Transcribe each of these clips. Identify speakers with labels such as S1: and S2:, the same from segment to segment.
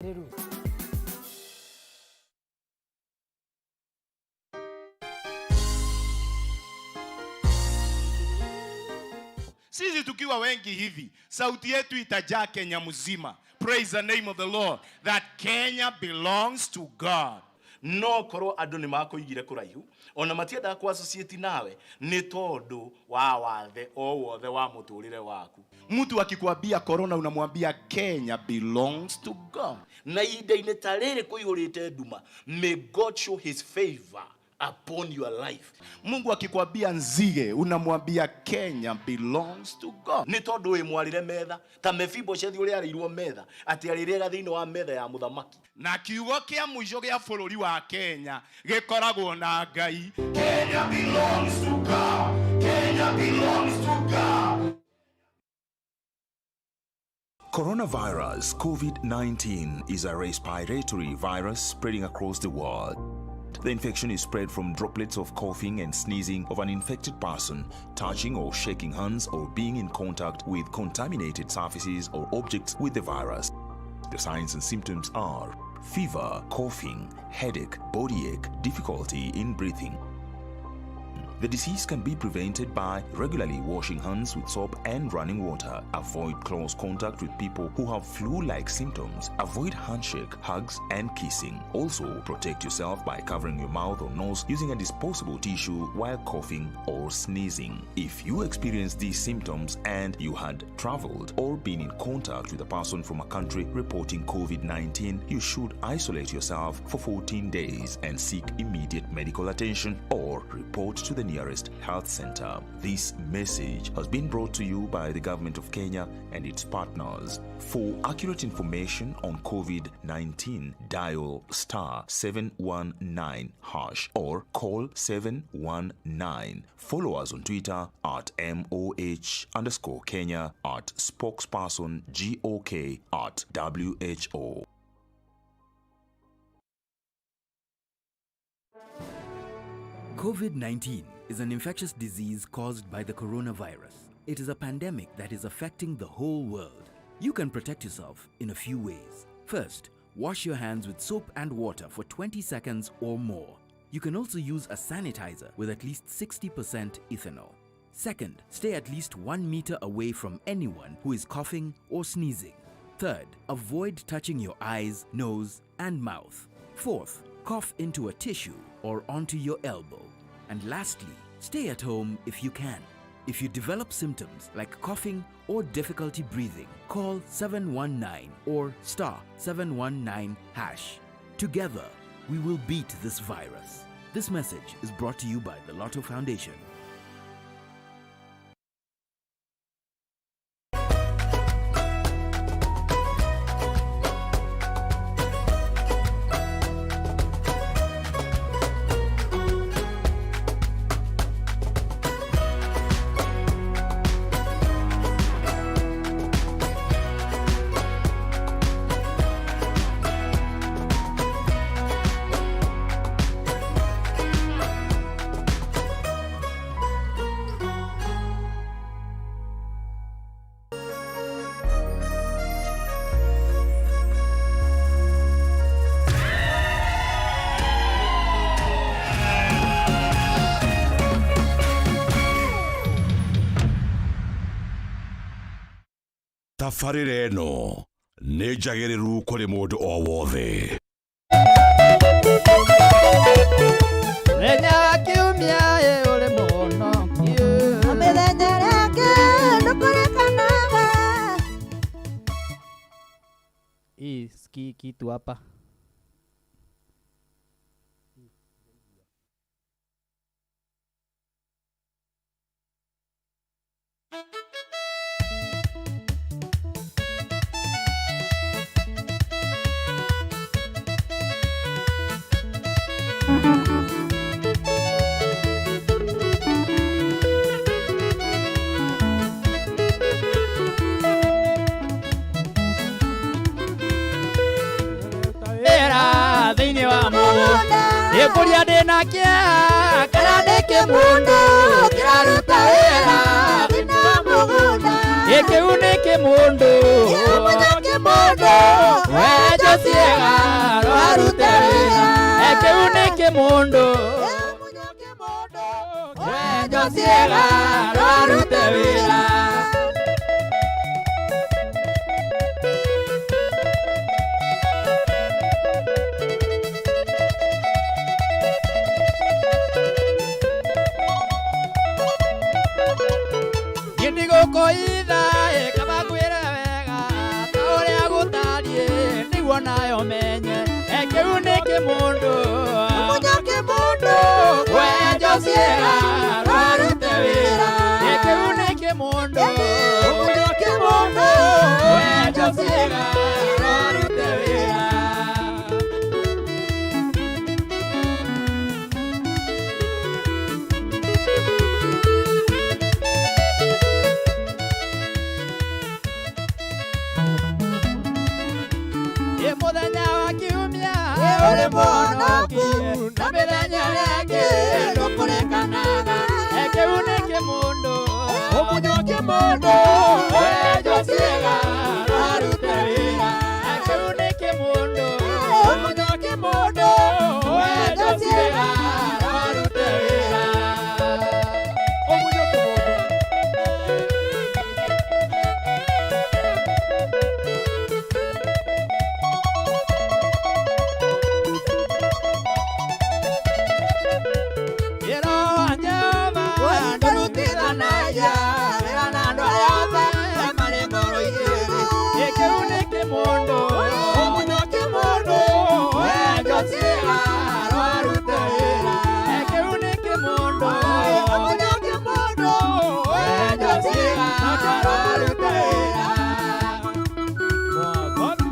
S1: Sisi tukiwa wengi hivi, sauti yetu itajaa Kenya mzima. Praise the name of the Lord that Kenya belongs to God. No korwo andũ nĩ makũigire kũraihu ona matiendaga kũ associate nawe nĩ tondũ wa wathe o wothe wa mũtũrĩre waku. Mtu akikwambia corona unamwambia Kenya belongs to God. Na ihinda-inĩ ta rĩrĩ kũihũrĩte nduma, may God show his favor upon your life. Mungu akikwambia nzige unamwambia Kenya belongs to God. Nĩ tondũ wĩ mwarĩre metha ta Mefiboshethi ũrĩa arĩirwo metha atĩ arĩrĩaga thĩinĩ wa metha ya mũthamaki. Na kiugo kĩa mũico gĩa bũrũri wa Kenya gĩkoragwo na Ngai. Kenya belongs to God. Kenya belongs to God.
S2: Coronavirus COVID-19 is a respiratory virus spreading across the world. The infection is spread from droplets of coughing and sneezing of an infected person, touching or shaking hands, or being in contact with contaminated surfaces or objects with the virus. The signs and symptoms are fever, coughing, headache, body ache, difficulty in breathing. The disease can be prevented by regularly washing hands with soap and running water. Avoid close contact with people who have flu-like symptoms. Avoid handshake, hugs, and kissing. Also, protect yourself by covering your mouth or nose using a disposable tissue while coughing or sneezing. If you experience these symptoms and you had traveled or been in contact with a person from a country reporting COVID-19, you should isolate yourself for 14 days and seek immediate medical attention or report to the nearest health center. This message has been brought to you by the government of Kenya and its partners. For accurate information on COVID 19, dial *719# or call 719. Follow us on Twitter @MOH_Kenya, @spokespersonGOK, @WHO.
S3: COVID 19 is an infectious disease caused by the coronavirus. It is a pandemic that is affecting the whole world. You can protect yourself in a few ways. First, wash your hands with soap and water for 20 seconds or more. You can also use a sanitizer with at least 60% ethanol. Second, stay at least 1 meter away from anyone who is coughing or sneezing. Third, avoid touching your eyes, nose, and mouth. Fourth, cough into a tissue or onto your elbow. And lastly, stay at home if you can. If you develop symptoms like coughing or difficulty breathing, call 719 or *719#. Together, we will beat this virus. This message is brought to you by the Lotto Foundation.
S4: Tabarĩra ĩno nĩ njagĩrĩru kũrĩ mũndũ o wothe.
S5: Mũthenya wa kiumia ĩ ũrĩ mũhonokie.
S6: Mĩthenya ĩrĩa ĩngĩ ndũkũrĩkanaga.
S5: Hii sikii kitu hapa. Wĩra thĩinĩ wa mũgũnda ndĩkũria ndĩna kĩeha kana ndĩ kĩmũndũ
S6: kĩraruta wĩra thĩinĩ wa mũgũnda.
S5: Ĩ kĩu nĩ kĩmũndũ.
S6: Kĩmũnya kĩmũndũ. kĩmũndũ
S5: Wenjo ciĩga rwarute wĩra kĩu nĩ kĩmũndũ
S6: Mũnya kĩmũndũ
S5: Wenjo ciĩga rwarute wĩra. Ndigũkũitha kaba ngwĩre wega ta ũrĩa gũtariĩ nĩguo nayo menye kĩu nĩ kĩmũndũ.
S6: Mũnya kĩmũndũ
S5: Wenjo ciĩga rwarute wĩra kĩu nĩ kĩmũndũ.
S6: Mũnya kĩmũndũ
S5: Wenjo ciĩga rwarute wĩra. Ĩ mũthenya wa kiumia ũrĩ mũhonoki na mĩthenya ĩrĩa ĩngĩ ndũkũrĩkanaga kĩu nĩ kĩmũndũ.
S6: Mũnya kĩmũndũ
S5: Wenjo ciĩga rwarute wĩra kĩu nĩ kĩmũndũ.
S6: Mũnya kĩmũndũ
S5: Wenjo ciĩga rwarute wĩra.
S7: Ũmunyo kĩmũndũ.
S5: Wĩra wa Jehova ndũrutithanagia wĩra na andũ arĩa othe marĩ ngoro igĩrĩ. Ĩ kĩu nĩ kĩmũndũ.
S6: Mũnya kĩmũndũ
S5: Wenjo ciĩga rwarute wĩra kĩu nĩ kĩmũndũ.
S6: Mũnya kĩmũndũ
S5: Wenjo ciĩga rwarute wĩra.
S7: Mwathani.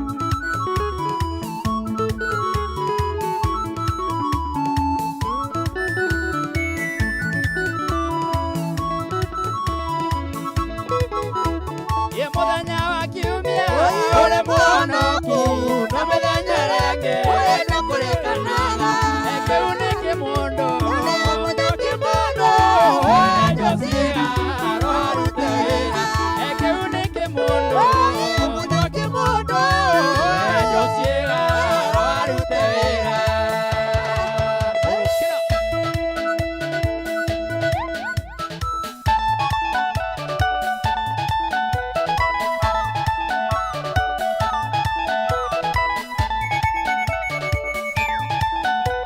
S5: Ĩ mũthenya wa kiumia ũrĩ mũhonoki na mĩthenya ĩrĩa ĩngĩ
S6: ndũkũrĩkanaga
S5: kĩu nĩ kĩmũndũ.
S6: Mũnya kĩmũndũ
S5: Wenjo ciĩga rwarute wĩra kĩu nĩ kĩmũndũ.
S6: Mũnya kĩmũndũ
S5: Wenjo ciĩga rwarute wĩra.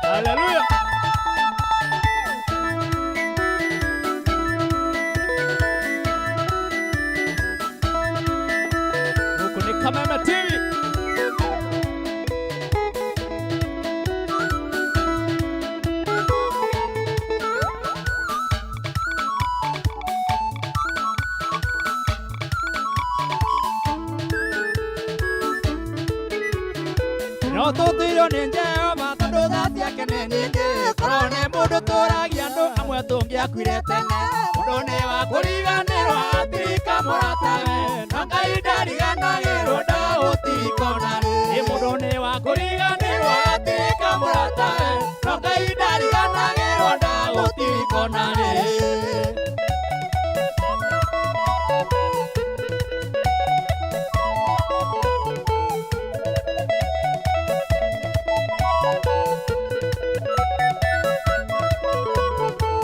S7: Haleluya. Huku ni Kameme TV.
S5: No tũtuirwo nĩ Jehova tondũ tha ciake nĩ nyingĩ. Korwo nĩ mũndũ tũragia andũ amwe tũngĩakuire tene. Mũndũ nĩ wa kũriganĩrwo atirika mũratawe no Ngai ndariganagĩrwo ndagũtirika ona rĩ. Ĩ mũndũ nĩ wa kũriganĩrwo atirika mũratawe no Ngai ndariganagĩrwo ndagũtirika ona rĩ.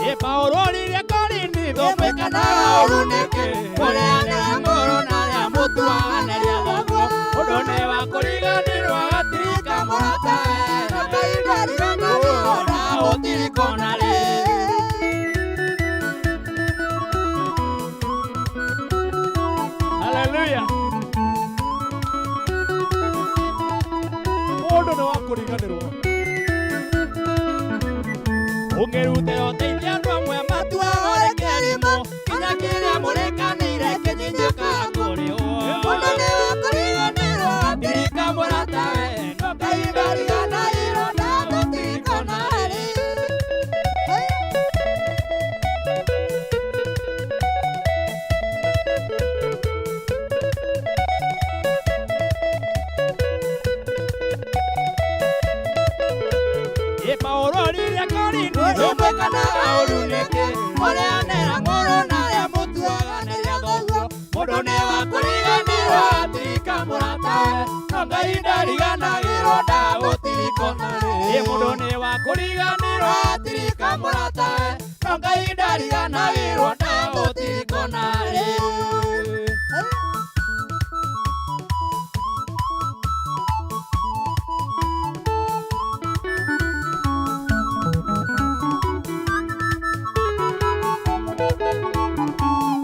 S5: Ĩ Paũlũ oririe Korinitho mwĩkanaga ũũru nĩkĩ? Mũrĩanĩra ngoro na arĩa mũtuaga nĩ rĩa thoguo. Ũndũ nĩ wa kũriganĩrwo atirika mũratawe no Ngai ndariganagĩrwo ndagũtirika ona rĩ.
S7: Haleluya. Mũndũ nĩ wa kũriganĩrwo.
S5: Ũngĩrutĩra ũteithia andũ amwe matuaga ũrĩ kĩrimũ nginya kĩrĩa mũrĩkanĩire kĩnyinyũkaga kũrĩ o.
S6: Mũndũ nĩ wa kũriganĩrwo
S5: Atirika mũratawe no Ngai ndariganagĩrwo
S6: ndagũtirika ona rĩ.
S5: Ĩ Paũlũ oririe Korinitho mwĩkanaga ũũru nĩkĩ? Mũrĩanĩra ng'ũrũ na arĩa mũtuaga nĩ rĩa thoguo. Mũndũ nĩ wa kũriganĩrwo atirika mũratawe No Ngai ndariganagĩrwo ndagũtirikona rĩ. Mũndũ nĩ wa kũriganĩrwo atirika mũratawe. No Ngai ndariganagĩrwo ndagũtirikona rĩ.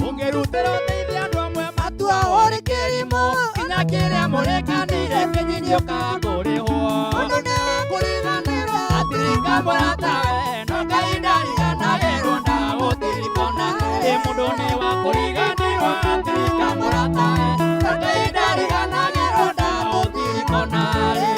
S5: Ũngĩrutĩra ũteithia andũ amwe matua ũrĩ kĩrimũ nginya kĩrĩa mũrĩkanĩire kĩnyinyũka kũrĩhwo.
S6: Mũndũ nĩ wa kũriganĩrwo
S5: Atirika mũratawe no Ngai ndariganagĩrwo ndagũtirikona rĩ. Mũndũ nĩ wa kũriganĩrwo atirika mũratawe no Ngai ndariganagĩrwo ndagũtirikona rĩ.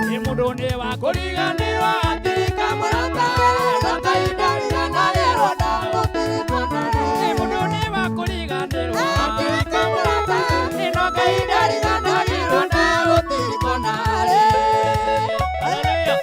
S5: Nĩ mũndũ nĩ wa kũriganĩrwo atirika mũratawe no Ngai ndariganagĩrwo ndagũtirikona rĩ. Mũndũ nĩ wa kũriganĩrwo atirika mũratawe no Ngai ndariganagĩrwo ndagũtirikona rĩ. Hallelujah.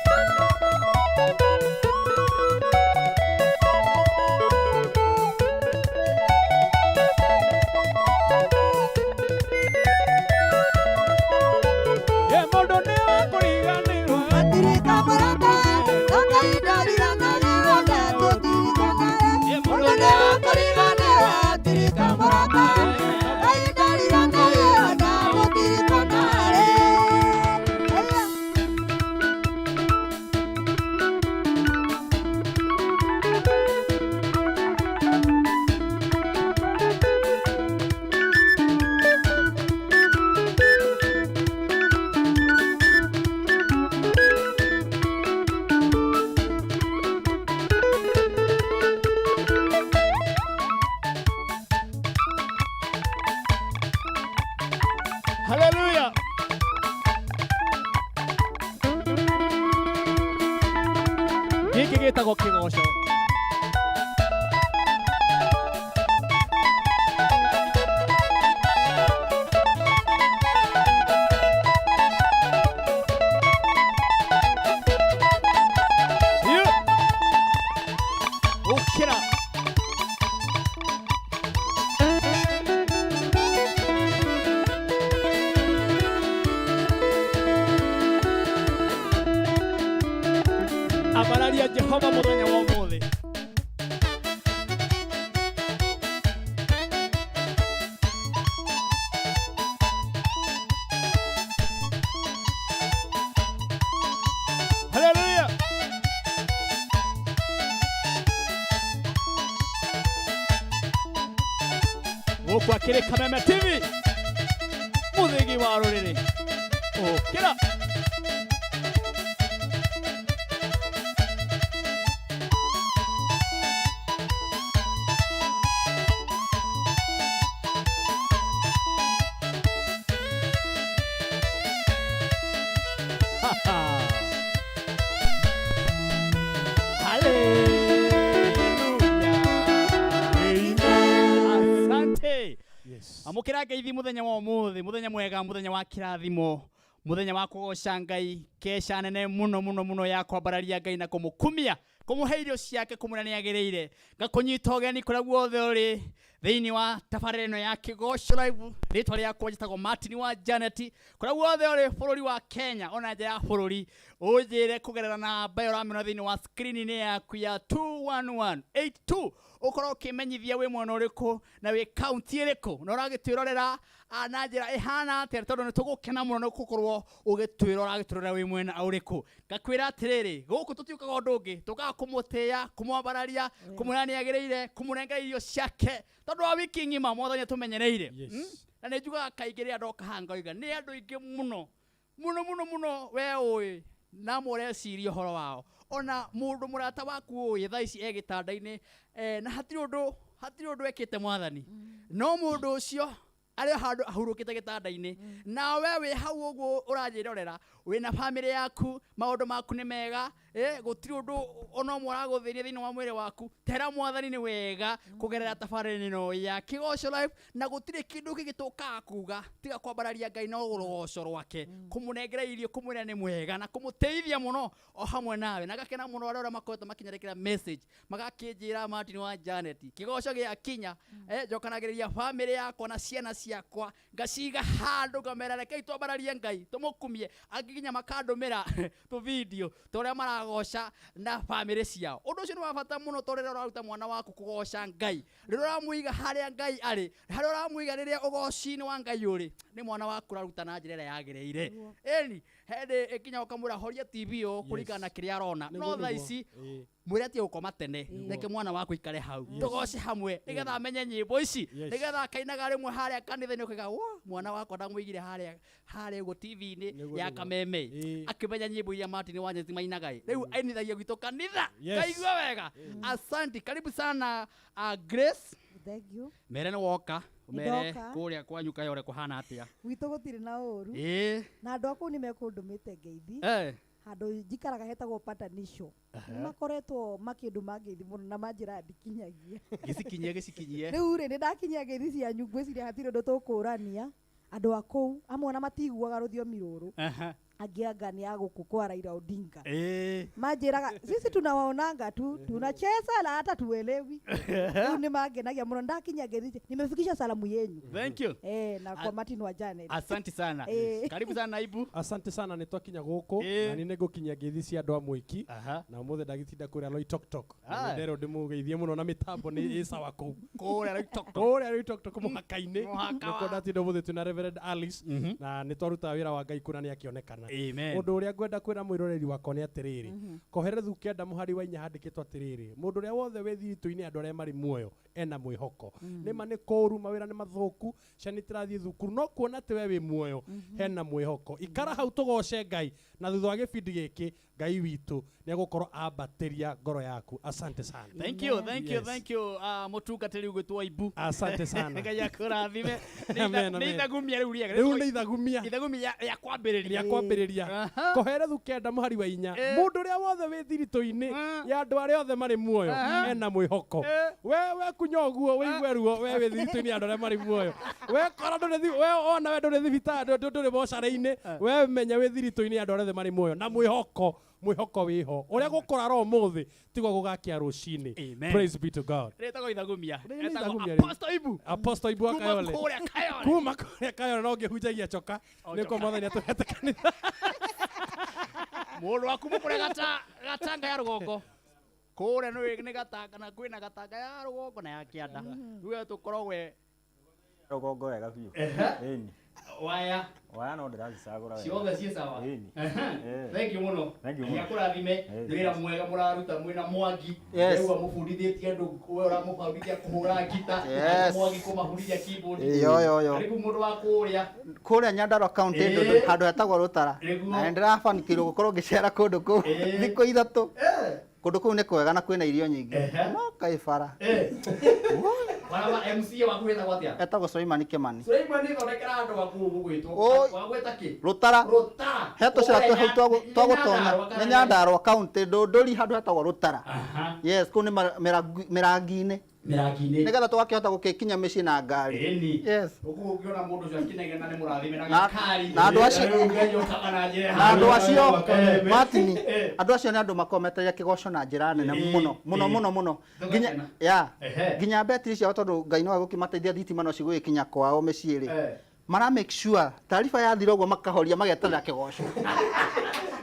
S5: Ye mũndũ nĩ wa kũriganĩrwo
S6: Atirika mũratawe no Ngai ndariganagĩrwo ndagũtirikona rĩ. Mũndũ nĩ wa kũriganĩrwo atirika mũratawe Ngai ndariganagĩrwo ndagũtirikona rĩ.
S7: Haleluya. Gĩkĩ gĩtagwo kĩgoco. Hiu. Ũkĩra. Ambararia Jehova mũthenya wa ũmũthĩ. Haleluya. Gũkũ akĩrĩ Kameme TV mũthĩgi wa rũrĩrĩ. Ũkĩra. Hallelujah. Asante. Amũkĩra ngeithi mũthenya wa ũmũthĩ, mũthenya mwega, mũthenya wa kĩrathimo, mũthenya wa kũgoca Ngai, keca nene mũno mũno mũno ya kwambararia Ngai na kũmũkumia, kũmũhe irio ciake kũmwĩra nĩ agĩrĩire. Ngakũnyita ũgeni kũrĩa guothe ũrĩ thĩinĩ wa tabarĩra ĩno ya Kĩgoco Live. Rĩtwa rĩakwa njĩtagwo Martin wa Janet. Kũrĩa guothe ũrĩ bũrũri wa Kenya ona nja ya bũrũri, ũnjĩre kũgerera namba ĩyo ũramĩona thĩinĩ wa screen-inĩ yaku ya 21182 ũkorwo ũkĩmenyithia wĩ mwena ũrĩkũ na wĩ kaunti ĩrĩkũ na ũragĩtwĩrorera na njĩra ĩhana atĩa tondũ nĩ tũgũkena mũno nĩ gũkorwo ũgĩtwĩra ũragĩtwĩrorera wĩ mwena ũrĩkũ. Ngakwĩra atĩrĩrĩ, gũkũ tũtiũkaga ũndũ ũngĩ, tũkaga kũmũtĩĩa, kũmwambararia, kũmwĩra nĩ agĩrĩire, kũmũnengera irio ciake tondũ wa wiki ng'ima Mwathani atũmenyereire. Na nĩ njugaga kaingĩ rĩrĩa ndoka haha ngoiga nĩ andũ aingĩ mũno mũno mũno mũno we ũĩ na mũreciria ũhoro wao ona mũndũ mũrata waku ũĩ thaa ici e gĩtanda-inĩ na hatirĩ ũndũ hatirĩ ũndũ ekĩte Mwathani no mũndũ ũcio arĩ o handũ ahurũkĩte gĩtanda-inĩ nawe wĩ hau ũguo ũranjĩrorera Wĩna bamĩrĩ yaku, maũndũ maku nĩ mega, gũtirĩ ũndũ ona ũmwe ũragũthĩnia thĩinĩ wa mwĩrĩ waku. Tera Mwathani nĩ wega kũgerera tabarĩra ĩno ya Kĩgoco Live, na gũtirĩ kĩndũ kĩngĩ tũkaga kuga tiga kwambararia Ngai na rũgoco rwake, kũmũnengera irio, kũmwĩra nĩ mwega na kũmũteithia mũno o hamwe nawe. Na ngakena mũno arĩa arĩa makoretwo makĩnyandĩkĩra message magakĩnjĩra, Martin wa Janet, kĩgoco gĩakinya, njokanagĩrĩria bamĩrĩ yakwa na ciana ciakwa, ngaciga handũ, ngamera rekei twambararie Ngai, tũmũkumie. Angĩ nginya makandũmĩra tũ video tũrĩa maragoca na bamĩrĩ ciao. Ũndũ ũcio nĩ wa bata mũno, tondũ rĩrĩa ũraruta mwana waku kũgoca Ngai, rĩrĩa ũramũiga harĩa Ngai arĩ, harĩa ũramũiga rĩrĩa ũgoci-inĩ wa Ngai ũrĩ, nĩ mwana waku ũraruta na njĩra ĩrĩa yagĩrĩire. Ĩni hĩndĩ ĩkinya ũkamwĩra horia TV ũũ kũringana na kĩrĩa arona. No thaa ici mwĩre atige gũkoma tene, reke mwana waku ikare hau, tũgoce hamwe, nĩgetha amenye nyĩmbo ici, nĩgetha akainaga rĩmwe harĩa kanitha-inĩ, ũkaiga wa mwana wakwa ndamũigire harĩa harĩa ũguo TV-inĩ ya Kameme, akĩmenya nyĩmbo iria Martin wa Nyeti mainaga ĩ. Rĩu ainithagia gwitũ kanitha. Kaigua wega. Asante, karibu sana, Grace.
S6: Thank you.
S7: Mere nĩ woka mere.
S6: Nĩndoka.
S7: Kũrĩa kwanyu Kayore kũhana atĩa?
S6: Gwitũ gũtirĩ na ũru. Na andũ a kũu nĩ mekũndũmĩte ngeithi. Handũ njikaraga hetagwo Patanisho. Nĩ makoretwo makĩndũma ngeithi mũno na manjĩra ndikinyagia.
S7: Gĩcikinyie, gĩcikinyie.
S6: Rĩu rĩ, nĩ ndakinyia ngeithi cianyu. Ngwĩciria hatirĩ ũndũ tũkũrania. Andũ a kũu amwe ona matiguaga rũthiomi rũrũ, angĩ anga nĩ a gũkũ kwa Raila Odinga. Manjĩraga sisi tunawaonanga tu tunacheza na hata tuelewi. Rĩu nĩ mangenagia mũno. Ndakinyia ngeithi, nimefikisha salamu yenyu.
S7: Thank you.
S6: Na kwa Martin wa Janet.
S7: Asante sana. Karibu sana, naibu.
S8: Asante sana. Nĩ twakinya gũkũ na nĩ nĩngũkinyia ngeithi cia andũ a Mwĩki, na ũmũthĩ ndagĩtinda kũrĩa Loitoktok.
S7: Ah.
S8: Na nderwo ndĩmũgeithie mũno, na mĩtambo nĩ ĩ sawa kũu.
S7: Kũrĩa Loitoktok.
S8: Kũrĩa Loitoktok mũhaka-inĩ.
S7: Mũhaka.
S8: Nĩkuo ndatinda ũmũthĩ twĩna Reverend Alice, na nĩ twarutaga wĩra wa Ngai kũna nĩ akĩonekana.
S7: Amen.
S8: Ũndũ ũrĩa ngwenda kwĩra mwĩroreri wakwa nĩ atĩrĩrĩ, Koherethu 9 mũhari wa 4 handĩkĩtwo atĩrĩrĩ, mũndũ ũrĩa wothe wĩ thiritũ-inĩ andũ arĩa marĩ muoyo ena mwĩhoko. Nĩma nĩ kũũru, mawĩra nĩ mathũku, ciana itirathiĩ thukuru, no kuona atĩ we wĩ muoyo hena mwĩhoko. Ikara hau tũgoce Ngai, na thutha wa gĩbindi gĩkĩ Ngai witũ nĩ egũkorwo ambatĩria ngoro yaku. Asante sana.
S7: Thank you, thank you. Thank you, mũtungatĩri ũgwĩtwo Ibu.
S8: Asante sana.
S7: Ngai akũrathime.
S8: Amen,
S7: Nĩ
S8: amen.
S7: ithagumia rĩu rĩega.
S8: Rĩu nĩ ithagumia.
S7: Ithagumia rĩa kwambĩrĩria.
S8: Rĩa kwambĩrĩria. Koherethu 9 mũhari wa 4, mũndũ ũrĩa wothe wĩ thiritũ-inĩ ya andũ arĩa othe marĩ muoyo ena mwĩhoko. We kunya ũguo wĩigue ruo, we wĩ thiritũ-inĩ ya andũ arĩa marĩ muoyo. We kora ndũrĩ we ona we ndũrĩ thibitarĩ, ndũrĩ mocarĩ-inĩ, we menya wĩ thiritũ-inĩ ya andũ arĩa othe marĩ muoyo na mwĩhoko. Mwĩhoko wĩho. Ũrĩa gũkũrara ũmũthĩ tiguo gũgakĩa rũcinĩ.
S7: Amen.
S8: Praise be to God.
S7: Rĩtagwo ithagumia.
S8: Rĩrĩ nĩ
S7: Etagwo
S8: ithagumia rĩu.
S7: Apostle Ibu.
S8: Apostle Ibu wa
S7: Kuma
S8: Kayole.
S7: kũrĩa Kayole.
S8: Kuma kũrĩa Kayole, no ngĩhunjagia coka.
S7: O
S8: nĩkuo
S7: coka.
S8: Mwathani atũhete kanitha.
S7: Mũndũ wa kuma kũrĩa Gatanga ya rũgongo kũrĩa nĩ Gatanga, na kwĩna Gatanga ya rũgongo na ya kĩanda. Rĩu we tũkoragwo
S9: Rũgongo wega biũ. Ĩni.
S7: Waya.
S9: Waya no ndĩracicagũra wega.
S7: Ciothe ciĩ sawa.
S9: Ĩni.
S7: Thank you mũno.
S9: Thank you
S7: Ngai
S9: mũno.
S7: akũrathime. Nĩ wĩra mwega mũraruta mwĩna Mwangi. Rĩu amũbundithĩtie andũ, we ũramũbundithia kũhũra ngita, Mwangi kũmabundithia keyboard.
S10: Yo, yo, yo.
S7: Karibu mũndũ wa kũrĩa.
S10: Kũrĩa Nyandarua County, ndũndũ handũ hetagwo Rũtara. Na nĩndĩrabanikĩirwo gũkorwo ngĩcera kũndũ kũu thikũ 3. Kũndũ kũu nĩ kwega na kwĩna irio nyingĩ, no kaĩ bara.
S7: Baraba MCA waku wĩtagwo atĩa?
S10: Etagwo Suleimani Kimani.
S7: Suleiman, thondekera andũ aku gũgwĩtwo.
S10: Oi.
S7: Wagwĩta kĩ?
S10: Rũtara.
S7: Rũtara.
S10: He tũcĩra twĩ hau twa gũtonya.
S7: Nyandarua kana
S10: Nĩ Nyandarua County, Ndũndũri, handũ hetagwo Rũtara. Yes, kũu nĩ mĩrangi-inĩ.
S7: Mĩrangi-inĩ.
S10: Nĩgetha tũgakĩhota gũgĩkinya mĩciĩ na ngari.
S7: Ĩni.
S10: Yes.
S7: Ũguo ũngĩona mũndũ ũcio akĩnegena nĩ mũrathime na gakari.
S10: Na andũ acio-
S7: Rĩu Ngai okaga na njĩra.
S10: Na andũ acio, Martin, andũ acio nĩ andũ makoragwo metereire kĩgoco na njĩra nene mũno mũno mũno mũno, nginya
S7: Tũgakena.
S10: ya nginya betiri ciao, tondũ Ngai no agũkĩmateithia, thitima no cigũgĩkinya kwao mĩciĩ rĩ, mara make sure taariba yathira ũguo makahoria, mageterera kĩgoco.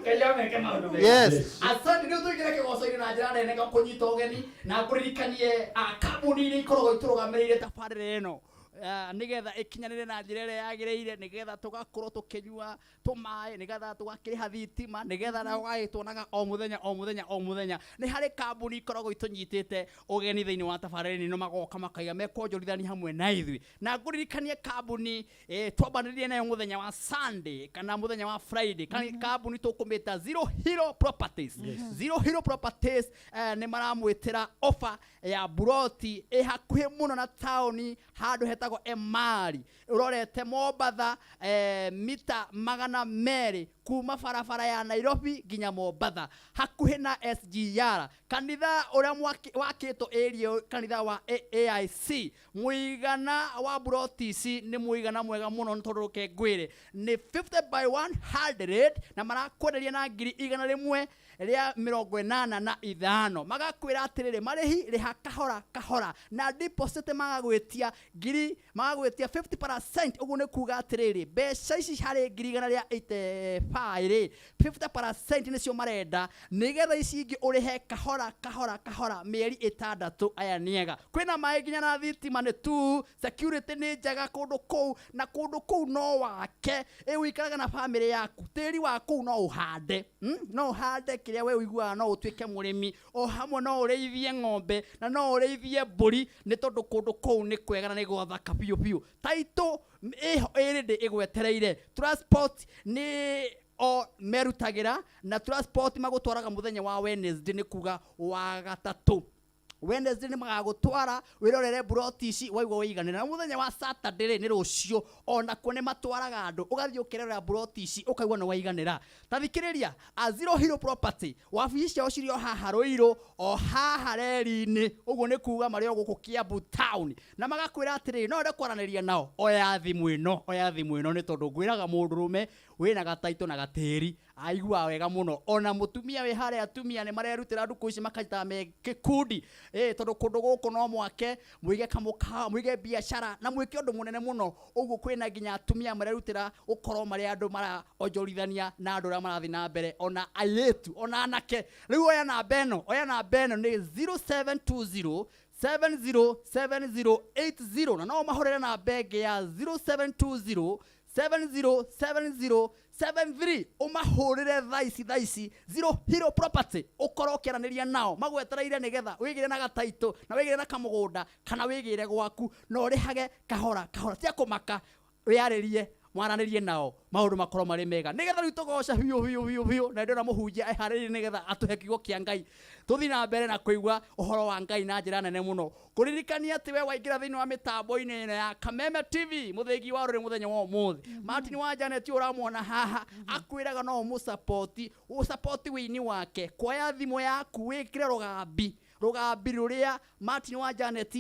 S7: Ngai ameke maũndũ mega. Asante. Rĩu tũingĩre kĩgoco-inĩ na njĩra nene, kũnyita ũgeni na ngũririkanie kambuni iria ikoragwo itũrũgamĩrĩire tabarĩra ĩno, nĩgetha ĩkinyanĩre na njĩra ĩrĩa yagĩrĩire, nĩgetha tũgakorwo tũkĩnyua tũmaĩ, nĩgetha tũgakĩrĩha thitima, nĩgetha na ũgagĩtuonaga o mũthenya o mũthenya o mũthenya. Nĩ harĩ kambuni ikoragwo itũnyitĩte ũgeni thĩinĩ wa tabarĩra ĩno, magoka makaiga mekwonjorithania hamwe na ithuĩ. Na ngũririkanie kambuni twambanĩrĩrie nayo mũthenya wa Sunday kana mũthenya wa Friday, kambuni tũkũmĩta Zero Hero Properties. Zero Hero Properties nĩ maramwĩtĩra offer ya buroti ĩ hakuhĩ mũno na taũni, handũ hetagwo wĩtagwo Emari ũrorete Mombatha, mita 200 kuma barabara ya Nairobi nginya Mombatha, hakuhĩ na SGR. Kanitha ũrĩa wakĩtwo area, kanitha wa AIC. Mũigana wa buroti ici nĩ mũigana mwega mũno, nĩ tondũ reke ngwĩre nĩ 50 by 100, na marakwenderia na 185,000. Magakwĩra atĩrĩrĩ, marĩhi rĩha kahora kahora, na deposit magagwĩtia ngiri, magagwĩtia 50%. Ũguo nĩ kuga atĩrĩrĩ, mbeca ici harĩ 185,000 rĩ, 50% nĩcio marenda, nĩgetha ici ingĩ ũrĩhe kahora kahora kahora mĩeri 6. Aya nĩega, kwĩna maĩ nginya na thitima nĩ tu, security nĩ njega kũndũ kũu, na kũndũ kũu no wake ĩ ũikaraga na bamĩrĩ yaku. Tĩri wa kũu no ũhande, No ũhande kĩrĩa we ũiguaga, no ũtuĩke mũrĩmi o hamwe, no ũrĩithie ng'ombe na no ũrĩithie mbũri, nĩ tondũ kũndũ kũu nĩ kwega na nĩ gwathaka biũ biũ. Taitũ ĩho ĩrĩndĩ ĩgwetereire. Transport nĩ o merutagĩra, na transport magũtwaraga mũthenya wa Wednesday, nĩ kuga wa gatatũ. Wednesday nĩ magagũtwara wĩrorere buroti ici, waigua wĩiganĩra. Na mũthenya wa Saturday rĩ, nĩ rũciũ, onakuo nĩ matwaraga andũ, ũgathiĩ ũkerorera buroti ici, ũkaigua nĩ waiganĩra. Ta thikĩrĩria, a Zero Hero Property wabici ciao cirĩ o haha Rũirũ, o haha reri-inĩ, ũguo nĩ kuga marĩ o gũkũ Kiambu town. Na magakwĩra atĩrĩrĩ, no wende kwaranĩria nao, oya thimũ ĩno, oya thimũ ĩno, nĩ tondũ ngwĩraga mũndũrũme wĩna gataitũ na gatĩri aiguaga wega mũno, ona mũtumia wĩ harĩa. Atumia nĩ marerutĩra ndukũ ici, makanyitaga me gĩkundi, tondũ kũndũ gũkũ no mwake, mũige kamũkawa, mũige biacara na mwĩke ũndũ mũnene mũno. Ũguo kwĩna nginya atumia marerutĩra gũkorwo marĩ andũ maraonjorithania na andũ arĩa marathiĩ na mbere, ona airĩtu, ona anake. Rĩu oya namba ĩno, oya namba ĩno, nĩ 0720 707080, na no mahũrĩre namba ĩngĩ ya 0720 707073. Ũmahũrĩre thaa ici, thaa ici, Zero Hero Property, ũkorwo ũkĩaranĩria nao, magwetereire nĩgetha wĩgĩre na gataitũ na wĩgĩre na kamũgũnda kana wĩgĩre gwaku na ũrĩhage kahora kahora. Tia kũmaka, wĩarĩrie, mwaranĩrie nao, maũndũ makorwo marĩ mega, nĩgetha rĩu tũgoce biũ biũ biũ biũ. Na ndĩrona mũhunjia eharĩrĩrie nĩgetha atũhe kiugo kĩa Ngai, tũthiĩ na mbere na kũigua ũhoro wa Ngai na njĩra nene mũno. Kũririkania atĩ we waingĩra thĩinĩ wa mĩtambo-inĩ ĩno ya Kameme TV, mũthĩgi wa rũrĩ, mũthenya wa ũmũthĩ Martin wa Janet ũramwona haha akwĩraga no ũmũsapoti, ũsapoti wĩini wake. Kuoya thimũ yaku, wĩkĩre rũgambi, rũgambi rũrĩa Martin wa Janet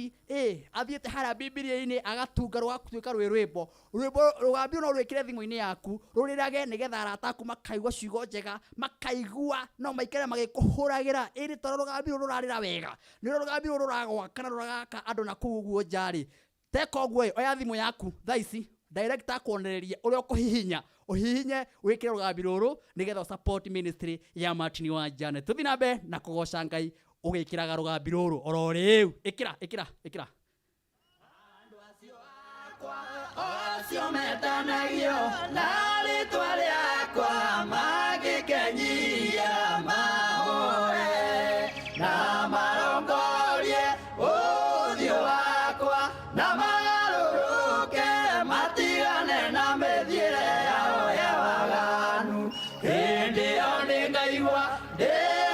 S7: athiĩte harĩa Bibilia-inĩ agatunga rũgatuĩka rwĩ rwĩmbo. Rwĩmbo rũgambi no rwĩkĩre thimũ-inĩ yaku, rũrĩrage, nĩgetha arata aku makaigua ciugo njega, makaigua no maikare magĩkũhũragĩra. Ĩrĩ tondũ rũgambi rũrũ rũrarĩra wega, nĩ rũgambi rũrũ rũragwaka na rũragaka andũ na kũu ũguo nja-rĩ. Teka ũguo ĩ, oya thimũ yaku thaa ici, director akuonererie ũrĩa ũkũhihinya, ũhihinye wĩkĩre rũgambi rũrũ nĩgetha support ministry ya Martin wa Janet. Tũthiĩ na mbere na kũgoca Ngai ũgĩkĩraga rũgambi rũrũ oro rĩu. Ĩkĩra, ĩkĩra, ĩkĩra.
S5: Acio metanagio na rĩtwa rĩakwa mangĩkenyia, mahoe na marongorie ũthiũ wakwa na magarũrũke matigane na mĩthiĩre yao ya waganu, hĩndĩ ĩyo nĩngaigua ndĩ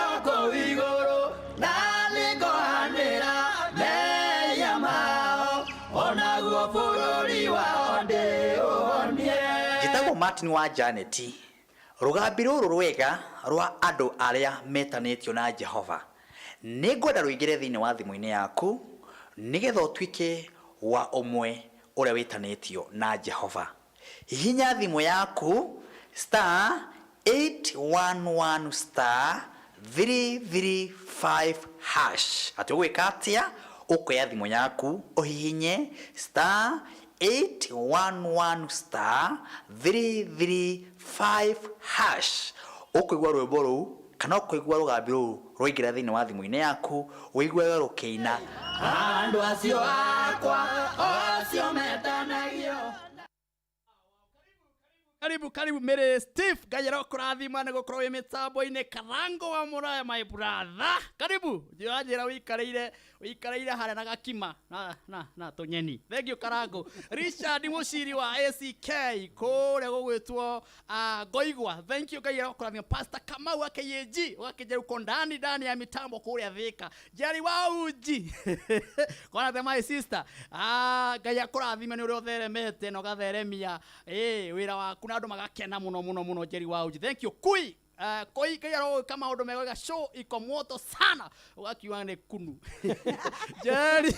S5: o kũu igũrũ na nĩngohanĩra mehia mao, onaguo bũrũri wao ndĩũhonie.
S11: Njĩtagwo Martin wa Janet. Rũgambi rũrũ rwega rwa andũ arĩa metanĩtio na Jehova nĩ ngwenda rũingĩre thĩinĩ wa thimũ-inĩ yaku, nĩgetha ũtuĩke wa ũmwe ũrĩa wĩtanĩtio na Jehova. Hihinya thimũ yaku *811 *335 hash. Atĩ ũgwĩka atĩa? Ũkoya thimũ yaku, ũhihinye *811 *335 hash. Ũkũigua rwĩmbo rũu kana ũkũigua rũgambi rũu rwaingĩra thĩinĩ wa thimũ-inĩ yaku, ũiguage rũkĩina.
S5: Andũ acio akwa, acio metanagio.
S7: Karibu karibu Mary Steve, Ngai arokũrathima nĩ gũkorwo wĩ mĩtambo-inĩ. Karango wa Mũraya, my brother, karibu. Njĩra wĩikarĩire wĩikarĩire harĩa na gakima na tũnyeni. Thank you, Karango. Richard Mũciri wa ACK kũrĩa gũgwĩtwo Ngoigwa, thank you, Ngai arokũrathima. Pastor Kamau wa KAG ũgakĩnjĩra uko ndani ndani ya mitambo kũrĩa Thika. Jerry wa Uji kona the my sister, Ngai akũrathime nĩ ũrĩa ũtheremete na ũgatheremia wĩra waku na andũ magakena mũno mũno mũno. Jerry wa Uji, thank you. Kui koi Ngai arogwĩka maũndũ mega. Ga show iko moto sana, ũgakiuga nĩ kunu. Jerry,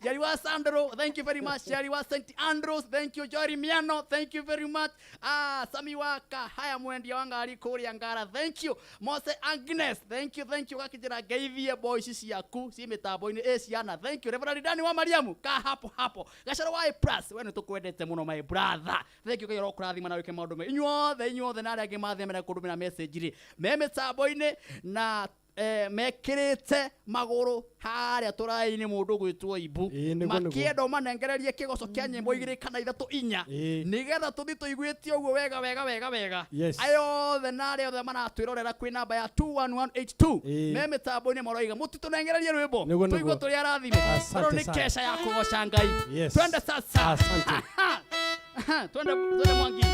S7: Jerry wa Sandro, thank you very much. Jerry wa St Andrews, thank you. Jerry Miano, thank you very much. Sami waka haya mwendia wa ngari kũrĩa Ngara, thank you. Mose Agnes, thank you, thank you. Gakĩnjĩra ngeithie boys ciaku ci mĩtambo-inĩ ĩ ciana, thank you. Reverend Dani wa Mariamu ka hapo hapo Gacaro wa A plus, we nĩ tũkwendete mũno, my brother, thank you. Ngai arokũrathima na wĩke maũndũ mega. Inyuothe, inyuothe na arĩa angĩ mathemera kũndũmĩra message rĩ me mĩtambo-inĩ na mekĩrĩte magũrũ harĩa tũraĩ-inĩ mũndũ gwĩtwo Imbu.
S8: Ĩĩ, nĩguo, nĩguo.
S7: Makĩenda ũmanengererie kĩgoco kĩa nyĩmbo igĩrĩ kana ithatũ inya nĩgetha tũthiĩ tũiguĩte ũguo wega wega wega wega. Aya othe na arĩa othe maratwĩrorera kwĩ namba ya 21182 me mĩtambo-inĩ maroiga mũtitũnengererie rwĩmbo
S8: Nĩguo,
S7: tũigue
S8: nĩguo.
S7: tũrĩ arathime.
S8: Asante
S7: Tondũ nĩ
S8: sana.
S7: kesha ya kũgoca Ngai. Twende sasa.
S8: Asante.
S7: Twende twende, Mwangi.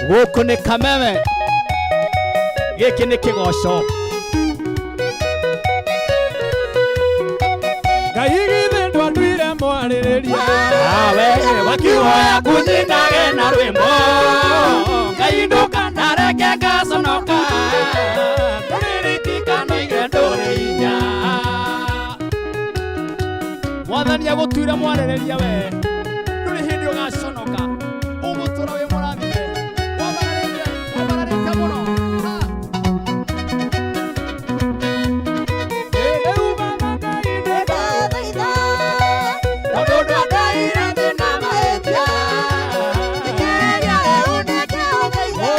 S7: Gũkũ nĩ Kameme, gĩkĩ nĩ kĩgoco.
S8: Ngai githĩ ndwanduire mwarĩrĩria.
S5: Awe wakiuga kunyinage na rwĩmbo, Ngai ndũkanareke ngaconoka, ndũrĩrĩtikanoige ndũrĩ inya.
S7: Mwathani agũtuire mwarĩrĩria, we ndũrĩ hĩndĩ ũgaconoka, ũgũtũra wĩ mũrathime. Wambararĩte, wambararĩte mũno. Ha.
S5: Rĩu mama Ngai ndĩndathaitha, tondũ ndwandaire thĩna mahĩtia, thikĩrĩria rĩu nĩngĩũthaitha,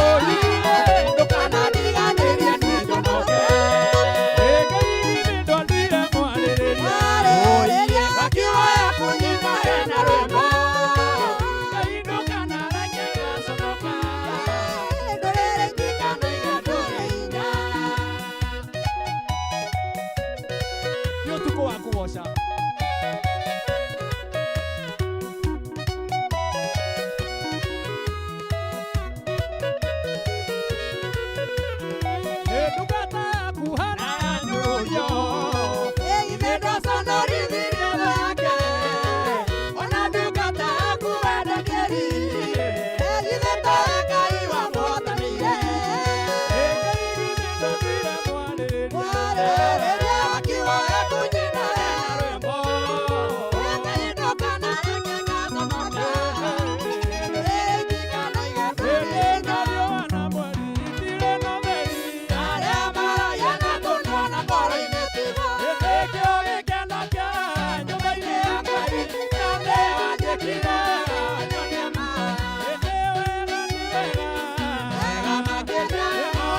S5: ndũkanandiganĩrie nĩnjonoke.
S8: Ngai githĩ ndwanduire mwarĩrĩria.
S5: Mwarĩrĩria wakiuga kunyinage na rwĩmbo, Ngai ndũkanareke ngaconoka, ndũrĩrĩtikanoige ndũrĩ inya.
S7: Nĩ ũtukũ wa kũgoca.
S8: Ndungata yaku hana
S5: Nyũrio ithe ndaconorithirie yake, ona ndungata yaku wendekeri ithe toĩ Ngai wamũhotanĩire.
S8: Ngai githĩ ndwanduire mwarĩrĩria.
S5: Mwarĩrĩria wakiuga kunyinage na rwĩmbo, Ngai ndũkanareke ngaconoka, ndũrĩrĩtikanoige ndũrĩ inya.
S8: Riũa na mweri itirĩ na theri.
S5: Arĩa maragia na tũnua na ngoro-inĩ tigo.
S8: Nĩkĩo gĩkeno kĩa nyũmba-inĩ ya Ngai, na nĩwanjĩkire
S5: Nyonie ma.
S8: Nĩ wega, nĩ wega.
S5: Wega makĩria,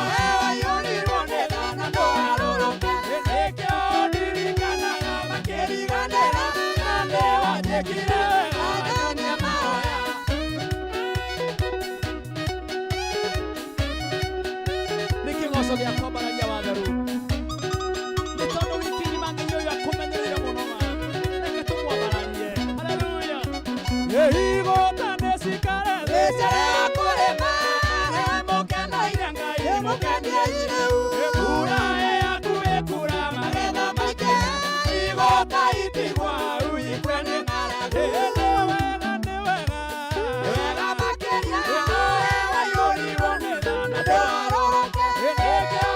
S5: we waiyũrirwo nĩ tha na ndũgarũrũke.
S8: Nĩkĩo ndirikanaga
S5: Makĩriganĩra, na nĩwanjĩkire wega, nyonie mahoya.
S7: Nĩ kĩgoco gĩa kwambararia watheru, nĩ tondũ wiki ng'ima Ngai ũyũ akũmenyereire mũno ma. Reke tũmwambararie. Haleluya.
S8: Igũta nĩcikare thĩ.
S5: Mĩcere ya kũrĩma, nĩmũkenaire Ngai, mũkeniei rĩu.
S8: Mbura yaku ĩkura
S5: Magetha maingĩ, igũta itigwa, uigwe nĩ ng'aragu.
S8: Nĩ wega, nĩ wega.
S5: Wega makĩria, we waiyũrirwo nĩ tha na ndũgarũrũke.
S8: Nĩkĩo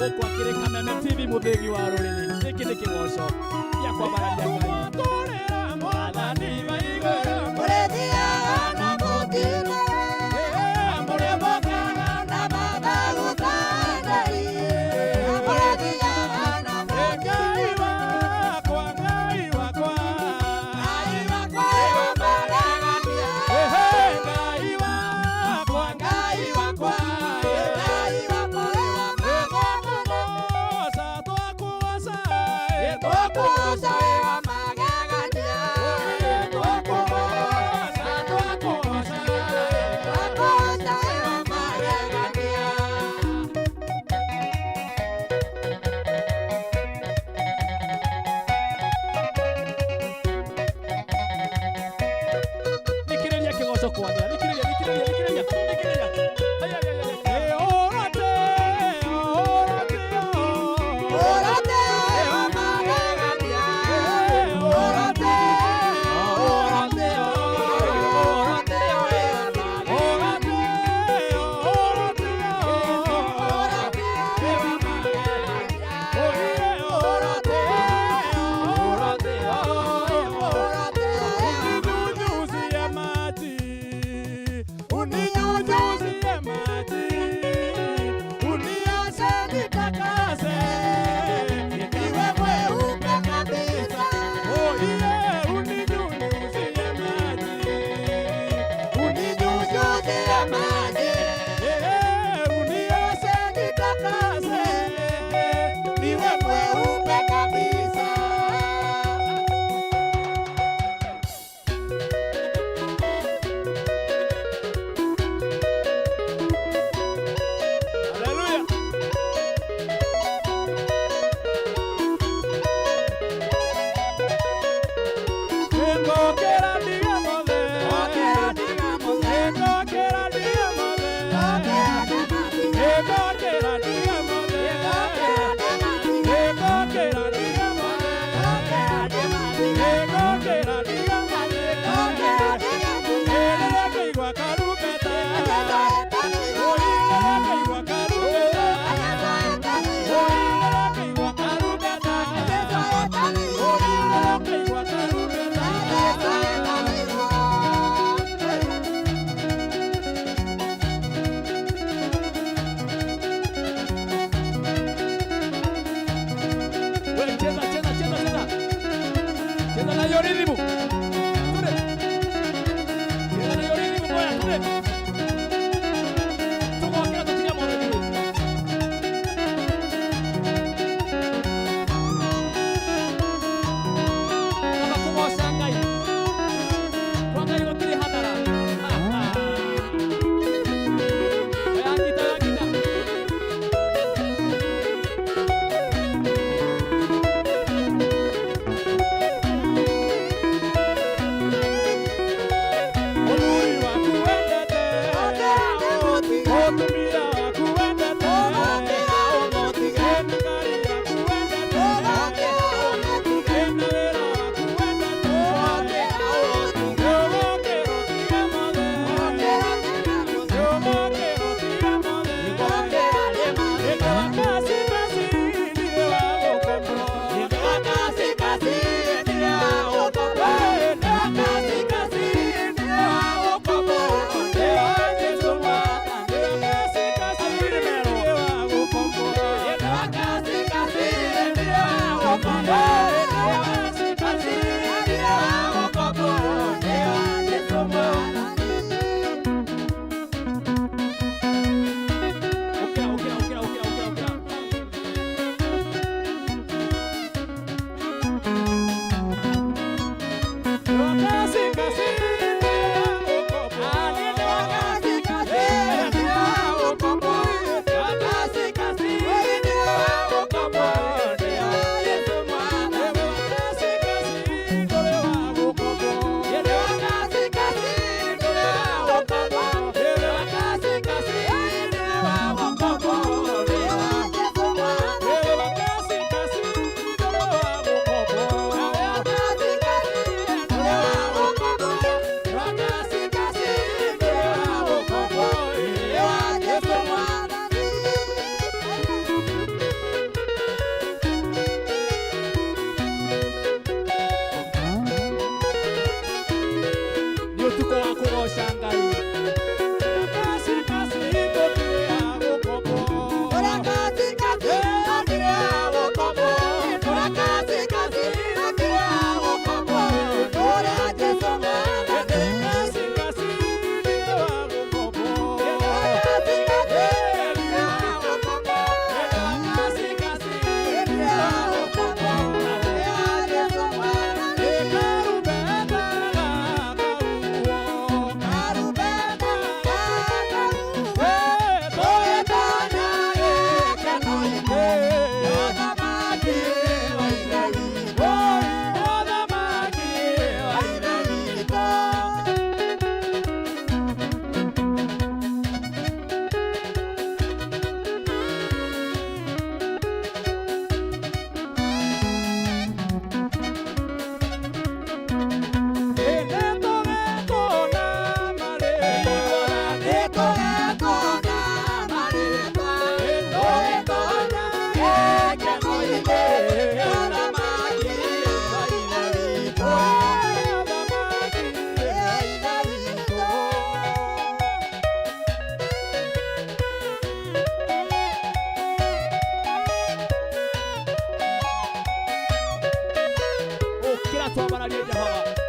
S7: Gũkũ akĩrĩ Kameme TV mũthĩgi wa rũrĩrĩ. Gĩkĩ nĩ kĩgoco gĩa kwambararia Ngai.
S8: Mwathani wa igũrũ.
S6: Mũrĩthiaga na mũtino. Mũrĩmũkaga na mathagu-thandari. Mũrĩthiaga na mũtino.
S8: Ngai wakwa, Ngai wakwa.
S6: Ngai wakwa wa magegania.
S8: Ngai wakwa, Ngai wakwa.
S6: Ngai wakwa wa magegania.
S8: Twakugoca,
S6: Twakugoca wĩ wa magegania.
S8: Twakugoca, twakugoca.
S6: Twakugoca wĩ wa magegania.
S7: Thikĩrĩria kĩgoco kwagĩra. Thikĩrĩria, thikĩrĩria, thikĩrĩria, thikĩrĩria. Aya, aya, aya, aya.
S8: Ũrate, ũrate,
S6: Ũrate wa magegania. Ũrate, ũrate, ũrate wa magegania.
S8: Uninyunyuzie maji, unioshe nitakase,
S6: Niwe mweupe kabisa.
S8: Oh yeah, uninyunyuzie maji,
S6: Uninyunyuzie maji.
S8: yeah, unioshe nitakase,
S6: Niwe mweupe kabisa.
S8: Hallelujah. Ngokera ndiga mothe,
S6: Ngokera ndiga mothe.
S8: ngokera ndiga mothe, ngokera ndiga mothe, ngokera ndiga mothe, ngokera ndiga mothe, rĩrĩa ngaigua karumbeta, rĩrĩa ngaigua karumbeta, rĩrĩa ngaigua karumbeta, rĩrĩa ngaigua karumbeta.
S7: We, cheza, cheza, cheza, cheza. Cheza na hiyo rhythm. Tule. Cheza na hiyo rhythm boya, tule. Tugokera tutige mwathani witũ. Kaba kũgoca Ngai. Kwa Ngai gũtirĩ hathara. Oya ngita, oya ngita.
S8: Mũthuri waku wendete, mũtumia waku wendete, ena ngari yaku wendete, ena wĩra waku wendete, ũgokĩra ũtige mothe, ũgokĩra ũtige mothe, ĩndĩ wa kasi kasi ndirĩ wa gũkomwo.
S7: Ũkĩra, ũkĩra, ũkĩra, ũkĩra, ũkĩra, ũkĩra.
S6: Kasi, kasi,
S7: Twambararie Jehova.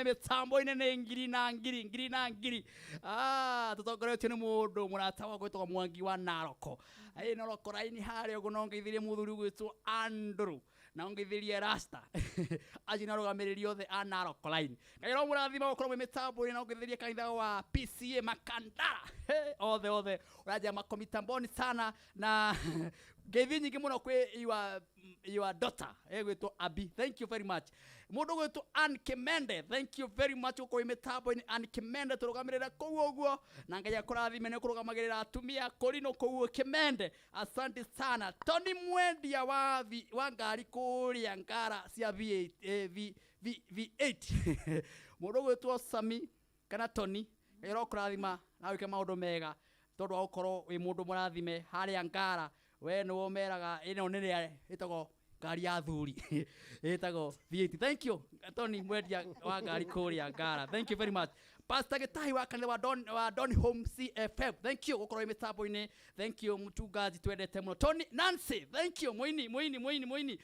S7: me mĩtambo-inĩ nĩ ngiri na ngiri ngiri na ngiri. Tũtongoretio nĩ mũndũ mũrata wakwa wĩtagwo Mwangi wa Naroko. Ĩ Naroko raini harĩa ũguo no ngeithĩrie mũthuri ũgwĩtwo Andrew na ngeithĩrie Rasta acio nĩ arũgamĩrĩri othe a Narok line. Ngai aromũrathima gũkorwo mwĩ mĩtambo-inĩ na ngeithĩrie kanitha wa PCA Makandara. Hey, othe othe ũranjia mako mitamboni sana na ngeithi nyingĩ mũno kwĩ your daughter ĩgwĩtwo Abi. Thank you very much. Mũndũ ũgwĩtwo Ann Kimende, thank you very much gũkorwo wĩ mĩtambo-inĩ. Ann Kimende tũrũgamĩrĩra kũu ũguo na Ngai akũrathime nĩ kũrũgamagĩrĩra atumia kũrinũ kũu Kimende. Asante sana. Tony Mwendia wa ngari kũrĩa ngara cia V8, V8. Mũndũ ũgwĩtwo Sami kana Tony, Ngai arokũrathima na wĩke maũndũ mega tondũ wa gũkorwo wĩ mũndũ mũrathime harĩa ngara. We nĩwe ũmeraga ĩno nĩ ĩrĩa ĩtagwo ngari ya athuri ĩtagwo V8. Thank you Tony Mwendia wa ngari kũrĩa ngara, thank you very much. Pastor Gitahi wa kanitha wa Don Home CFF, thank you gũkorwo wĩ mĩtambo-inĩ. Thank you mchungaji twendete mũno. Tony Nancy, thank you mũini mũini mũini mũini.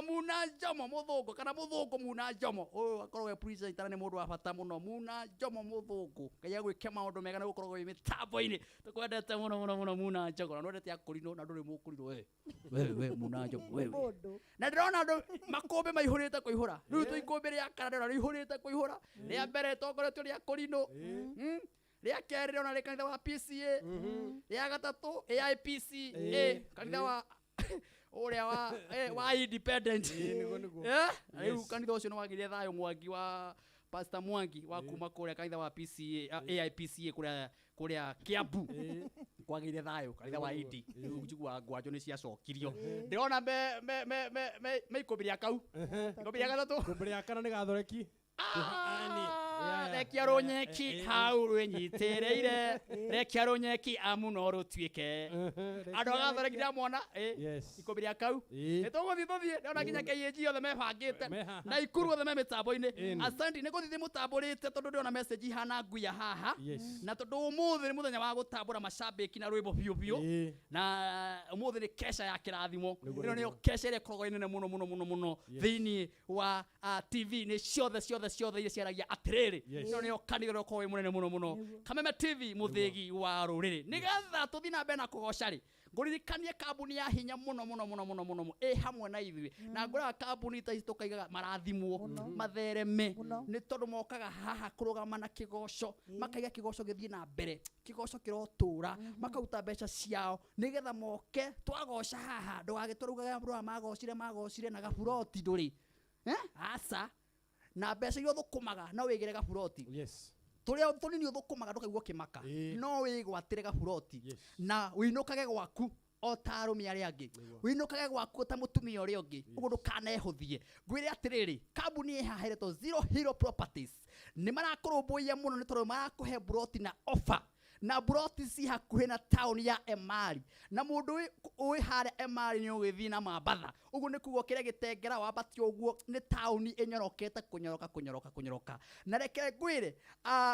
S7: Muna Njomo mũthũngũ kana mũthũngũ Muna Njomo ũyũ akorwo e presenter nĩ mũndũ wa bata mũno. Muna Njomo mũthũngũ, Ngai agwĩke maũndũ mega na gũkorwo wĩ mĩtambo-inĩ. Tũkwendete mũno mũno mũno Muna Njomo, na nĩwendete akũrinũ na ndũrĩ mũkũrinũ we we we Muna Njomo we we.
S6: Mũndũ.
S7: Na ndĩrona andũ makũmbĩ maihũrĩte kũihũra rĩu twĩ ikũmbĩ rĩa kana ndĩrona rĩihũrĩte kũihũra. Rĩa mbere tongoretio rĩa kũrinũ, Rĩa kerĩ ndĩrona rĩ kanitha wa PCA, rĩa gatatũ AIPCA, kanitha wa ũrĩa wa independent.
S8: Nĩguo, nĩguo.
S7: Na rĩu kanitha ũcio nĩ wagĩrire thayũ. Mwangi wa Pastor Mwangi wa kuma kũrĩa kanitha wa PCA, AIPCA kũrĩa Kiambu kwagĩire thayũ kanitha wa Indi. Rĩu njiguaga ngwanjo nĩ ciacokirio. Ndĩrona me me me me me me ikũmbĩ rĩa kau, ikũmbĩ rĩa gatatũ.
S8: Ikũmbĩ rĩa kana nĩ gathoreki.
S7: Rekia rũnyeki hau rwĩnyitĩrĩire, rekia rũnyeki amu no rũtuĩke andũ agathoreki ndĩramona. Ikũmbĩ rĩa kau nĩ tũgũthiĩ tũthiĩ ndĩrona nginya KAG othe mebangĩte
S8: Me haha.
S7: na ikuru othe me mĩtambo-inĩ.
S8: Ĩni.
S7: Asante. Nĩ gũthiĩ mũtambũrĩte tondũ ndĩrona message ihana nguya haha. Na tondũ ũmũthĩ nĩ mũthenya wa gũtambũra macambĩki na rwĩmbo biũ biũ na ũmũthĩ nĩ kesha ya kĩrathimo. Ĩno nĩyo kesha ĩrĩa ĩkoragwo ĩ nene mũno mũno mũno mũno thĩinĩ wa TV nĩ ciothe ciothe ciothe iria ciaragia atĩrĩrĩ. Ĩno nĩyo kanitha ũrĩa ũkoragwo wĩ mũnene mũno mũno, Kameme TV, mũthĩgi wa rũrĩrĩ. Nĩgetha tũthiĩ na mbere na kũgoca rĩ, ngũririkanie kambuni ya hinya mũno mũno mũno mũno mũno mũno ĩ hamwe na ithuĩ. Na ngũraga kambuni ta ici tũkaigaga marathimwo mathereme nĩ tondũ mokaga haha kũrũgama na kĩgoco, makaiga kĩgoco gĩthiĩ na mbere, kĩgoco kĩrotũra, makaruta mbeca ciao nĩgetha moke twagoca haha. Ndũgagĩtũraugaga andũ aya magocire magocire na gaburoti ndũrĩ. Aca, na mbeca iria ũthũkũmaga no wĩgĩre gaburoti. Tũrĩa tũnini ũthũkũmaga ndũkaigua ũkĩmaka. No wĩgwatĩre gaburoti na wĩinũkage gwaku o ta arũme arĩa angĩ, wĩinũkage gwaku ta mũtumia ũrĩa ũngĩ. Ũguo ndũkanehũthie. Ngwĩre atĩrĩrĩ, kambuni ĩ haha ĩretwo Zero Hero Properties nĩ marakũrũmbũiya mũno nĩ tondũ marakũhe buroti na offer na buroti ci hakuhĩ na taũni ya Emali. Na mũndũ ũĩ harĩa Emali nĩ ũgĩthiĩ na Mambatha, ũguo nĩ kuga ũkĩre gĩtengera wambatie ũguo nĩ taũni ĩnyorokete kũnyoroka kũnyoroka kũnyoroka. Na reke ngwĩre,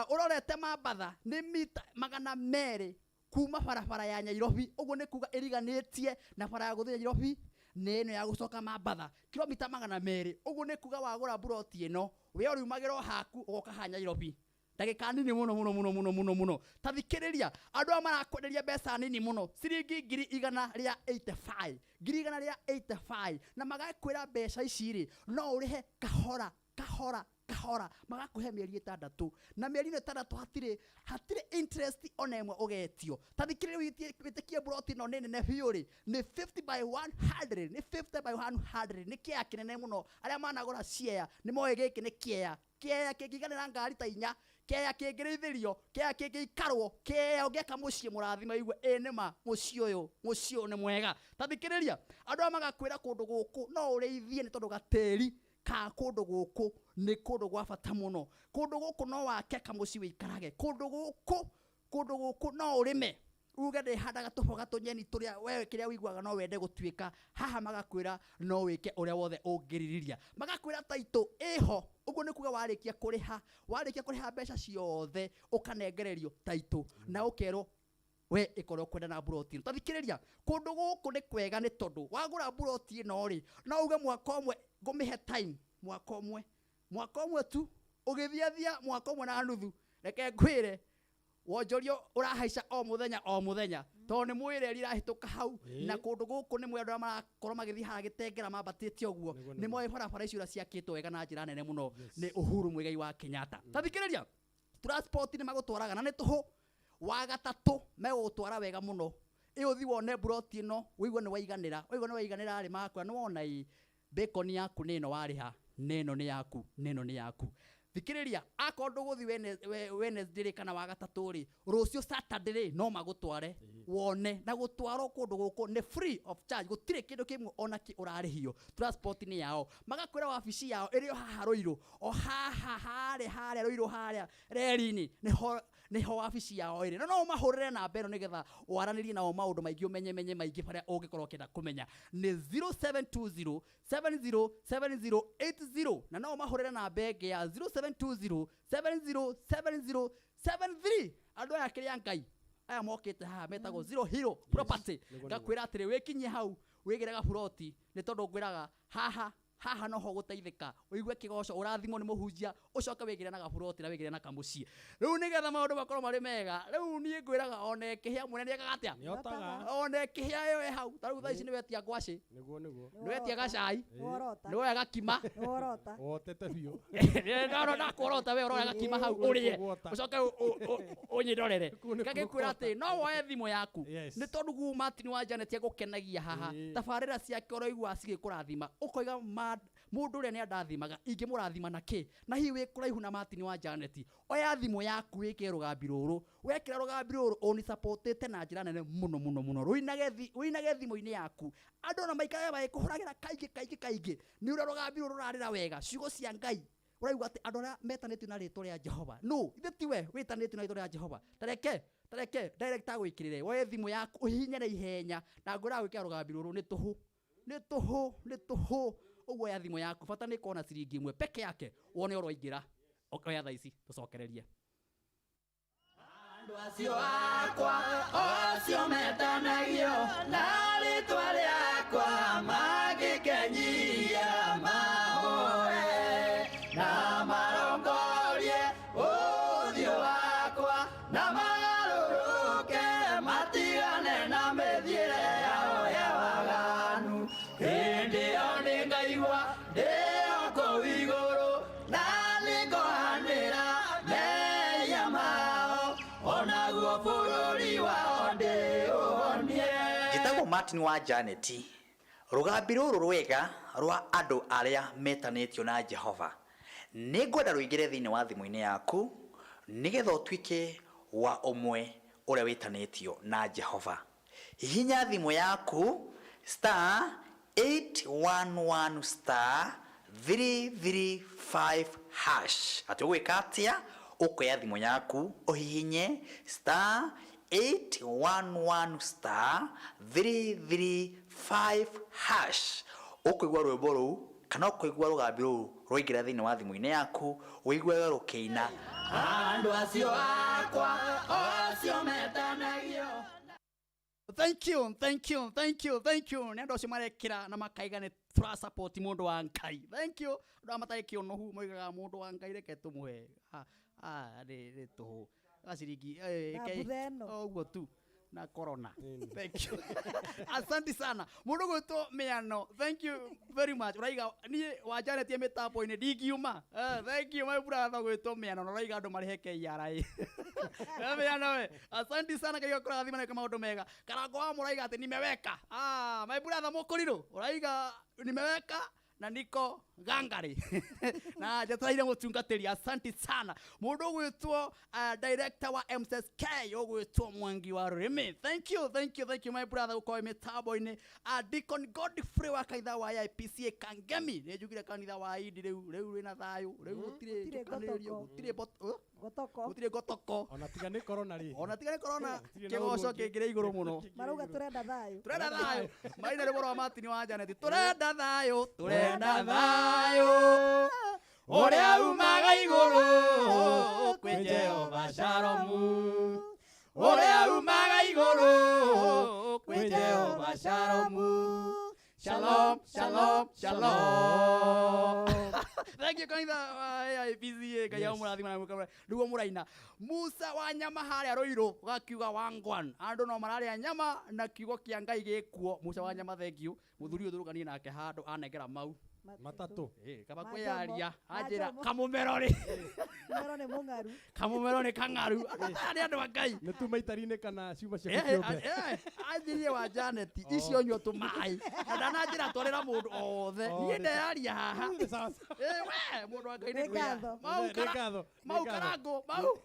S7: ũrorete Mambatha nĩ mita 200 kuma barabara ya Nairobi. Ũguo nĩ kuga ĩriganĩtie na bara ya gũthiĩ Nairobi nĩ ĩno ya gũcoka Mambatha, kilomita 200. Ũguo nĩ kuga wagũra buroti ĩno we ũriumagĩra o haku ũgoka haha Nairobi ndagĩka nini mũno mũno mũno mũno mũno mũno. Ta thikĩrĩria, andũ aya marakwenderia mbeca nini mũno, ciringi 185,000, 185,000, na magakwĩra mbeca ici rĩ no ũrĩhe kahora kahora kahora. Magakũhe mĩeri 6, na mĩeri ĩno 6 hatirĩ interest ona ĩmwe ũgetio. Ta thikĩrĩria, wĩtĩkie buroti ĩno nĩ nene biũ rĩ, nĩ 50 by 100, nĩ 50 by 100, nĩ kĩea kĩnene mũno. Arĩa managũra ciea nĩ moĩ gĩkĩ nĩ kĩea, kĩea kĩngĩiganĩra ngari ta inya, kĩea kĩngĩrĩithĩrio, kĩea kĩngĩikarwo, kĩea ũngĩaka mũciĩ mũrathima igue ĩ nĩma mũciĩ ũyũ, mũciĩ ũyũ nĩ mwega. Ta thikĩrĩria, andũ aya magakwĩra kũndũ gũkũ no ũrĩithie nĩ tondũ gatĩri ka kũndũ gũkũ nĩ kũndũ gwa bata mũno. Kũndũ gũkũ no wake kamũciĩ wĩikarage kũndũ gũkũ. Kũndũ gũkũ no ũrĩme uge ndĩhandaga tũboga tũnyeni tũrĩa wewe kĩrĩa ũiguaga no wende gũtuĩka haha. Magakwĩra no wĩke ũrĩa wothe ũngĩrirĩria. Magakwĩra taitũ ĩho, ũguo nĩ kuga warĩkia kũrĩha mbeca ciothe ũkanengererio taitũ na ũkerwo we ĩkorwo kwenda na buroti ĩno. Ta thikĩrĩria, kũndũ gũkũ nĩ kwega nĩ tondũ wagũra buroti ĩno rĩ, no uge mwaka ũmwe ngũmĩhe time, mwaka ũmwe, mwaka ũmwe tu. Ũgĩthiathia mwaka ũmwe na nuthu, reke ngwĩre wonjorio ũrahaica o mũthenya o mũthenya, tondũ nĩ mũĩ reri irahĩtũka hau. Na kũndũ gũkũ nĩ mũĩ andũ arĩa marakorwo magĩthiĩ harĩa Gĩtengera mambatĩte ũguo, nĩ moĩ barabara icio ũrĩa ciakĩtwo wega na njĩra nene mũno nĩ Uhuru Muigai wa Kenyatta. Ta thikĩrĩria, transport nĩ magũtwaraga na nĩ tũhũ. Wa gatatũ megũgũtwara wega mũno, ĩ ũthiĩ wone mburoti ĩno, ũigue nĩ waiganĩra, ũigue nĩ waiganĩra rĩ, magakwĩra nĩ wona ĩ bacon yaku nĩ ĩno warĩha, nĩ ĩno nĩ yaku, nĩ ĩno nĩ yaku. Thikĩrĩria, akorwo ndũgũthiĩ Wednesday rĩ kana wa gatatũ rĩ, rũciũ Saturday rĩ no magũtware wone. Na gũtwarwo kũndũ gũkũ nĩ free of charge, gũtirĩ kĩndũ kĩmwe ona kĩ ũrarĩhio. Transport nĩ yao. Magakwĩra wabici yao ĩrĩ o haha Rũirũ, o haha harĩa harĩa Rũirũ harĩa reri-inĩ, nĩho wabici yao ĩrĩ. Na no ũmahũrĩre namba ĩno nĩgetha waranĩrie nao maũndũ maingĩ, ũmenye menye maingĩ barĩa ũngĩkorwo ũkĩenda kũmenya. Nĩ 0720 707080, na no ũmahũrĩre namba ĩngĩ ya 0720 707073. Andũ aya kĩrĩa Ngai aya mokĩte haha metagwo Zero Hero Property. Ngakwĩra atĩrĩ, wĩkinyie hau wĩgĩre gaburoti, nĩ tondũ ngwĩraga haha haha noho gũteithĩka, ũigue kĩgoco, ũrathimwo nĩ mũhunjia, ũcoke wĩgĩre na gaburoti na wĩgĩre na kamũciĩ. Rĩu nĩgetha maũndũ makorwo marĩ mega, rĩu niĩ ngwĩraga ona ĩkĩhĩa mwene nĩekaga atĩa?
S8: Nĩotaga.
S7: Ona ĩkĩhĩa ĩyo ĩ hau, ta rĩu thaa ici nĩwetia ngwacĩ,
S8: Nĩguo nĩguo.
S7: nĩwetia gacai,
S6: Worota.
S7: nĩwoya gakima.
S6: Worota.
S8: Wotete biũ.
S7: Ndona ndakuorota we ũroya gakima hau ũrĩe,
S8: Kũgwota.
S7: ũcoke ũnyĩrorere.
S8: Kũu nĩ
S7: Ngagĩkwĩra
S8: kũgwota.
S7: atĩ no woe thimũ yaku,
S8: Yes.
S7: nĩ tondũ guo Martin wa Janet egũkenagia haha, tabarĩra ciake ũraigua cigĩkũrathima, ũkoiga mũndũ ũrĩa nĩ andathimaga, ingĩmũrathima na kĩ? Na hihi wĩ kũraihu na Martin wa Janet, oya thimũ yaku wĩkĩre rũgambi rũrũ. Wekĩra rũgambi rũrũ ũnisapotĩte na njĩra nene mũno mũno mũno. Rũinage thimũ-inĩ yaku, andũ ona maikarage magĩkũhũragĩra kaingĩ kaingĩ kaingĩ, nĩ ũrĩa rũgambi rũrũ rũrarĩra wega ciugo cia Ngai. Ũraigua atĩ andũ arĩa metanĩtio na rĩtwa rĩa Jehova, no ithe tiwe wĩtanĩtio na rĩtwa rĩa Jehova. Tareke director agwĩkĩrĩre, woe thimũ yaku ũhihinyane ihenya, na ngwĩraga gwĩkĩra rũgambi rũrũ nĩ tũhũ, nĩ tũhũ, nĩ tũhũ. Ũguo oya thimũ yaku, bata nĩ ĩkorwo na ciringi ĩmwe peke yake, wone ũroingĩra. Oya thaa ici tũcokererie.
S5: Andũ acio akwa, acio metanagio na rĩtwa rĩakwa, mangĩkenyia mahoe na marongorie ũthiũ wakwa, na magarũrũke matigane na mĩthiĩre yao ya waganu, hĩndĩ ĩyo nĩngaigua ndĩ o kũu igũrũ, na nĩngohanĩra mehia mao, onaguo bũrũri wao ndĩũhonie.
S11: Njĩtagwo Martin wa Janet. Rũgambi rũrũ rwega rwa andũ arĩa metanĩtio na Jehova, nĩ ngwenda rũingĩre thĩinĩ wa thimũ-inĩ yaku nĩgetha ũtuĩke wa ũmwe ũrĩa wĩtanĩtio na Jehova. Hihinya thimũ yaku star 811 star 335 hash. Atĩ ũgwĩka atĩa? Ũkoya thimũ yaku ũhihinye star 811 star 335 hash. Ũkũigua rwĩmbo rũu kana ũkũigua rũgambi rũu rwaingĩra thĩinĩ wa thimũ-inĩ yaku, ũiguage rũkĩina.
S5: Andũ acio akwa, acio metanagio.
S7: Thank you, thank you, thank you, thank you. Nĩ andũ acio marekĩra na makaiga nĩ tũrasupport mũndũ wa Ngai. Thank you. Andũ aya matarĩ kĩũnũhu moigaga mũndũ wa Ngai reke tũmũhe. Nĩ tũhũ. Gaciringi,
S6: Na mbutha ĩno.
S7: ũguo tu. Na corona. Thank you. Asante sana. Mũndũ gwĩtwo Mĩano, thank you very much. Ũraiga niĩ wa Janet mĩtambo-inĩ ndingiuma. Thank you my brother gwĩtwo Mĩano, na ũraiga andũ marĩhe KRA. Mĩano we. Asante sana, Ngai akũrathime na wĩke maũndũ mega. Karango wa mũraiga atĩ nimeweka. My brother Mũkũrirũ, ũraiga nimeweka na niko gangari. Na njetereire mũtungatĩri, asante sana. Mũndũ ũgwĩtwo director wa MSSK ũgwĩtwo Mwangi wa Rũrĩmĩ. Thank you, thank you, thank you my brother gũkorwo wĩ mĩtambo-inĩ. Deacon Godfrey wa kanitha wa IPCA Kangemi. Nĩ njugire kanitha wa Indi rĩu, rĩu wĩna thayũ, rĩu gũtirĩ
S6: Gũtirĩ
S7: njũkanĩrĩrio,
S6: ngotoko.
S7: gũtirĩ
S6: Ngotoko.
S7: Gũtirĩ ngotoko.
S8: Ona tiga nĩ corona rĩ.
S7: Ona tiga nĩ corona,
S8: Gũtirĩ na
S7: kĩgoco
S8: ũru ũngĩ.
S7: kĩngĩrĩ igũrũ mũno.
S6: Marauga tũrenda thayũ.
S7: Tũrenda thayũ. Marina rwĩmbo rwa Martin wa Janet. Tũrenda thayũ, tũrenda thayũ. Ũrĩa umaga igũrũ kwĩ Jehova Shalomu. Ũrĩa umaga igũrũ kwĩ Jehova Shalomu. Shalom, shalom, shalom. Thank you kanitha wa AIPCA. Ngai amũrathime na mũkamũra nĩguo mũraina. Musa wa nyama harĩa Rũirũ gakiuga wangwan, andũ no mararĩa nyama na kiugo kĩa Ngai gĩkuo. Musa wa nyama, thank you. Mũthuri ũyũ tũrũganie nake handũ anengera mau
S8: matatũ.
S7: Kaba
S6: Ma
S7: kwĩyaria
S6: Jomo, ma
S7: anjĩra
S6: Jomo.
S7: kamũmero rĩ.
S6: Mũmero nĩ mũng'aru.
S7: Kamũmero nĩ kang'aru. Andũ aya nĩ andũ a Ngai.
S8: Nĩ tuma itari-inĩ kana ciuma ciaku kĩũmbe.
S7: Anjirie wa Janet icio nyua tũmaĩ na ndananjĩra twarĩra mũndũ o wothe.
S8: Oh,
S7: Niĩ
S8: nĩ-
S7: ndeyaria haha.
S8: Nĩ sawa sawa.
S7: We mũndũ wa Ngai nĩ
S6: Nĩ ngatho.
S7: Mau
S8: Nĩ ngatho, nĩ
S7: mau
S8: ngatho.
S7: karango mau.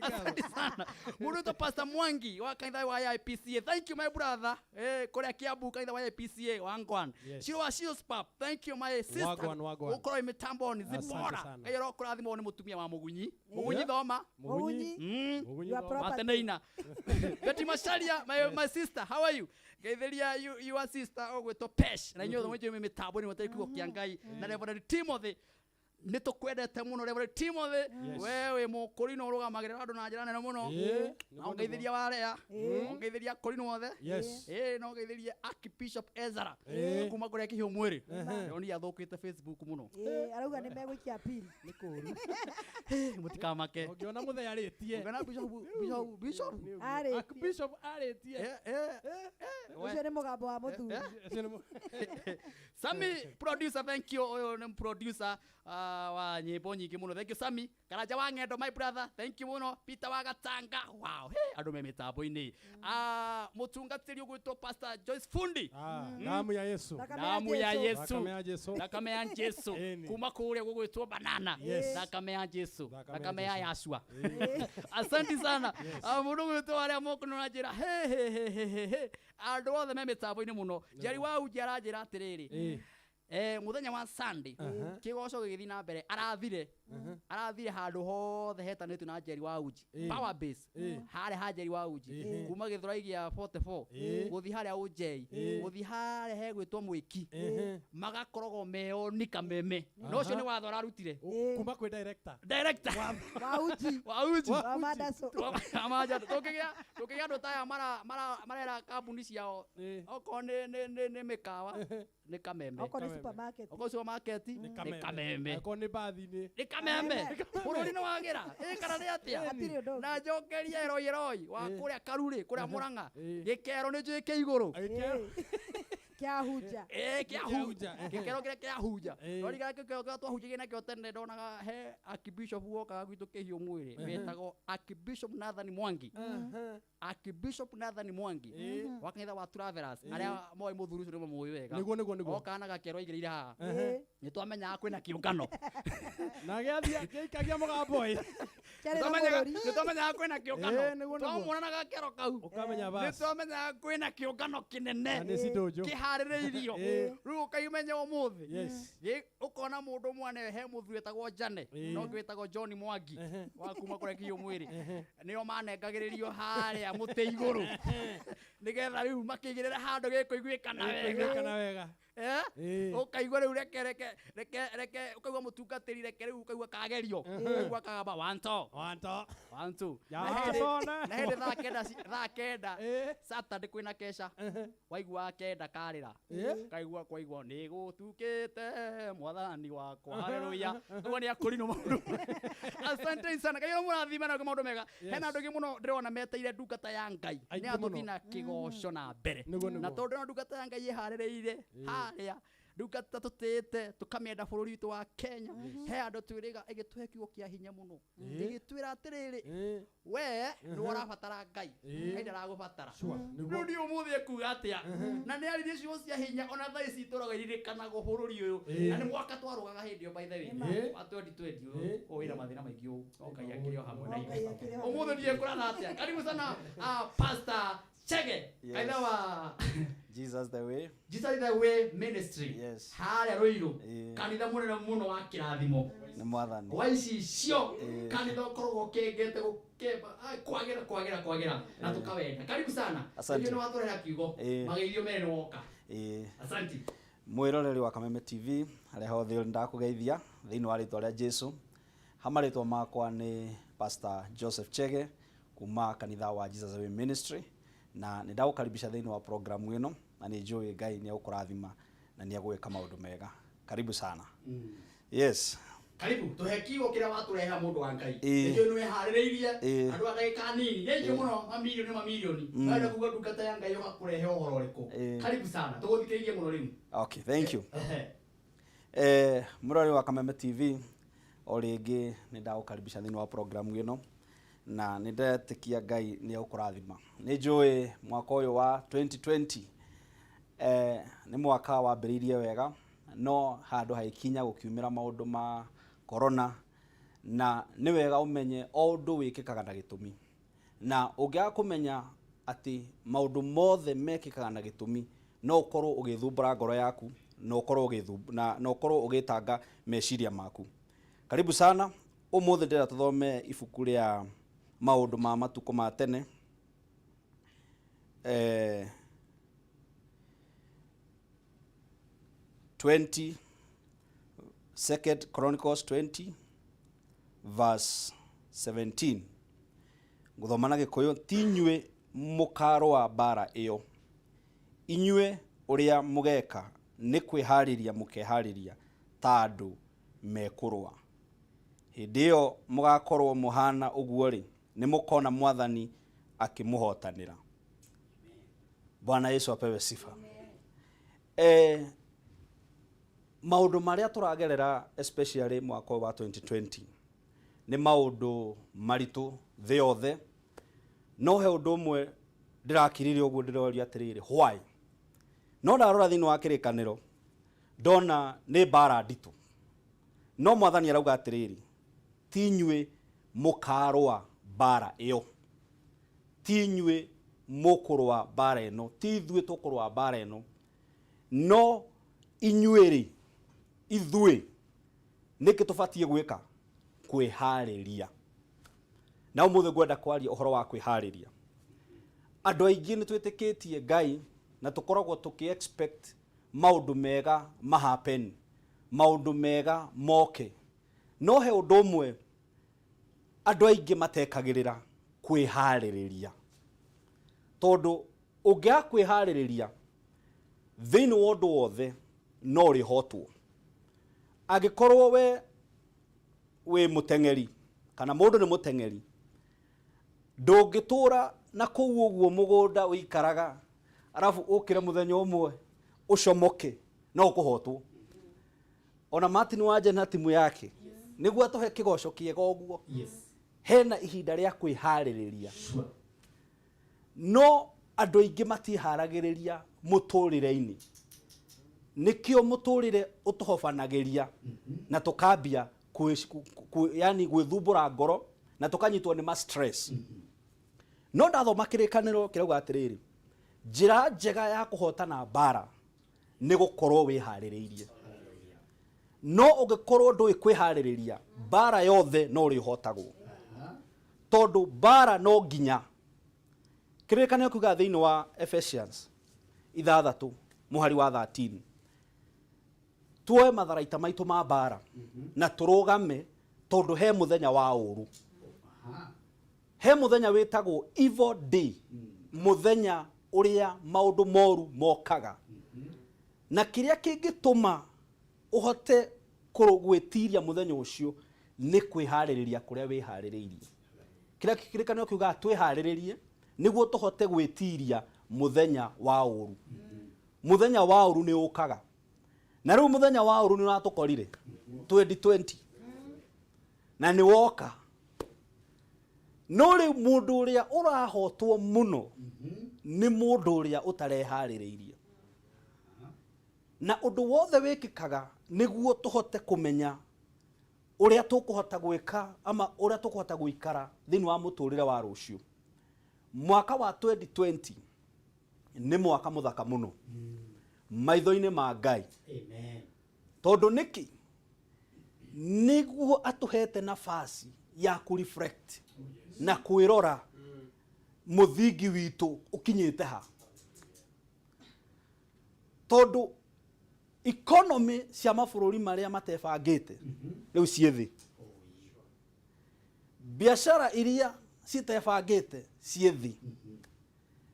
S7: Asante sana mũndũ wĩtwo Pastor Mwangi wa kanitha wa IPCA, thank you my brother. Kũrĩa Kiambu kanitha wa IPCA wangwan. Shiro wa Shios Pap, thank you my sister.
S8: Wagwan, wagwan.
S7: Ũkorwo wĩ mĩtambo-inĩ
S8: Asante
S7: Zipora.
S8: sana.
S7: Ngai arokũrathimwo nĩ mũtumia wa Mũgunyi. Mũgunyi thoma.
S6: Mũgunyi.
S8: Mũgunyi
S6: Your
S8: thoma.
S6: property.
S7: Wateneina. Betty Macharia, my sister, how are you? Geithiria your sister ũgwĩtwo Pesh. Na inyuothe mũnjũĩ mĩtambo-inĩ mũtarĩ kiugo kĩa Ngai. Na Reverend Timothy, nĩ tũkwendete mũno Reverend Timothy. We wĩ mũkũrinũ ũrũgamagĩrĩra andũ na njĩra nene mũno.
S8: Ĩĩ,
S7: Na
S8: nĩguo,
S7: ũngeithĩria warea, ũngeithĩria kũrinũ othe.
S8: Yes.
S7: Na ũngeithĩrie Archbishop Ezra
S8: Ĩĩ.
S7: kuma kũrĩa kĩhiũ mwĩrĩ. Ndĩronire athũkĩte Facebook mũno.
S6: Arauga nĩ megũikia appeal.
S8: Nĩ kũũru.
S7: Mũtikamake.
S8: Ũngĩona mũthee arĩtie.
S7: Ũngĩona Bishop Bishop Bishop
S6: Arĩtie.
S8: Archbishop arĩtie.
S6: Ũcio nĩ mũgambo wa mũthuri.
S8: Ũcio nĩ
S7: Sami producer, thank you. Ũyũ nĩ producer wa nyĩmbo nyingĩ mũno. Thank you Sami. Karanja wa Ng'endo, my brother, thank you mũno. Peter wa Gatanga, wow. Hey, andũ me mĩtambo-inĩ. Mũtungatĩri ũgwĩtwo Pastor Joyce Fundi.
S8: Ah, damu ya Yesu.
S6: Thakame ya
S7: Damu ya
S6: Jesu.
S7: Yesu.
S8: Thakame ya Jesu.
S7: Thakame ya Jesu.
S8: Ĩni.
S7: Kuma kũrĩa gũgwĩtwo banana.
S8: Yes.
S7: Thakame ya Jesu.
S8: Thakame ya
S7: Thakame ya
S8: Jesu.
S7: Yashua. Asante sana. Mũndũ ũgwĩtwo arĩa moko na njĩra he he he he he he. Andũ othe me mĩtambo-inĩ mũno. Njeri wa Uji aranjĩra atĩrĩrĩ. Mũthenya wa Sunday kĩgoco gĩgĩthiĩ na mbere arathire handũ hothe hetanĩtio na Njeri wa Uji, power base harĩa ha Njeri wa Uji, kuma Gĩthũrai gĩa 44 gũthiĩ harĩa Ũnjei, gũthiĩ harĩa hegwĩtwo Mwĩki, magakoragwo meoni kameme na ũcio nĩ watho ararutire.
S8: Kuma kwĩ director.
S7: Director
S6: Wa Uji.
S7: Wa Uji.
S6: Wa Madaso.
S7: Tũkĩgĩa andũ ta aya marera kambuni ciao, okorwo nĩ mĩkawa nĩ kameme.
S6: Okorwo nĩ supermarket.
S7: Okorwo supermarket nĩ kameme.
S8: Okorwo nĩ bathi nĩ
S7: nĩ kameme. Bũrũri nĩ wagĩra ĩ kana nĩ atĩa?
S6: Hatirĩ ũndũ ũngĩ.
S7: Na njokerie Eroi Eroi wa kũrĩa Karurĩ kũrĩa Mũrang'a, gĩkero nĩ njũĩ kĩ igũrũ.
S6: Kĩahunja.
S7: Kĩahunja gĩkero kĩrĩa kĩahunja no rigara gĩkero kĩrĩa twahunjagia nakĩo tene, ndonaga he Archbishop wokaga gwitũ kĩhiũ mwĩrĩ wetagwo Archbishop Nathan Mwangi, Archbishop Nathan Mwangi wa kanitha wa Travelers. Arĩa moĩ mũthuri ũcio nĩ mamũĩ wega.
S8: Nĩguo, nĩguo, nĩguo.
S7: Okaga na gakero aigĩrĩire haha, nĩ twamenyaga kwĩna kĩũngano.
S8: Na gĩathiĩ gĩikagia mũgambo ĩ.
S6: Kĩarĩ na mũrũri.
S7: Nĩ twamenyaga kwĩna kĩũngano.
S8: Nĩguo, nĩguo.
S7: Twamuona na gakero kau
S8: Ũkamenya
S7: nĩ
S8: basi.
S7: twamenyaga kwĩna kĩũngano kĩnene
S8: Na nĩ cindũnjũ.
S7: kĩharĩrĩirio. Rĩu ũkaimenya ũmũthĩ. Ũkona mũndũ mwane he mũthuri wĩtagwo Jane no ũngĩ wĩtagwo John Mwangi wa kuma kũrĩa kĩhiũ mwĩrĩ, nĩo manengagĩrĩrio harĩa mũtĩ igũrũ nĩgetha rĩu makĩigĩrĩre handũ gĩkũiguĩkana wega.
S8: Gĩkũiguĩkana wega.
S7: Ũkaigua rĩu reke reke reke reke, ũkaigua mũtungatĩri reke rĩu, ũkaigua kagerio, ũkaigua kagamba one two
S8: One two.
S7: One two.
S8: Ya,
S7: Na hĩndĩ-
S8: sona.
S7: na hĩndĩ thaa 9 Saturday kwĩna kesha, waigua kenda karĩra, kaigua kwaigua nĩ gũtukĩte mwathani wakwa, haleluya. Ũguo nĩ akũrinũ maũndũ. Asante sana. Ngai mũrathime na maũndũ mega. Hena andũ aingĩ mũno ndĩrona meteire ndungata ya Ngai
S8: Aingĩ
S7: nĩ atũthiĩ
S8: mũno.
S7: na kĩgoco na mbere.
S8: Nĩguo, nĩguo.
S7: Na tondũ ndĩrona ndungata ya Ngai ĩharĩrĩire harĩa, ndungata tũtĩĩte tũkamĩenda bũrũri witũ wa Kenya, he andũ twĩrĩga ĩgĩtũhe kiugo kĩa hinya mũno, ĩgĩtwĩra atĩrĩrĩ, we nĩwe ũrabatara Ngai, Ngai ndaragũbatara.
S8: Nĩguo.
S7: Rĩu niĩ ũmũthĩ ekuga atĩa? Na nĩ aririe ciugo cia hinya, ona thaa ici itũraga iririkanagwo bũrũri ũyũ. Na nĩ mwaka twarũgaga hĩndĩ ĩyo, by the way, wa 2020 ũyũ wĩna mathĩna maingĩ ũũ, no Ngai akĩrĩ o hamwe na
S6: Ngai
S7: ithuĩ.
S6: akĩrĩ hamwe.
S7: Ũmũthĩ ndiĩ kũratha atĩa. Karibu sana Pastor Chege.
S9: Yes.
S7: Kaitha wa
S9: Jesus the Way.
S7: Jesus the Way Ministry.
S9: Yes.
S7: Harĩa Rũirũ.
S9: Ĩĩ.
S7: Kanitha mũnene mũno wa kĩrathimo.
S9: Nĩ mwathani.
S7: Wa icicio.
S9: Ĩĩ.
S7: Kanitha ũkoragwo ũkĩngete gũkemba, kwagĩra kwagĩra kwagĩra na tũkawenda. Karibu sana.
S9: Asante.
S7: Nĩkĩo nĩ watũrehera kiugo.
S9: Ĩĩ.
S7: Mageithio mere nĩ woka.
S9: Ĩĩ.
S7: Asante.
S9: Mwĩroreri wa Kameme TV harĩa hothe ũrĩ, ndakũgeithia thĩinĩ wa rĩtwa rĩa Jesu. Ha marĩtwa makwa nĩ Pastor Joseph Chege kuma kanitha wa Jesus Way Ministry, na nĩ ndagũkaribisha thĩinĩ wa programu ĩno, na nĩ njũĩ Ngai nĩ egũkũrathima na nĩ egwĩka maũndũ mega. Karibu sana. Yes.
S7: Karibu tuhe kiugo kiria waturehera mundu wa Ngai.
S9: Ĩĩ.
S7: Nĩnjũĩ nĩ wĩharĩrĩirie
S9: Ĩĩ.
S7: andũ a ndagĩka nini nĩ aingĩ mũno, mamirioni mamirioni marenda kuga ndungata ya Ngai ũgakũrehe ũhoro ũrĩkũ.
S9: Ĩĩ.
S7: Karibu sana, tũgũthikĩrĩrie mũno rĩu.
S9: Okay, thank you.
S7: Ehe.
S9: Mũrori wa Kameme TV, o rĩngĩ nĩ ndagũkaribisha thĩinĩ wa programu ĩno na nĩ ndetĩkia Ngai nĩ egũkũrathima. Nĩ njũĩ mwaka ũyũ wa 2020 nĩ mwaka wambĩrĩirie wega, no handũ hagĩkinya gũkiumĩra maũndũ ma corona, na nĩ wega ũmenye o ũndũ wĩkĩkaga na gĩtũmi, na ũngĩaga kũmenya atĩ maũndũ mothe mekĩkaga na gĩtũmi, no ũkorwo ũgĩthumbũra ngoro yaku, na ũkorwo na ũkorwo ũgĩtanga meciria maku. Karibu sana. Ũmũthĩ ndĩrenda tũthome ibuku rĩa maũndũ ma matukũ ma tene, 20, Second Chronicles 20 verse 17. Ngũthoma na Gĩkũyũ. Ti inyuĩ mũkarũa mbara ĩyo, inyuĩ ũrĩa mũgeka nĩ kwĩharĩria mũkeharĩria ta andũ mekũrũa. Hĩndĩ ĩyo mũgakorwo mũhana ũguo-rĩ, nĩ mũkona Mwathani akĩmũhotanĩra. Bwana Yesu apewe sifa. Maũndũ marĩa tũragerera especially mwaka ũyũ wa 2020 nĩ maũndũ maritũ thĩ yothe, no he ũndũ ũmwe ndĩrakirire ũguo ndĩroria atĩrĩrĩ, why? No ndarora thĩinĩ wa kĩrĩkanĩro ndona nĩ mbara nditũ, no Mwathani arauga atĩrĩrĩ, ti inyuĩ mũkarũa mbara ĩyo, ti inyuĩ mũkũrũa mbara ĩno, ti ithuĩ tũkũrũa mbara ĩno, no inyuĩ rĩ, ithuĩ nĩkĩ tũbatiĩ gwĩka? Kwĩharĩria. Na ũmũthĩ ngwenda kwaria ũhoro wa kwĩharĩria. Andũ aingĩ nĩ twĩtĩkĩtie Ngai na tũkoragwo tũkĩ expect maũndũ mega ma happen, maũndũ mega moke, no he ũndũ ũmwe andũ aingĩ matekagĩrĩra, kwĩharĩrĩria. Tondũ ũngĩaga kwĩharĩrĩria thĩinĩ wa ũndũ wothe no ũrĩhotwo. Angĩkorwo we wĩ mũteng'eri kana mũndũ nĩ mũteng'eri, ndũngĩtũra na kũu ũguo mũgũnda ũikaraga arabu ũkĩre mũthenya ũmwe ũcomoke, no ũkũhotwo. Ona Martin Wanje na timu yake nĩguo atũhe kĩgoco kĩega ũguo, hena ihinda rĩa kwĩharĩrĩria. No andũ aingĩ matiharagĩrĩria mũtũrĩre-inĩ, nĩkĩo mũtũrĩre ũtũhobanagĩria na tũkambia yani gwĩthumbũra ngoro na tũkanyitwo nĩ ma stress. No ndathoma kĩrĩkanĩro kĩrauga atĩrĩrĩ, njĩra njega ya kũhotana mbara nĩ gũkorwo wĩharĩrĩirie. No ũngĩkorwo ndũĩ kwĩharĩrĩria, mbara yothe no ũrĩhotagwo, tondũ mbara no nginya. Kĩrĩkanĩro kiugaga thĩinĩ wa Ephesians 6 mũhari wa 13, tuoe matharaita maitũ ma mbara na tũrũgame, tondũ he mũthenya wa ũru, he mũthenya wĩtagwo evil day, mũthenya ũrĩa maũndũ moru mokaga. Na kĩrĩa kĩngĩtũma ũhote gwĩtiria mũthenya ũcio nĩ kwĩharĩrĩria kũrĩa wĩharĩrĩirie. Kĩrĩa kĩrĩkanĩro kiugaga twĩharĩrĩrie nĩguo tũhote gwĩtiria mũthenya wa ũru. Mũthenya wa ũru nĩ ũkaga, na rĩu mũthenya wa ũru nĩ ũratũkorire 2020 na nĩ woka. No rĩu mũndũ ũrĩa ũrahotwo mũno nĩ mũndũ ũrĩa ũtareharĩrĩirie. Na ũndũ wothe wĩkĩkaga nĩguo tũhote kũmenya ũrĩa tũkũhota gwĩka ama ũrĩa tũkũhota gũikara thĩinĩ wa mũtũrĩre wa rũciũ. Mwaka wa 2020 nĩ mwaka mũthaka mũno maitho-inĩ ma Ngai.
S7: Amen.
S9: Tondũ nĩkĩ? Nĩguo atũhete nafasi ya kũ reflect na kwĩrora mũthingi witũ ũkinyĩte ha. Tondũ economy cia mabũrũri marĩa matebangĩte rĩu ciĩ thĩ, biacara iria citebangĩte ciĩ thĩ,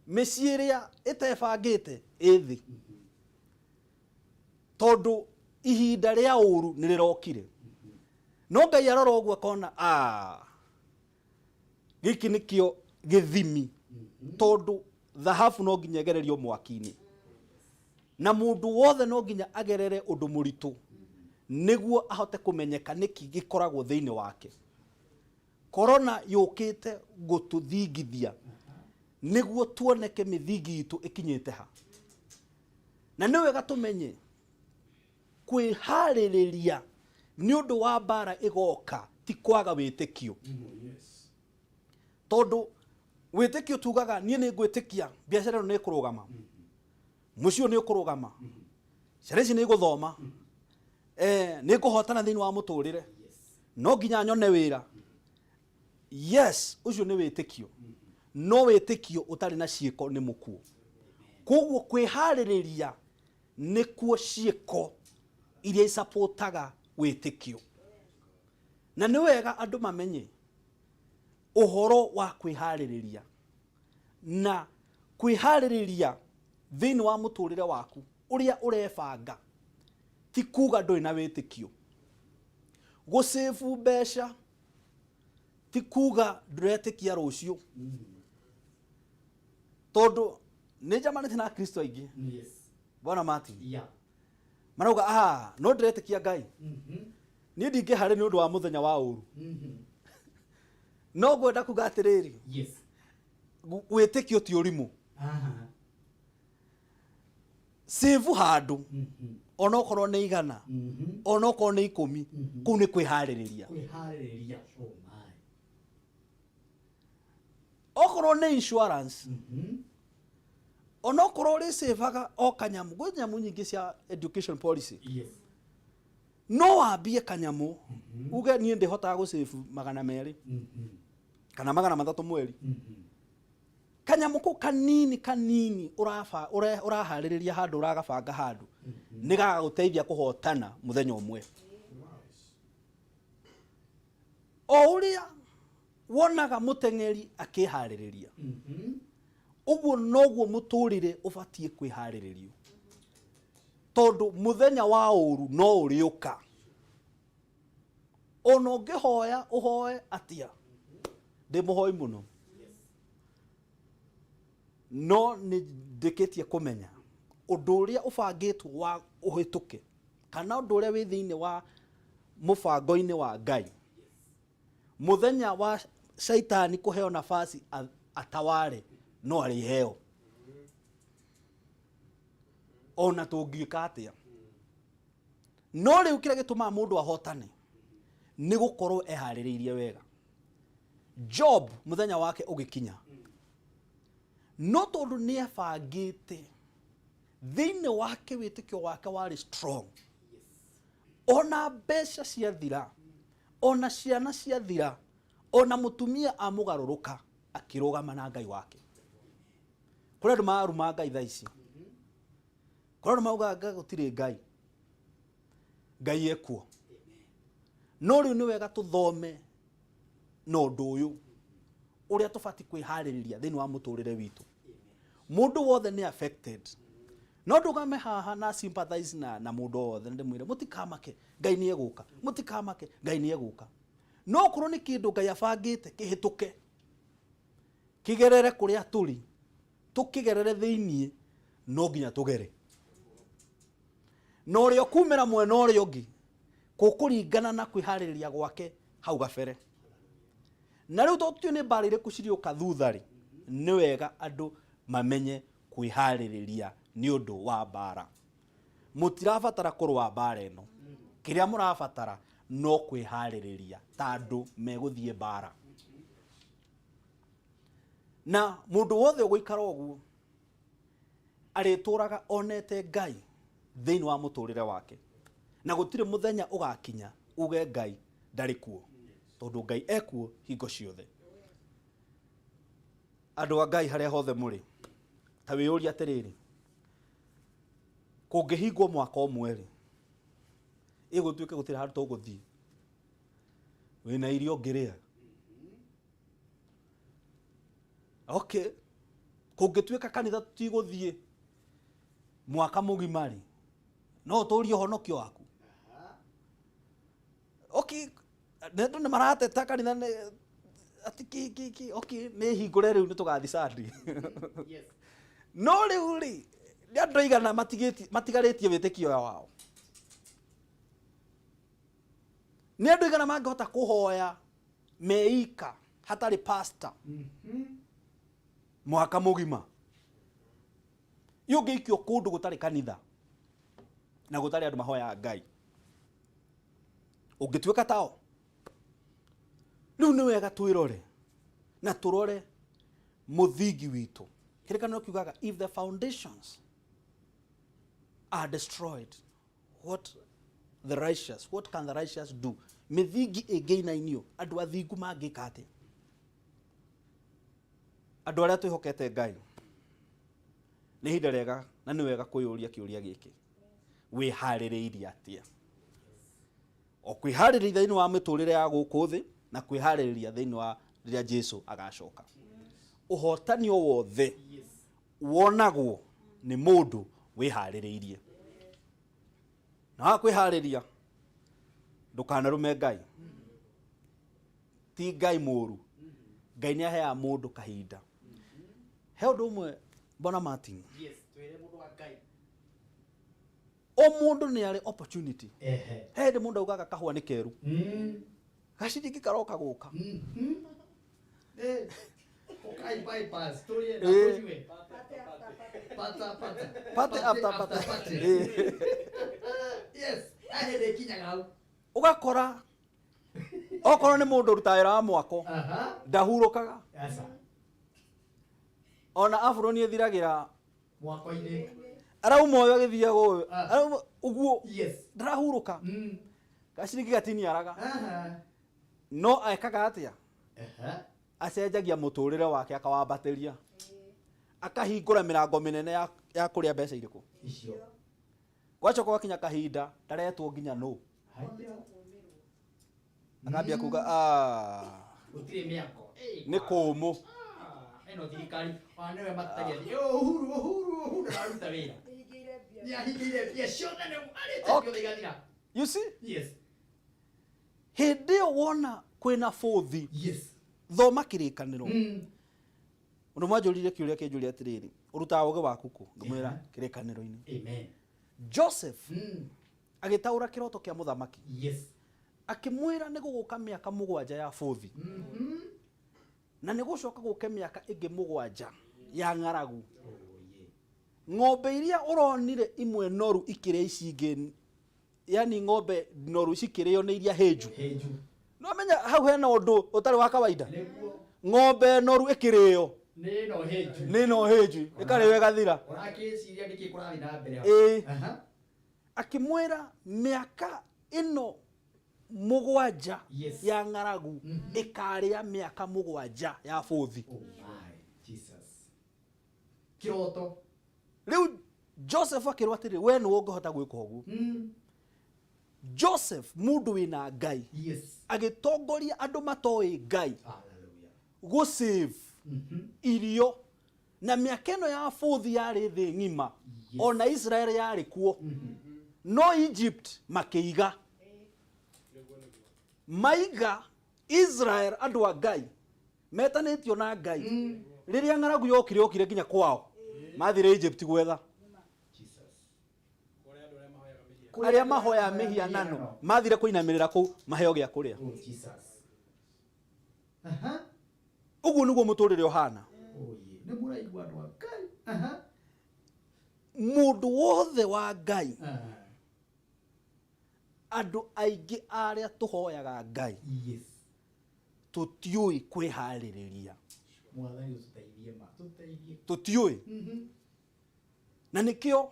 S9: mĩciĩ ĩrĩa ĩtebangĩte ĩ thĩ, tondũ Ihinda rĩa ũru nĩ rĩrokire. No Ngai arora ũguo akona, ah, gĩkĩ nĩkĩo gĩthimi, tondũ thahabu no nginya ĩgererio mwaki-inĩ, na mũndũ wothe no nginya agerere ũndũ mũritũ nĩguo ahote kũmenyeka nĩkĩ gĩkoragwo thĩinĩ wake. Korona yũkĩte gũtũthingithia nĩguo tuoneke mĩthingi itũ ĩkinyĩte ha. Na nĩ wega tũmenye kwĩharĩrĩria nĩ ũndũ wa mbara ĩgoka ti kwaga wĩtĩkio. Tondũ wĩtĩkio tugaga niĩ nĩ ngwĩtĩkia biacara ĩno nĩ ĩkũrũgama, mũciĩ ũyũ nĩ ũkũrũgama, ciana ici nĩ igũthoma, nĩ ngũhotana thĩinĩ wa mũtũrĩre, no nginya nyone wĩra. Yes, ũcio nĩ wĩtĩkio, no wĩtĩkio ũtarĩ na ciĩko nĩ mũkuũ. Koguo kwĩharĩrĩria nĩkuo ciĩko iria isapotaga wĩtĩkio. Na nĩ wega andũ mamenye ũhoro wa kwĩharĩrĩria, na kwĩharĩrĩria thĩinĩ wa mũtũrĩre waku ũrĩa ũrebanga ti kuga ndũrĩ na wĩtĩkio. Gũcĩbu mbeca ti kuga ndũretĩkia rũciũ, tondũ nĩ njamanĩtie na Akristo aingĩ. Bwana Martin. Marauga, ah, no ndĩretĩkia Ngai. Niĩ ndingĩharĩ nĩ ũndũ wa mũthenya wa ũru. No ngwenda kuga atĩrĩrĩ, wĩtĩkio ti ũrimũ. Save handũ, onokorwo nĩ 100, onokorwo nĩ 10, kũu nĩ kwĩharĩrĩria.
S7: Kwĩharĩrĩria. Oh my.
S9: Okorwo nĩ insurance, onokorwo ũrĩcĩvaga o kanyamũ, gwĩ nyamũ nyingĩ cia education policy. No wambie kanyamũ, uge niĩ ndĩhotaga gũcĩbu 200 kana 300 mweri. Kanyamũ kau kanini kanini ũraharĩrĩria handũ, ũragabanga handũ, nĩ gagagũteithia kũhotana mũthenya ũmwe. O ũrĩa wonaga mũteng'eri akĩharĩrĩria, ũguo noguo mũtũrĩre ũbatiĩ kwĩharĩrĩrio, tondũ mũthenya wa ũru no ũrĩũka. Ona ũngĩhoya ũhoe atĩa, ndĩ mũhoi mũno, no nĩ ndĩkĩtie kũmenya ũndũ ũrĩa ũbangĩtwo wa ũhĩtũke, kana ũndũ ũrĩa wĩ thĩinĩ wa mũbango-inĩ wa Ngai. Mũthenya wa Shaitani kũheo nafasi ataware, no arĩheo ona tũngĩka atĩa. No rĩu kĩrĩa gĩtũmaga mũndũ ahotane nĩ gũkorwo eharĩrĩirie wega. Job mũthenya wake ũgĩkinya, no tondũ nĩ ebangĩte thĩinĩ wake, wĩtĩkio wake warĩ strong. Ona mbeca ciathira, ona ciana ciathira, ona mũtumia amũgarũrũka, akĩrũgama na Ngai wake. Kũrĩ andũ mararuma Ngai thaa ici, kũrĩ andũ maugaga Ngai gũtirĩ Ngai, Ngai ekuo. No rĩu nĩ wega tũthome na ũndũ ũyũ ũrĩa tũbatiĩ kwĩharĩrĩria thĩinĩ wa mũtũrĩre witũ. Mũndũ wothe nĩ affected. No ndũgame haha na sympathize na mũndũ o wothe, ndĩmwĩre mũtikamake, Ngai nĩ egũka, mũtikamake, Ngai nĩ egũka. No okorwo nĩ kĩndũ Ngai abangĩte kĩhĩtũke, kĩgerere kũrĩa tũrĩ, tũkĩgerere thĩiniĩ, no nginya tũgere. Na ũrĩa ũkumĩra mwena ũrĩa ũngĩ, kũkũringana na kwĩharĩrĩria gwake hau gabere. Na rĩu tondũ tũtiũĩ nĩ mbara irĩkũ cirĩũka thutha rĩ, nĩ wega andũ mamenye kwĩharĩrĩria nĩ ũndũ wa mbara. Mũtirabatara kũrũa mbara ĩno, kĩrĩa mũrabatara no kwĩharĩrĩria ta andũ megũthiĩ mbara. Na mũndũ wothe ũgũikara ũguo arĩtũraga onete Ngai thĩinĩ wa mũtũrĩre wake, na gũtirĩ mũthenya ũgakinya uge Ngai ndarĩ kuo, tondũ Ngai ekuo hingo ciothe. Andũ a Ngai harĩa hothe mũrĩ, ta wĩyũrie atĩrĩrĩ, kũngĩhingwo mwaka ũmwe rĩ, ĩgũtuĩke gũtirĩ handũ tũgũthiĩ, wĩna irio ũngĩrĩa? Okay, kũngĩtuĩka kanitha tũtigũthiĩ mwaka mũgima rĩ, no ũtũrie ũhonokio waku? Okay, andũ nĩ marateta kanitha nĩ ati ki ki ki, okay, nĩ hingũre rĩu nĩ tũgathi Sunday. No rĩu rĩ, nĩ andũ aigana matigarĩtie wĩtĩkio wao? Nĩ andũ aigana mangĩhota kũhoya meika hatarĩ pastor mwaka mũgima? Ũngĩikio kũndũ gũtarĩ kanitha na gũtarĩ andũ mahoyaga Ngai, ũngĩtuĩka tao? Rĩu nĩ wega twĩrore na tũrore mũthingi witũ. Kĩrĩkanĩro kiugaga, if the foundations are destroyed, what can the righteous do? Mĩthingi ĩngĩinainio, andũ athingu mangĩka atĩa? Andũ arĩa twĩhokete Ngai, nĩ ihinda rĩega na nĩ wega kwĩyũria kĩũria gĩkĩ: wĩharĩrĩirie atĩa? O kwĩharĩrĩria thĩinĩ wa mĩtũrĩre ya gũkũ thĩ na kwĩharĩrĩria thĩinĩ wa rĩrĩa Jesu agacoka. Ũhotani o wothe wonagwo nĩ mũndũ wĩharĩrĩirie. Na wa kwĩharĩria, ndũkanarume Ngai. Ti Ngai mũru, Ngai nĩ aheaga mũndũ kahinda. He ũndũ ũmwe, Bwana Martin.
S7: Yes, twĩre, mũndũ wa Ngai.
S9: O mũndũ nĩ arĩ opportunity. He hĩndĩ mũndũ augaga kahũa nĩ keru, gaciringi karoka gũka.
S7: Ukai bypass tũrĩe na tũnyue. Pata pata.
S9: Party after party.
S7: Party. Yes, he hĩndĩ ĩkinyaga hau.
S9: Ũgakora okorwo nĩ mũndũ ũrutaga wĩra wa mwako, ndahurũkaga.
S7: Aca.
S9: Ona aburoni ĩthiragĩra
S7: mwako-inĩ.
S9: Arauma ũyũ agĩthiaga ũyũ, arauma ũguo, ndarahurũka, gaciringi gatiniaraga. No ekaga atĩa? Acenjagia mũtũrĩre wake, akawambatĩria, akahingũra mĩrango mĩnene ya kũrĩa mbeca irĩkũ.
S7: Icio.
S9: Gwacoka gwakinya kahinda ndaretwo nginya nũ, akambia kuga, "Ah,
S7: gũtirĩ mĩako.
S9: Nĩ kũmũ."
S7: Ĩno thirikari ona nĩwe matetagia, "Ĩ, Uhuru, Uhuru, Uhuru ndararuta wĩra, nĩ ahingĩire mbia ciothe, nĩ arĩte ciothe igathira."
S9: You see?
S7: Yes.
S9: Hĩndĩ ĩyo wona kwĩna bũthi, thoma Kĩrĩkanĩro. Ũndũ mwanjũrire kĩũria kĩnjũria atĩrĩrĩ, ũrutaga ũgĩ waku kũ? Ngĩmwĩra Kĩrĩkanĩro-inĩ.
S7: Amen.
S9: Joseph agĩtaũra kĩroto kĩa mũthamaki, akĩmwĩra nĩ gũgũka mĩaka 7 ya bũthi, na nĩ gũcoka gũke mĩaka ĩngĩ 7 ya ng'aragu. Ng'ombe iria ũronire imwe noru ikĩrĩa ici ingĩ, yani ng'ombe noru cikĩrĩo nĩ iria hĩnju.
S7: Hĩnju.
S9: No menya hau hena ũndũ ũtarĩ wa kawaida. Ng'ombe noru ĩkĩrĩo
S7: nĩ ĩno hĩnju.
S9: Nĩ ĩno hĩnju ĩkarĩo ĩgathira.
S7: Ũrakĩciria nĩkĩ kũrathiĩ na mbere hau?
S9: Ĩĩ. Akĩmwĩra mĩaka ĩno 7 ya ng'aragu ĩkarĩa mĩaka 7 ya bũthi.
S7: Oh my Jesus, kĩroto.
S9: Rĩu Joseph akĩrwo atĩrĩ, we nĩwe ũngĩhota gwĩka ũguo. Joseph, mũndũ wĩna Ngai, agĩtongoria andũ matoĩ Ngai gũ save irio, na mĩaka ĩno ya bũthi yarĩ thĩ ng'ima, ona Israel yarĩ kuo, no Egypt makĩiga maiga. Israel, andũ a Ngai metanĩtio na Ngai, rĩrĩa ng'aragu yokire, yokire nginya kwao, mathire Egypt gwetha arĩa mahoya mĩhianano, mathire kũinamĩrĩra kũu maheo gĩa kũrĩa.
S7: Oh Jesus.
S9: Ũguo nĩguo mũtũrĩre ũhana.
S7: Oh ye, nĩ mũraigua, andũ a Ngai?
S9: Mũndũ wothe wa Ngai, andũ aingĩ arĩa tũhoyaga Ngai, tũtiũĩ kwĩharĩrĩria.
S7: Mwathani ũtũteithie, ma tũteithie.
S9: Tũtiũĩ, na nĩkĩo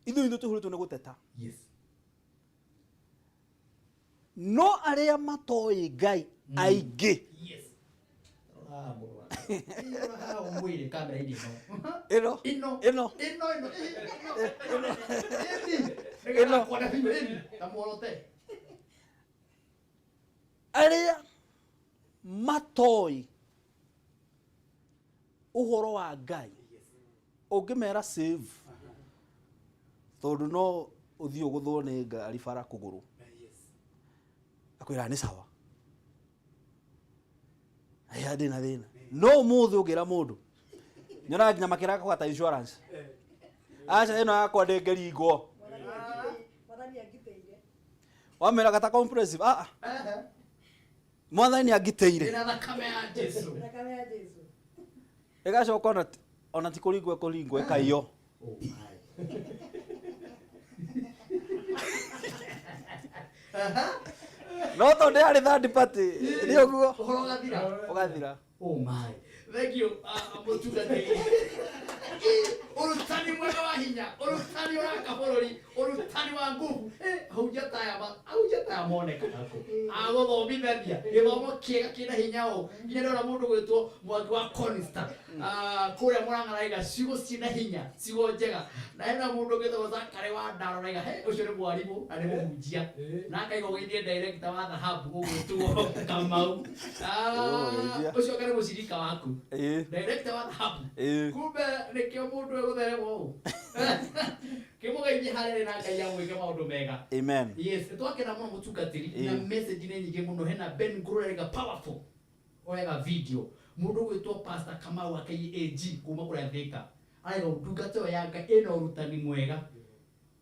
S9: ithuĩ tũhũrĩtwo nĩ gũteta. No arĩa matoĩ Ngai aingĩ,
S7: Yes. Rora mũrũ wa Ngai. Rora haha ũmwĩre kamera-inĩ
S9: ĩno.
S7: Ĩno.
S9: Ĩno.
S7: Ĩno ĩno ĩno ĩno kuona biũ ĩni ta muorote.
S9: Arĩa matoĩ ũhoro wa Ngai, ũngĩmera save, tondũ no ũthiĩ ũgũthwo nĩ ngari bara kũgũrũ. Akwĩra nĩ sawa. Aya ndĩ na thĩna. No ũmũthĩ ũngĩra mũndũ nyonaga nginya makĩraga kũgata insurance. Aca ĩno yakwa ndĩngĩringwo.
S6: Mwathani angitĩire.
S9: Wamĩra gata compressive. Ah. Ah. Mwathani nĩ angitĩire.
S7: Na thakame ya Jesu.
S6: Thakame ya Jesu.
S9: Ĩgacoka ona ti kũringwo ĩkũringwo ĩkaiywo. No tondũ yarĩ third party nĩ ũguo
S7: Ũhoro ũgathira.
S9: Ũgathira.
S7: Oh my. Thank you, mũtungatĩri. Ũrutani mwega wa hinya, ũrutani ũraka bũrũri, ũrutani wa nguvu. Ahunjia ta aya ahunjia ta aya monekaga kũ? Agũthomithania gĩthomo kĩega kĩna hinya ũũ. Nginya ndona mũndũ gwĩtwo Mwangi wa Consta. Kũrĩa Mũrang'a araiga ciugo ciĩna hinya, ciugo njega. Na hena mũndũ ũgĩtwo Zakary wa Ndaro araiga, he ũcio nĩ mwarimũ na nĩ mũhunjia. Na akaiga ũgeithie director wa thahabu ũgwĩtwo Kamau. Ũcio anga nĩ mũcirika waku. Director wa thahabu. Kumbe nĩkĩo mũndũ egũtherema ũũ. Kĩmũgeithie harĩa arĩ na Ngai amwĩke maũndũ mega.
S9: Amen.
S7: Yes, twakena mũno mũtungatĩri na message nĩ nyingĩ mũno. Hena Ben Ngũrũ araiga powerful. Oyaga video. Mũndũ ũgwĩtwo Pastor Kamau wa KAG kuma kũrĩa Thika. Araiga ndungata ĩyo ya Ngai ĩna ũrutani mwega.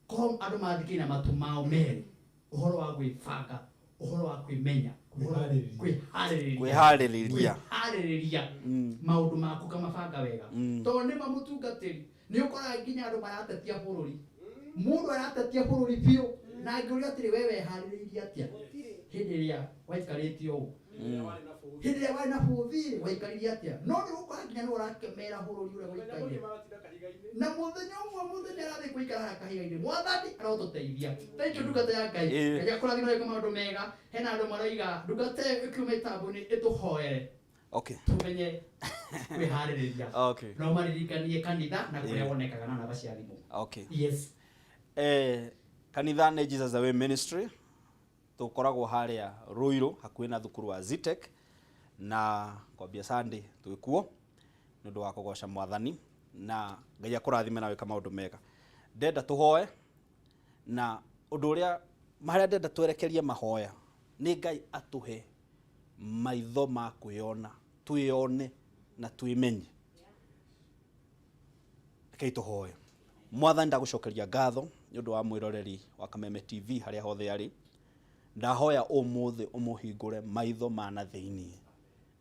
S7: Korwo andũ mathikĩrĩria na matũ mao merĩ ũhoro wa gwĩbanga, ũhoro wa kwĩmenya, kwĩharĩrĩria.
S9: Kwĩharĩrĩria.
S7: Kwĩharĩrĩria maũndũ maku kamabanga wega. Tondũ nĩ ma mũtungatĩri, nĩ ũkoraga nginya andũ maratetia bũrũri. Mũndũ aratetia bũrũri biũ na angĩũria atĩrĩ we weharĩrĩirie atĩa hĩndĩ ĩrĩa waikarĩte ũũ. Hĩndĩ ĩrĩa warĩ na bũthi waikaririe atĩa. No nĩ ũgũkora nginya nĩwe ũrakemera bũrũri ũrĩa waikaire. Na mũthenya ũmwe mũthenya arathiĩ gũikara haha kahiga-inĩ. Mwathani arotũteithia. Thank you ndungata ya Ngai. Ngai akũrathime wĩke maũndũ mega. Hena andũ maroiga ndungata ĩyo ĩkiuma ĩtambo-inĩ ĩtũhoere. Tũmenye kwĩharĩrĩria. No maririkanie kanitha na kũrĩa wonekaga na namba cia thimũ. Yes.
S9: Kanitha nĩ Jesus the Way Ministry. Tũkoragwo harĩa Ruiru hakuhĩ na thukuru wa Zetech na kwambia Sunday twĩkuo nĩ ũndũ wa kũgoca Mwathani na Ngai akũrathime na wĩka maũndũ mega. Ndenda tũhoe na ũndũ ũrĩa harĩa ndenda twerekerie mahoya nĩ Ngai atũhe maitho ma kwĩona, twĩone na twĩmenye. Rekei tũhoe. Mwathani ndagũcokeria ngatho nĩ ũndũ wa mwĩroreri wa Kameme TV harĩa hothe arĩ. Ndahoya ũmũthĩ ũmũhingũre maitho ma na thĩinĩ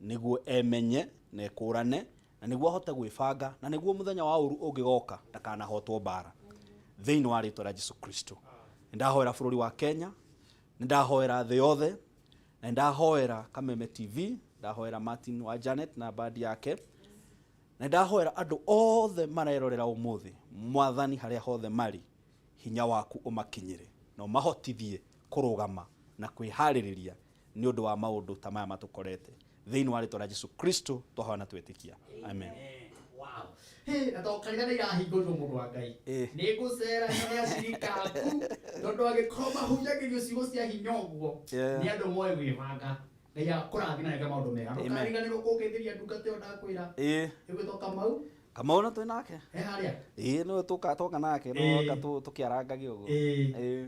S9: nĩguo emenye na ekũrane na nĩguo ahote gwĩbanga na nĩguo mũthenya wa ũru ũngĩgoka ndakanahotwo mbara thĩinĩ wa rĩtwa rĩa Jesu Kristo. Nĩndahoera bũrũri wa Kenya, nĩndahoera thĩ yothe, na nĩndahoera Kameme TV, ndahoera Martin wa Janet na bandi yake, na nĩndahoera andũ othe marerorera ũmũthĩ. Mwathani harĩa hothe marĩ, hinya waku ũmakinyĩre na ũmahotithie kũrũgama na kwĩharĩrĩria nĩ ũndũ wa maũndũ ta maya matũkorete. Thĩinĩ wa rĩtwa rĩa Jesu Kristo twahoya na twetĩkia. Amen.
S7: Wow. Hey, na to kanitha nĩ irahingũrirwo mũndũ wa Ngai. Nĩ ngũcera nĩ acirika aku tondũ angĩkorwo mahunjagĩrio ciugo cia hinya ũguo nĩ andũ moĩ gwĩbanga. Ngai akũrathime na eke maũndũ mega.
S9: Amen.
S7: Ndũkariganĩrwo kũngeithĩria ndungata ĩyo ndakwĩra. Ĩgwĩtwo Kamau.
S9: Kamau na twĩ nake.
S7: He harĩa?
S9: Nĩwe tũka nake, nĩwe woka tũkĩarangagia ũguo.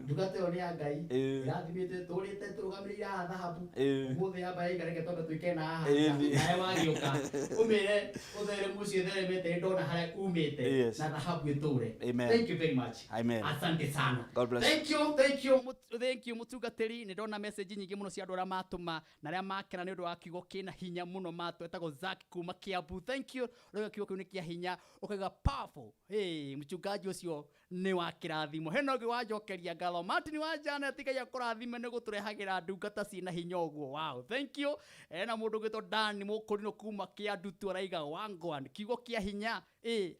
S7: Ndungata ĩyo nĩ ya Ngai. Ĩrathimĩte, tũrĩte tũrũgamĩrĩire haha thahabu. Ũmũthĩ yamba yaiga reke twambe tũikare na haha. Nawe wagĩũka. Ũmĩre ũthere mũciĩ ũtheremete, nĩ ndona harĩa umĩte. Na thahabu ĩtũre.
S9: Amen.
S7: Thank you very much.
S9: Amen.
S7: Asante sana.
S9: God bless.
S7: Thank you, thank you, thank you mũtungatĩri. Nĩ ndona message nyingĩ mũno cia andũ arĩa matũma na arĩa makena nĩ ũndũ wa kiugo kĩna hinya mũno matũ. Etagwo Zack kuma Kiambu. Thank you. Rĩu kiugo kĩu nĩ kĩa hinya. Ũkauga powerful. Hey, mchungaji ũcio nĩ wa kĩrathimo. Hena ũngĩ wanjokeria ngatho. Martin wa Janet, Ngai akũrathime nĩ gũtũrehagĩra ndungata ciĩna hinya ũguo. Wow, thank you. Ena mũndũ ũgwĩtwo Dan Mũkũrinũ kuma Kĩandutu araiga wangwan. Kiugo kĩa hinya.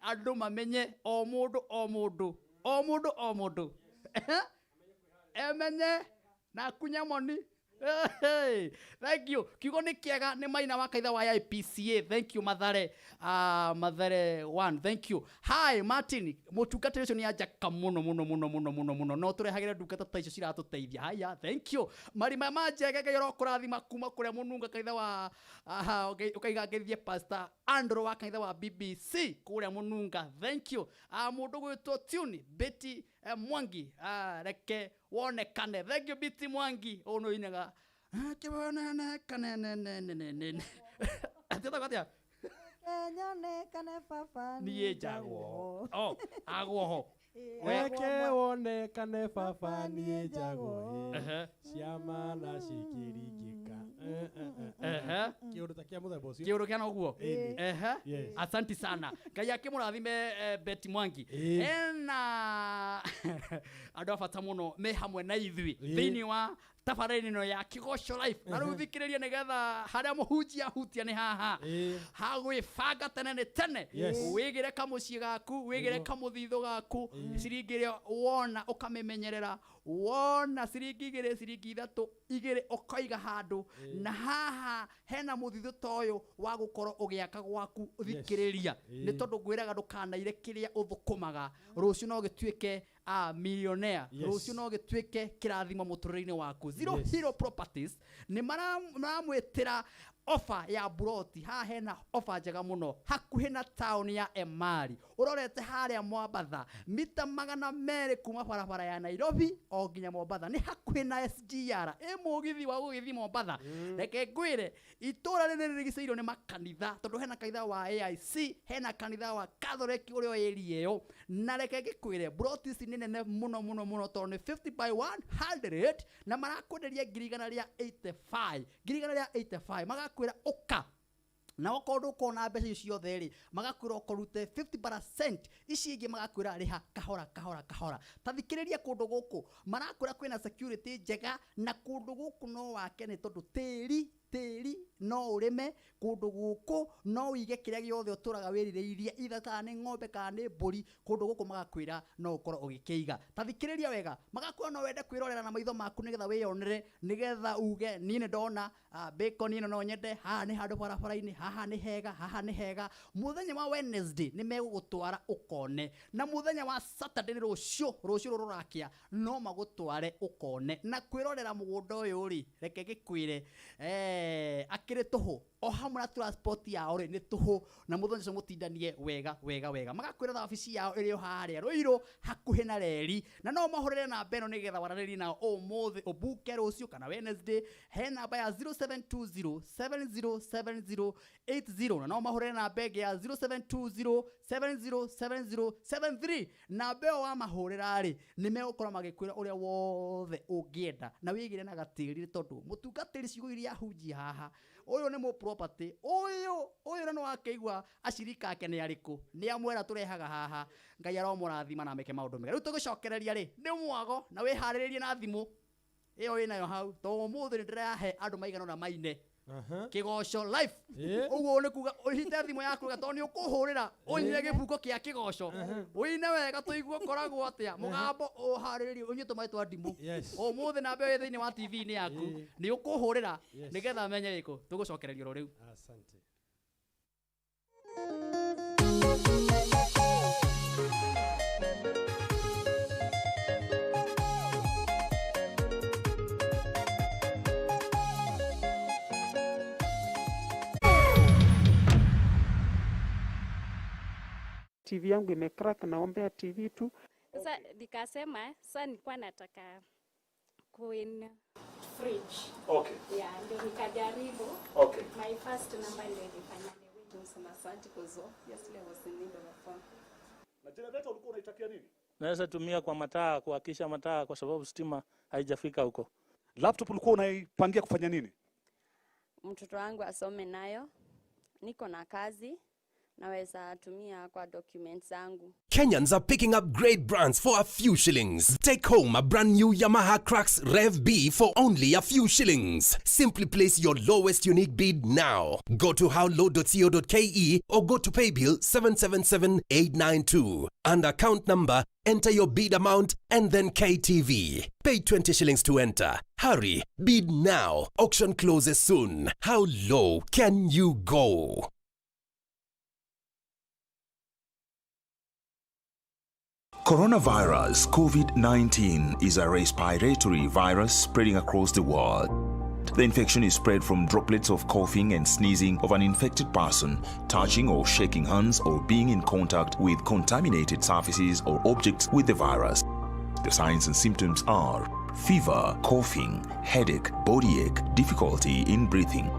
S7: Andũ mamenye o mũndũ o mũndũ. O mũndũ o mũndũ. Emenye na kunya moni. Hey, thank you. Kiugo nĩ kĩega nĩ maina wa kaitha wa IPCA. Thank you Mathare. Mathare 1. Thank you. Hi Martin. Mũtungatĩri ũcio nĩ anjaka mũno mũno mũno mũno mũno mũno. No tũrehagĩre ndungata ta icio ciratũteithia. Haya, thank you. Marima ma Njege Ngai arokũrathima kuma kũrĩa mũnunga kaitha wa, aha, ũkaiga ngeithie Pastor Andrew wa kaitha wa BBC kũrĩa mũnunga. Thank you. Mũndũ gwĩtwo Tune Betty Mwangi. Reke wonekane. Thank you Betty Mwangi. Ũũ nĩ ũinaga Kĩwonene kanenenenene atĩtagwo atĩa?
S6: Kenyonekane baba
S7: niĩ njagwo o agwo ho.
S8: Reke wonekane baba niĩ njagwo.
S7: Ehe.
S8: Ciama na cikĩringĩka.
S7: Ehe.
S8: Kĩũndũ ta kĩa mũthemba ũcio.
S7: Kĩũndũ kĩa ũguo.
S8: Ĩni.
S7: Ehe.
S8: Yes.
S7: Asanti sana, Ngai akĩmũrathime. Betty Mwangi
S8: Ĩĩ.
S7: ena andũ a bata mũno me hamwe na ithuĩ
S8: Ĩĩ.
S7: thĩinĩ wa tabarĩra ĩno ya Kĩgoco Life. Na rĩu thikĩrĩria nĩgetha harĩa mũhunjia ahutia nĩ haha hagwĩbanga tene nĩ tene.
S8: Yes.
S7: Wĩgĩre kamũciĩ gaku, wĩgĩre kamũthithũ gaku, ciringi ĩrĩa wona ũkamĩmenyerera. Wona ciringi 2, ciringi 3, 2, ũkaiga handũ. Na haha hena mũthithũ ta ũyũ wa gũkorwo ũgĩaka gwaku. Thikĩrĩria, nĩ tondũ ngwĩraga ndũkanaire kĩrĩa ũthũkũmaga, rũciũ no gĩtuĩke a millionaire. Rũciũ no gĩtuĩke kĩrathimo mũtũrĩre-inĩ waku. Zero Hero Properties nĩ maramwĩtĩra ofa ya buroti. Haha hena ofa njega mũno hakuhĩ na taũni ya Emari, ũrorete harĩa Mwambatha, mita 200 kuma barabara ya Nairobi o nginya Mombatha. Nĩ hakuhĩ na SGR, ĩ mũgithi wa gũgĩthiĩ Mombatha. Reke ngwĩre, itũra rĩrĩ rĩrigicĩirio nĩ makanitha, tondũ hena kanitha wa AIC, hena kanitha wa Catholic ũrĩa wĩ area ĩyo. Na reke ngĩkwĩre, buroti ici nĩ nene mũno mũno mũno, tondũ nĩ 50 by 100, na marakwenderia ngiri igana rĩa 85, ngiri igana rĩa 85. Magakwĩra ũka na okorwo ndũkuona mbeca icio ciothe rĩ, magakwĩra ũkorute 50%, ici ingĩ magakwĩra rĩha kahora kahora kahora. Ta thikĩrĩria, kũndũ gũkũ marakwĩra kwĩna security njega, na kũndũ gũkũ no wake nĩ tondũ tĩri no ũrĩme kũndũ gũkũ, no wĩige kĩrĩa gĩothe ũtũraga wĩrirĩirie, itha kana nĩ ng'ombe kana nĩ mbũri. Kũndũ gũkũ magakwĩra no ũkorwo ũgĩkĩiga. Ta thikĩrĩria wega, magakwĩra no wende kwĩrorera na maitho maku nĩgetha wĩyonere, nĩgetha uge niĩ nĩ ndona bacon ĩno no nyende. Haha nĩ handũ barabara-inĩ, haha nĩ hega, haha nĩ hega. Mũthenya wa Wednesday nĩ megũgũtwara ũkone, na mũthenya wa Saturday nĩ rũciũ, rũciũ rũrũ rũrakĩa, no magũtware ũkone na kwĩrorera mũgũnda ũyũ rĩ. Reke ngĩkwĩre, akĩrĩ tũhũ, o hamwe na transport yao rĩ nĩ tũhũ, na mũthenya ũcio mũtindanie wega wega wega. Magakwĩra wabici yao ĩrĩ o harĩa Rũirũ hakuhĩ na reri, na no mahũrĩre namba ĩno nĩgetha waranĩrie nao ũmũthĩ, ũbuke rũciũ kana Wednesday. He namba ya 0720 707080, na no mahũrĩre namba ĩngĩ ya 0720 707073. Namba ĩyo wamahũrĩra rĩ, nĩ megũkorwo magĩkwĩra ũrĩa wothe ũngĩenda na wĩgĩre na gatĩri, tondũ mũtungatĩri ciugo iria ahunjia haha, ũyũ nĩ mũ property ũyũ na nĩwakĩigua acirika ake nĩ arĩkũ, nĩ amwera tũrehaga haha. Ngai aromũrathima na meke maũndũ mega. Rĩu tũgĩcokereria rĩ, nĩ mwago na wĩharĩrĩrie na thimũ ĩyo wĩnayo hau, tondũ ũmũthĩ nĩ ndĩrahe andũ maigana ũna maine Kĩgoco Life. Ũguo nĩ kuga ũhite thimũ yaku wega, tondũ nĩ ũkũhũrĩra ũnyine gĩbuko kĩa kĩgoco, ũine wega tũigue ũkoragwo atĩa mũgambo, ũharĩrĩrie ũnyue tũmaĩ twa ndimũ. Ũmũthĩ namba ĩyo ĩ thĩinĩ wa TV-inĩ yaku, nĩ ũkũhũrĩra nĩgetha menye wĩkũ. Tũgũcokereria oro rĩu.
S8: Asante.
S12: TV yangu imecrack, naombea TV tu.
S13: Sasa nikasema sasa nilikuwa nataka kuin fridge. Yeah, ndio nikajaribu. My first number ndio ilifanya ni win.
S14: Nasema asante because obviously I was in need of a phone.
S15: Na generator ulikuwa unaitakia nini?
S16: Naweza tumia kwa mataa, kuhakisha mataa kwa sababu stima haijafika huko.
S15: Laptop ulikuwa unaipangia kufanya nini?
S17: Mtoto wangu asome nayo. Niko na kazi, naweza tumia kwa documents zangu.
S18: Kenyans are picking up great brands for a few shillings. Take home a brand new Yamaha Crux Rev B for only a few shillings. Simply place your lowest unique bid now. Go to howlow.co.ke or go to paybill 777892. And account number, enter your bid amount and then KTV. Pay 20 shillings to enter. Hurry, bid now. Auction closes soon. How low can you go?
S2: Coronavirus COVID-19 is a respiratory virus spreading across the world. The infection is spread from droplets of coughing and sneezing of an infected person, touching or shaking hands, or being in contact with contaminated surfaces or objects with the virus. The signs and symptoms are fever, coughing, headache, body ache, difficulty in breathing.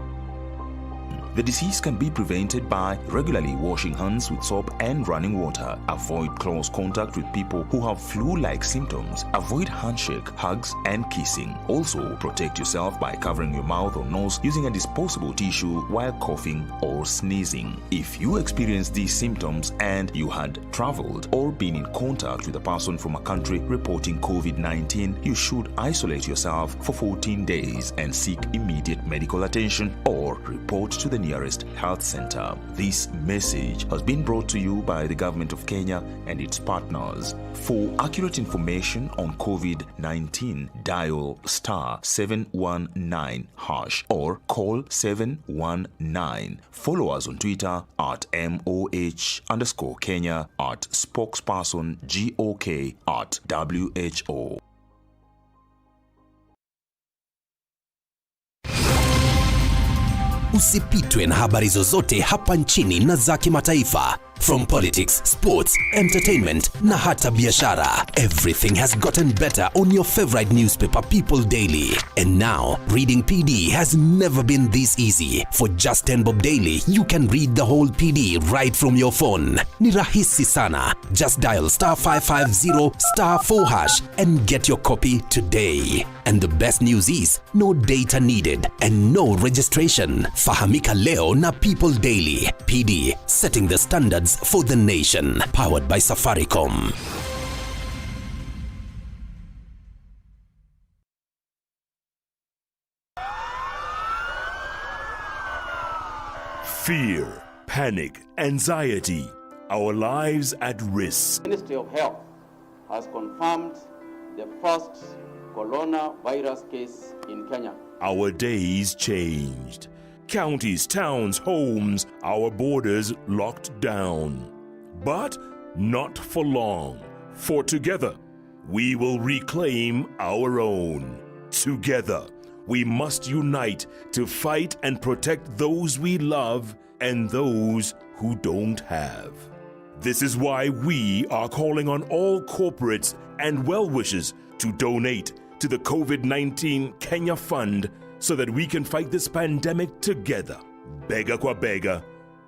S2: The disease can be prevented by regularly washing hands with soap and running water. Avoid close contact with people who have flu like symptoms. Avoid handshake, hugs, and kissing. Also, protect yourself by covering your mouth or nose using a disposable tissue while coughing or sneezing. If you experience these symptoms and you had traveled or been in contact with a person from a country reporting COVID 19, you should isolate yourself for 14 days and seek immediate medical attention or report to the nearest health center. This message has been brought to you by the government of Kenya and its partners. For accurate information on COVID 19, dial star 719 hash or call 719. Follow us on Twitter at MOH underscore Kenya, at spokesperson GOK, at WHO.
S18: Usipitwe na habari zozote hapa nchini na za kimataifa. From politics, sports, entertainment na hata biashara. Everything has gotten better on your favorite newspaper, People Daily. And now, reading PD has never been this easy. For just 10 bob daily, you can read the whole PD right from your phone. Ni rahisi sana. Just dial star 550 star 4 hash and get your copy today. And the best news is, no data needed and no registration. Fahamika leo na People Daily. PD, setting the standards for the nation. Powered by Safaricom.
S4: Fear, panic, anxiety, our lives at risk.
S19: Ministry of Health has confirmed the first coronavirus case in Kenya.
S4: Our days changed. Counties, towns, homes, our borders locked down. But not for long. For together, we will reclaim our own. Together, we must unite to fight and protect those we love and those who don't have. This is why we are calling on all corporates and well wishers to donate to the COVID 19 Kenya Fund so that we can fight this pandemic together. Bega kwa bega,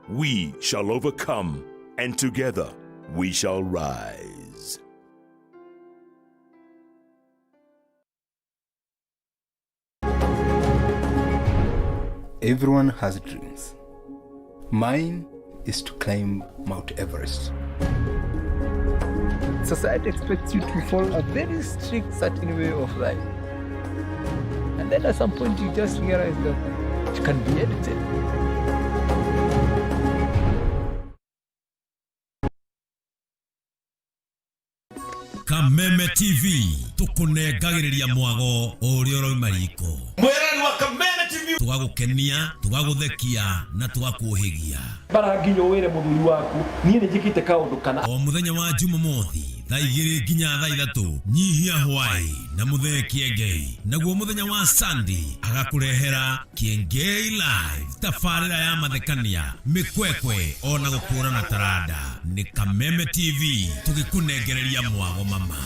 S4: we shall overcome, and together we shall rise.
S20: Everyone has dreams. Mine is to climb Mount Everest. Society expects you to follow a very strict certain way of life. And then at some point you just realize that it can be edited.
S21: Kameme TV tukunengagĩrĩria mwago ũrĩa ũrauma riko.
S4: Mwĩrani wa Kameme TV.
S21: Tũgagũkenia, tũgagũthekia na tũgakũhĩgia.
S22: Bara nginya wĩre mũthuri waku niĩ nĩ njĩkĩte kaũndũ kana.
S21: O mũthenya wa Jumamothi thaa 2 nginya thaa 3 nyihia hwai na mũthee Kĩengei. Naguo mũthenya wa Sunday agakũrehera Kĩengei Live, tabarĩra ya mathekania, mĩkwekwe ona gũkũrana taranda. Nĩ Kameme TV tũgĩkũnengereria mwago mama.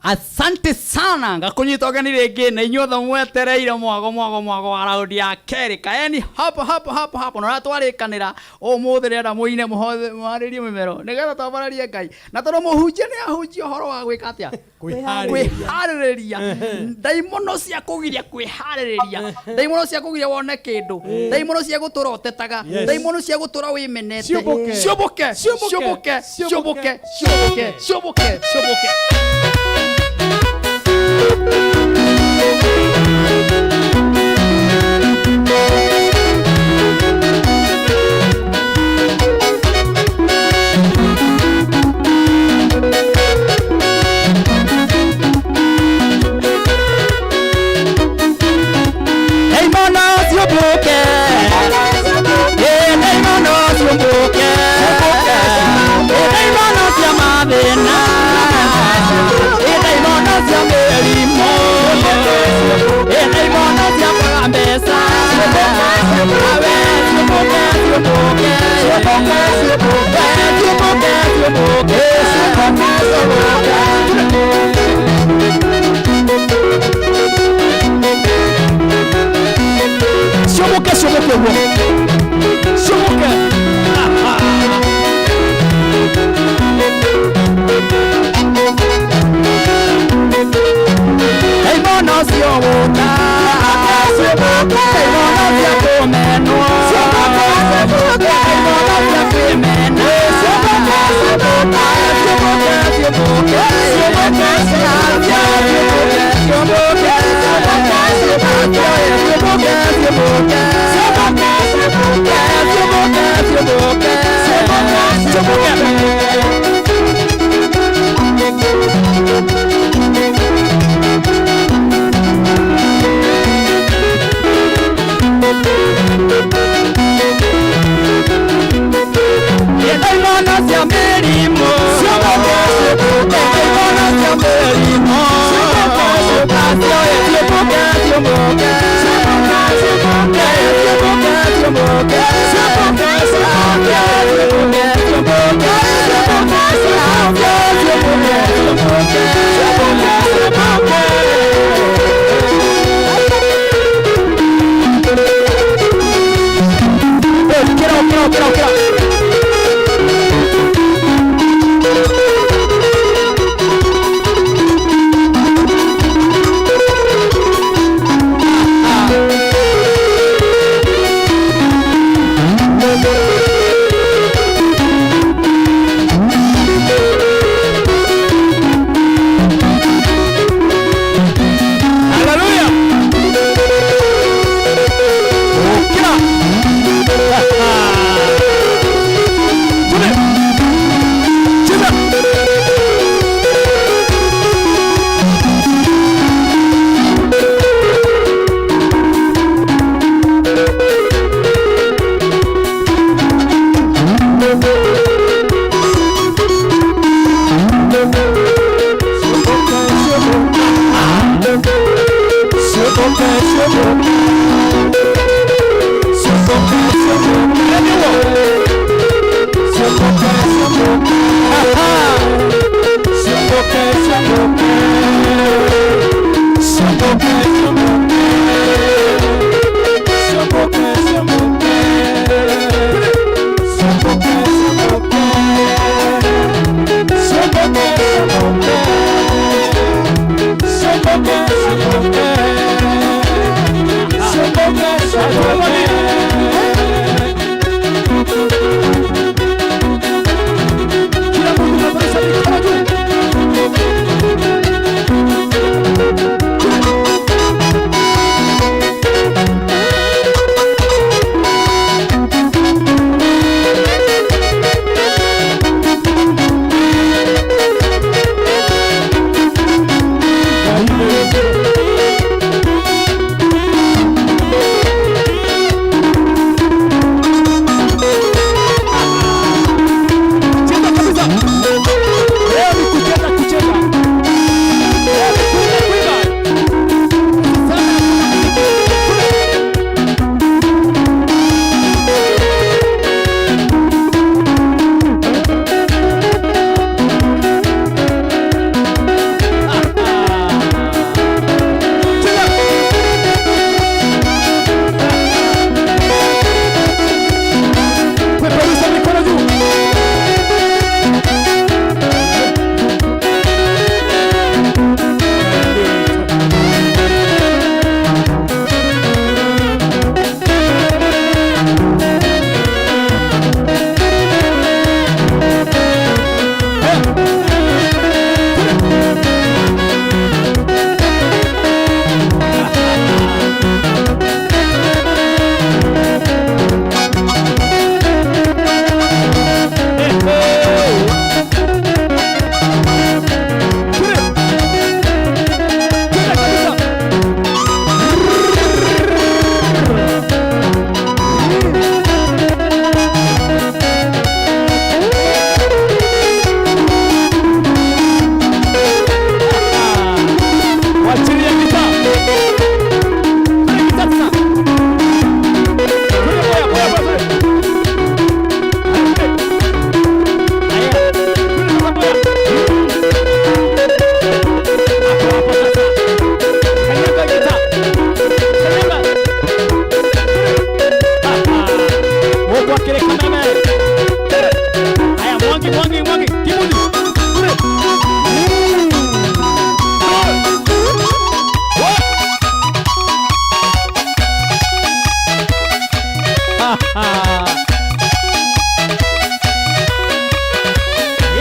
S7: Asante sana ngakunyita ũgeni rĩngĩ na inyuothe mwetereire mwago mwago mwago wa raundi ya kerĩ. Kaeni hapo hapo hapo hapo na ũrĩa twarĩkanĩra ũmũthĩ rĩenda mũine mũharĩrie mĩmero nĩgetha twambararie Ngai na tondũ mũhunjia nĩ ahunjia ũhoro wa gwĩka atĩa? Kwĩharĩrĩria. Ndaimono cia kũgiria kwĩharĩrĩria, ndaimono cia kũgiria wone kĩndũ, ndaimono cia gũtũra ũtetaga, ndaimono cia gũtũra wĩmenete.
S8: Ciũmbũke.
S7: Ciũmbũke, ciũmbũke, ciũmbũke, ciũmbũke, ciũmbũke, ciũmbũke. Ndaimono ciũmbũke, ndaimono ciũmbũke.
S5: Ciũmbũke, ciũmbũke, ciũmbũke. Ciũmbũke, ciũmbũke ũguo. Ciũmbũke. Ndaimono ciũgũta, ndaimono cia kũmenwo, ndaimono cia kwĩmena. Ciũmbũke, ciũmbũke, ciũmbũke, ciũmbũke, ciũmbũke, ciũmbũke, ciũmbũke, ciũmbũke, ciũmbũke, ciũmbũke, ciũmbũke. Ndaimono cia mĩrimũ, ndaimono cia mĩrimũ, ciũmbũke, ciũmbũke, ciũmbũke, ciũmbũke, ciũmbũke, ciũmbũke, ciũmbũke, ciũmbũke, ciũmbũke, ciũmbũke, ciũmbũke, ciũmbũke. Kĩra, kĩra, kĩra, kĩra. Hallelujah. Ukira.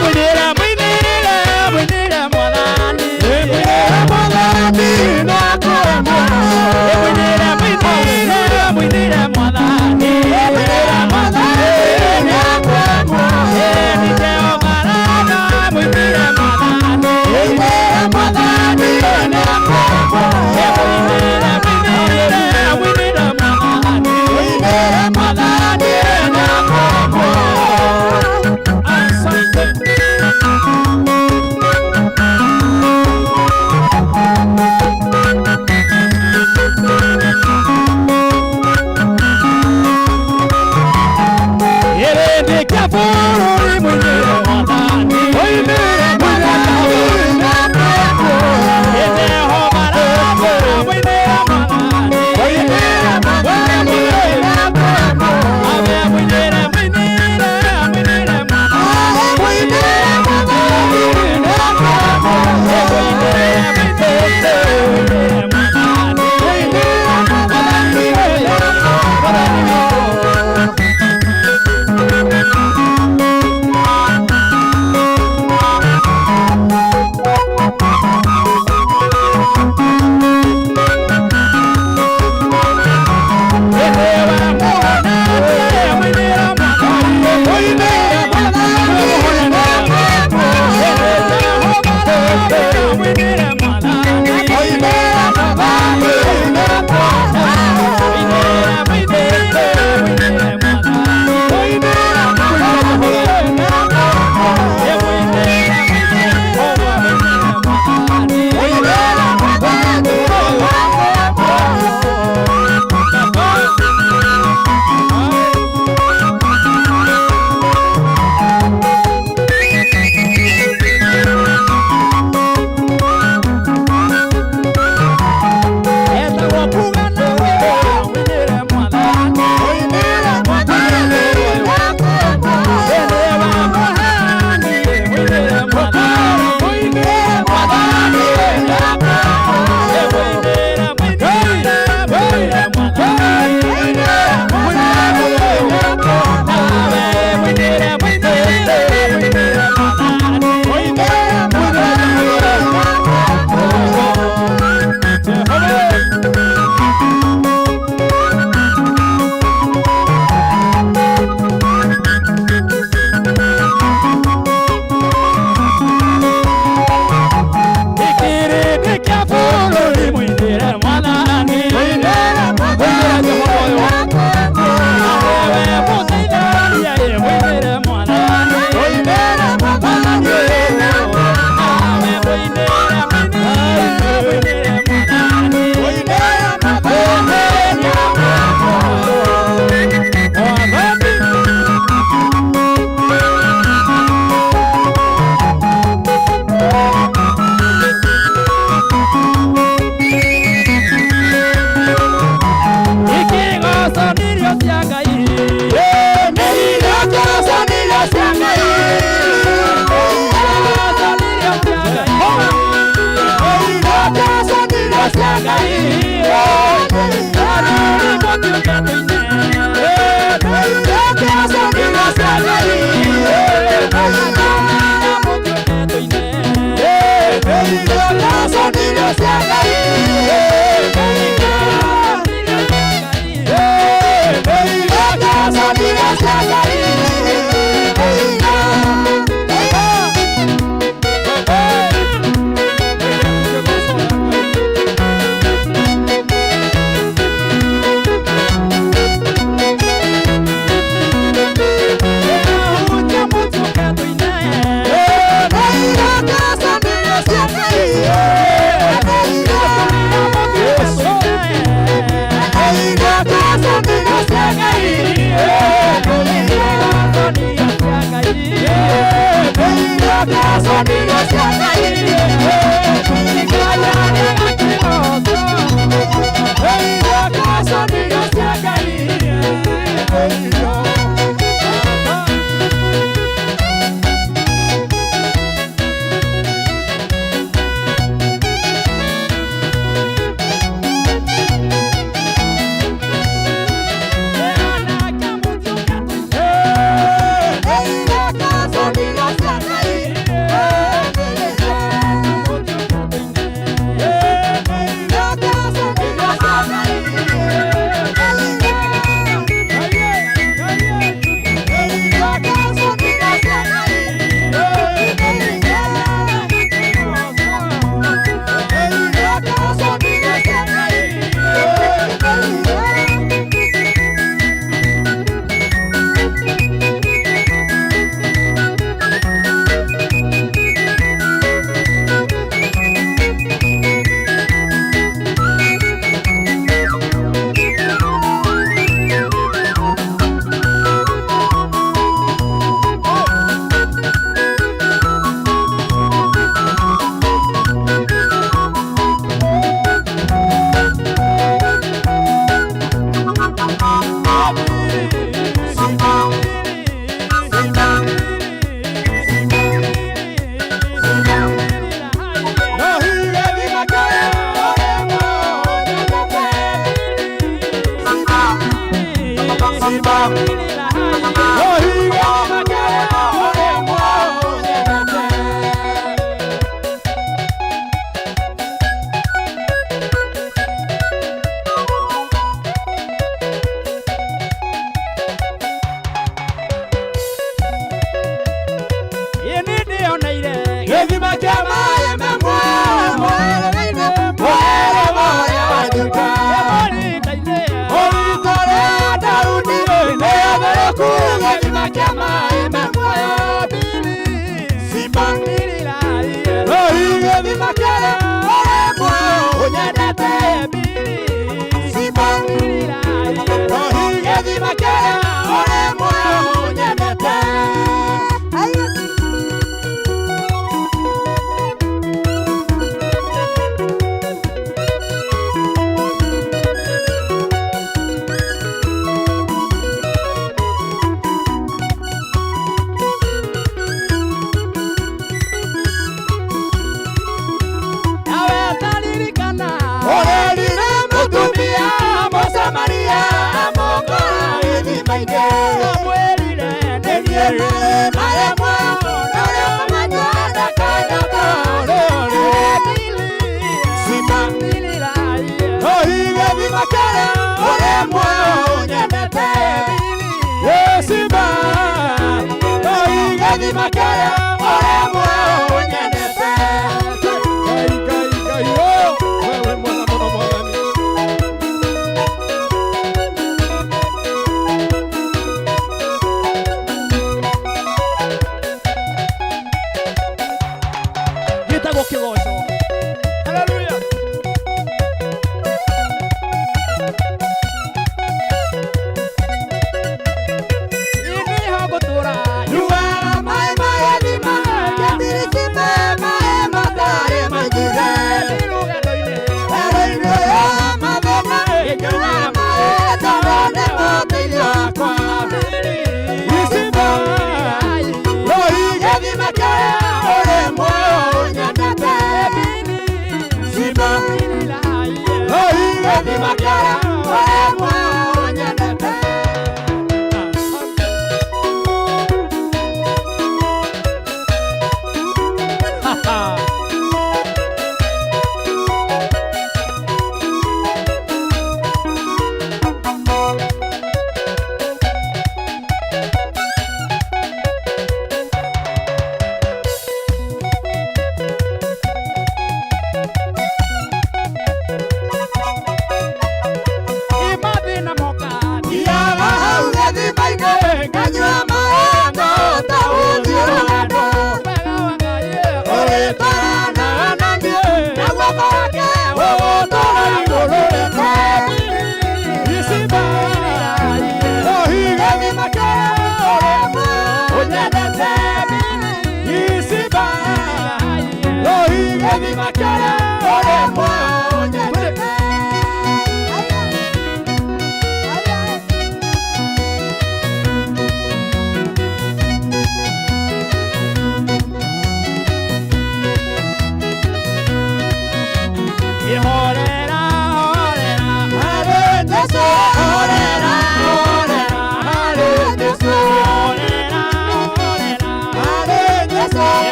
S5: Mwinĩre, mwinĩre, mwinĩre Mwathani. Mwinĩre Mwathani na kũremwo. Mwinĩre, mwinĩre, mwinĩre Mwathani. Mwinĩre Mwathani na kũremwo. Nĩ Jehova Rafa, mwinĩre Mwathani. Mwinĩre Mwathani na kũremwo. Mwinĩre, mwinĩre, mwinĩre Mwathani. Mwinĩre Mwathani na kũremwo. Asante. Kĩrĩndĩ kĩa bũrũri mũinĩre Mwathani. Mũinĩre Mwathani na kũremwo. Jehova Rafa, mũinĩre Mwathani. Mũinĩre Mwathani na kũremwo. Ame mũinĩre, mũinĩre, mũinĩre Mwathani. Mũinĩre Mwathani na kũremwo. Mũinĩre, mũinĩre, mũinĩre Mwathani. Mũinĩre Mwathani na kũremwo. Kĩrĩndĩ kĩa bũrũri mũinĩre Mwathani. Mũinĩre Jehova ũyũ. Awe mũteithania, mũinĩre Mwathani. Mwathani ũyũ. Awe mũinĩre, mũinĩre, mũinĩre Mwathani. Mwathani Mwathani. Ikigoco nĩ irio cia Ngai. Nĩ irio cia Ngai. Ikigoco nĩ irio cia Ngai. Ikigoco nĩ irio cia Ngai. Athuri mũtiũke tũine. Ikigoco nĩ irio cia Ngai. Atumia mũtiũke tũine. Ikigoco nĩ irio cia Ngai.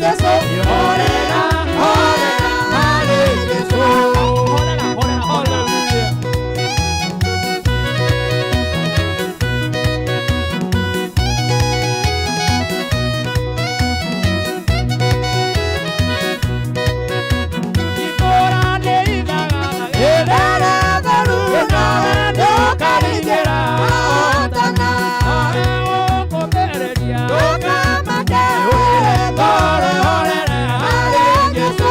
S5: Jesu. Horera, horera harĩ Jesu.
S7: Horera, horera, horera. Itũũra nĩ ithagathagĩra.
S5: Ndũkaringĩra hotana.
S7: Ũkũmĩrĩria.
S5: Ndũkamake,
S7: Hore, horera
S5: harĩ Jesu.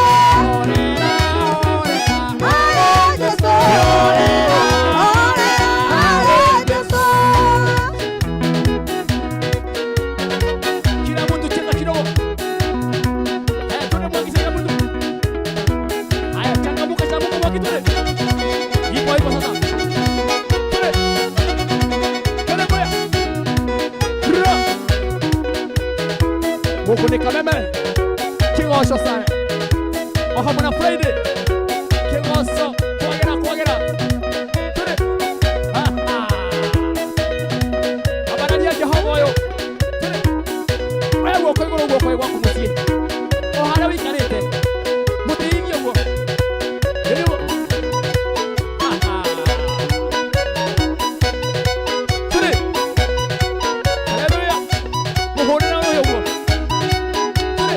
S7: Horera, horera.
S5: Harĩ Jesu. Horera, horera harĩ Jesu.
S7: Kila mtu cheza kidogo. Eh, twende Mwangi, kila mtu. Haya, changamuka, changamuka Mwangi, twende. Ipo ipo sasa. Twende. Twende Mbuya. Ra. Gũkũ nĩ Kameme. Kĩgoco sana. O hamwe na Friday. Kĩgoco kwagĩra kwagĩra. Twende. Ha, ha. Ambararia Jehova ũyũ. Oya guoko igũrũ guoko gwaku mũciĩ o harĩa ũikarĩte mũtĩithie ũguo Rĩu Ha, ha. Tũrĩ. Hallelujah. Mũhũrĩre ũyũ ũguo Tũrĩ.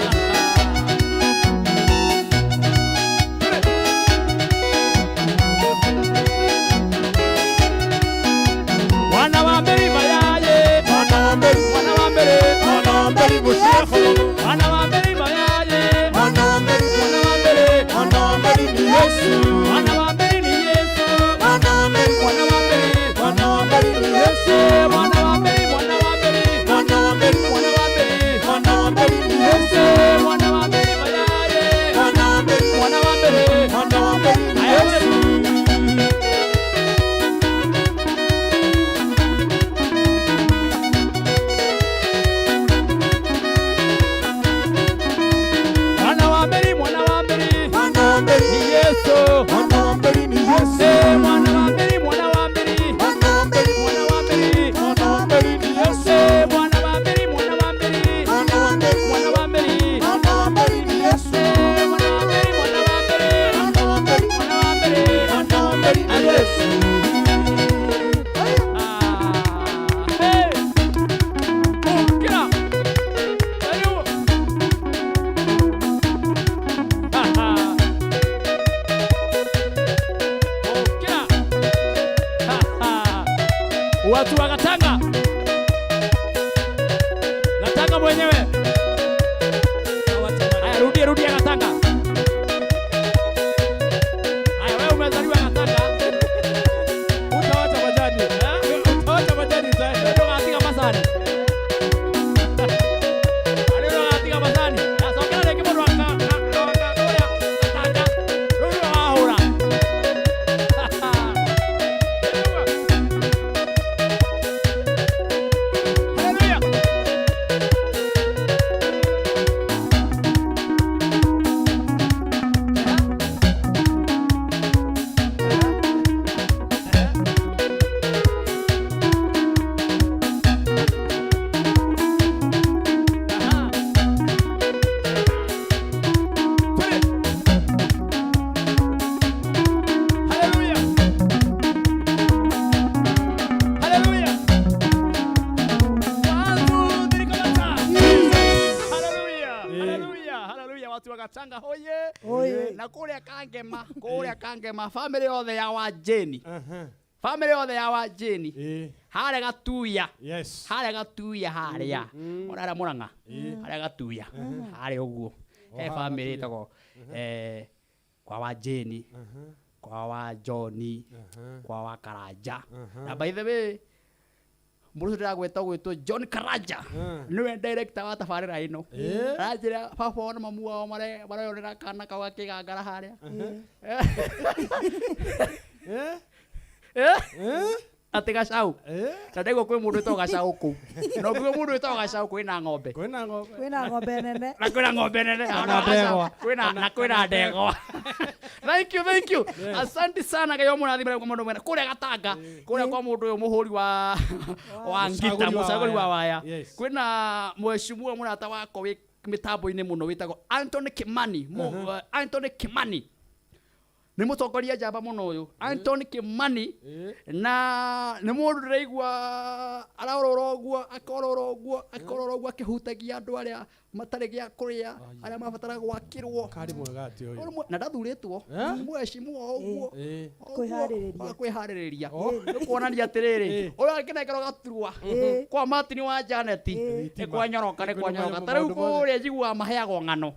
S7: Ha, ha. Tũrĩ. Mwana wa mbere mayaye
S5: Mwana wa mbere,
S7: mwana wa mbere
S5: mwana wa mbere ni Yesu.
S7: mwana wa mbere mayaye
S5: Mwana wa mbere,
S7: mwana wa mbere
S5: mwana wa mbere ni Yesu.
S7: mwana wa mbere ni Yesu
S5: Mwana wa mbere,
S7: mwana wa mbere
S5: mwana wa mbere ni Yesu.
S7: mwana wa mbere mwana wa mbere
S5: Mwana wa mbere,
S7: mwana wa mbere
S5: mwana wa mbere ni Yesu.
S7: mwana wa mbere mayaye
S5: Mwana wa mbere,
S7: mwana wa mbere
S5: mwana wa mbere ni
S7: Haya,
S5: Yesu.
S7: Mwana wa mbere mwana wa mbere
S5: Mwana wa mbere,
S7: ni Yesu
S5: mwana wa mbere ni Yesu.
S7: Eh, mwana wa mbere mwana wa mbere
S5: Mwana wa mbere,
S7: mwana wa mbere
S5: mwana wa mbere ni Yesu.
S7: Eh, mwana wa mbere mwana wa mbere
S5: Mwana wa mbere,
S7: mwana wa mbere
S5: mwana wa mbere ni Yesu.
S7: Eh, mwana wa mbere mwana wa mbere
S5: Mwana wa mbere,
S7: mwana wa mbere
S5: mwana wa mbere ni Yesu.
S7: Ah, hey. Ukira. Karibu. Ha, ha. Ukira. Ha, ha. Watu wa Gatanga. Gatanga mwenyewe. Haya, rudia rudia Gatanga. Haya, wewe umezaliwa Gatanga.
S8: Utawacha majani.
S7: Eh?
S8: Utawacha majani utaenda.
S7: Ndũgatiga macani. Arĩa ndũgatiga macani. Acokera rĩngĩ mũndũ ũrĩa Gatanga. Rĩu nĩwe wahũra. Hallelujah. Aha. Twende. Hallelujah. Hallelujah. One, two, three, kamata. Hallelujah. Hallelujah. Hallelujah. Watu wa Gatanga hoye.
S6: Hoye.
S7: Na kũrĩa Kangema, kũrĩa Kangema, family yothe ya Wanjĩni. Family yothe ya Wanjĩni. Harĩa Gatuya.
S8: Yes.
S7: Harĩa Gatuya harĩa. Ona harĩa Mũrang'a. Harĩa Gatuya. Harĩa ũguo. He
S8: haha
S7: family
S8: Gatuya.
S7: ĩtagwo kwa Wanjĩni, kwa wa Johni, kwa wa Karanja. Na by the way, mũndũ ũcio ndĩragweta ũgwĩtwo John Karanja nĩwe director wa tabarĩra ĩno. Aranjĩra baba wao na mamu wao mareyonera kana kau gakĩgangara harĩa.
S8: Eh?
S7: Atĩ gacau. Na ndaigua kwĩ mũndũ wĩtagwo gacau kũu. Na ũngiuga mũndũ wĩtagwo gacau kwĩna ng'ombe.
S8: Kwĩna ng'ombe.
S6: Kwĩna ng'ombe nene.
S7: Na kwĩna ng'ombe nene.
S8: Na ndegwa.
S7: Kwĩna na kwĩna ndegwa. Thank you, thank you. Asante sana Ngai omũrathime kwa mũndũ mwena kũrĩa Gatanga, kũrĩa kwa mũndũ ũyũ mũhũri wa ngita,
S8: Mũcagũri wa
S7: mũcagũri wa
S8: waya.
S7: waya.
S8: Yes.
S7: Kwĩna mheshimiwa mũrata wakwa wĩ mĩtambo-inĩ mũno wĩtagwo Anthony Kimani. Anthony Kimani nĩ mũtongoria njamba mũno ũyũ Anthony Kimani, na nĩ mũndũ ndĩraigua araorora ũguo, akorora ũguo, akorora ũguo, akĩhutagia andũ arĩa matarĩ gĩa kũrĩa, arĩa marabatara gwakĩrwo.
S8: Karĩ mwega atĩ ũyũ.
S7: Na ndathurĩtwo mheshimiwa ũguo.
S6: Kwĩharĩrĩria.
S7: Wa kwĩharĩrĩria nĩ kuonania atĩrĩrĩ, ũrĩa akĩnengerwo gaturwa kwa Martin wa Janet nĩ kwanyoroka, nĩ kwanyoroka. Ta rĩu kũrĩa njiguaga maheagwo ng'ano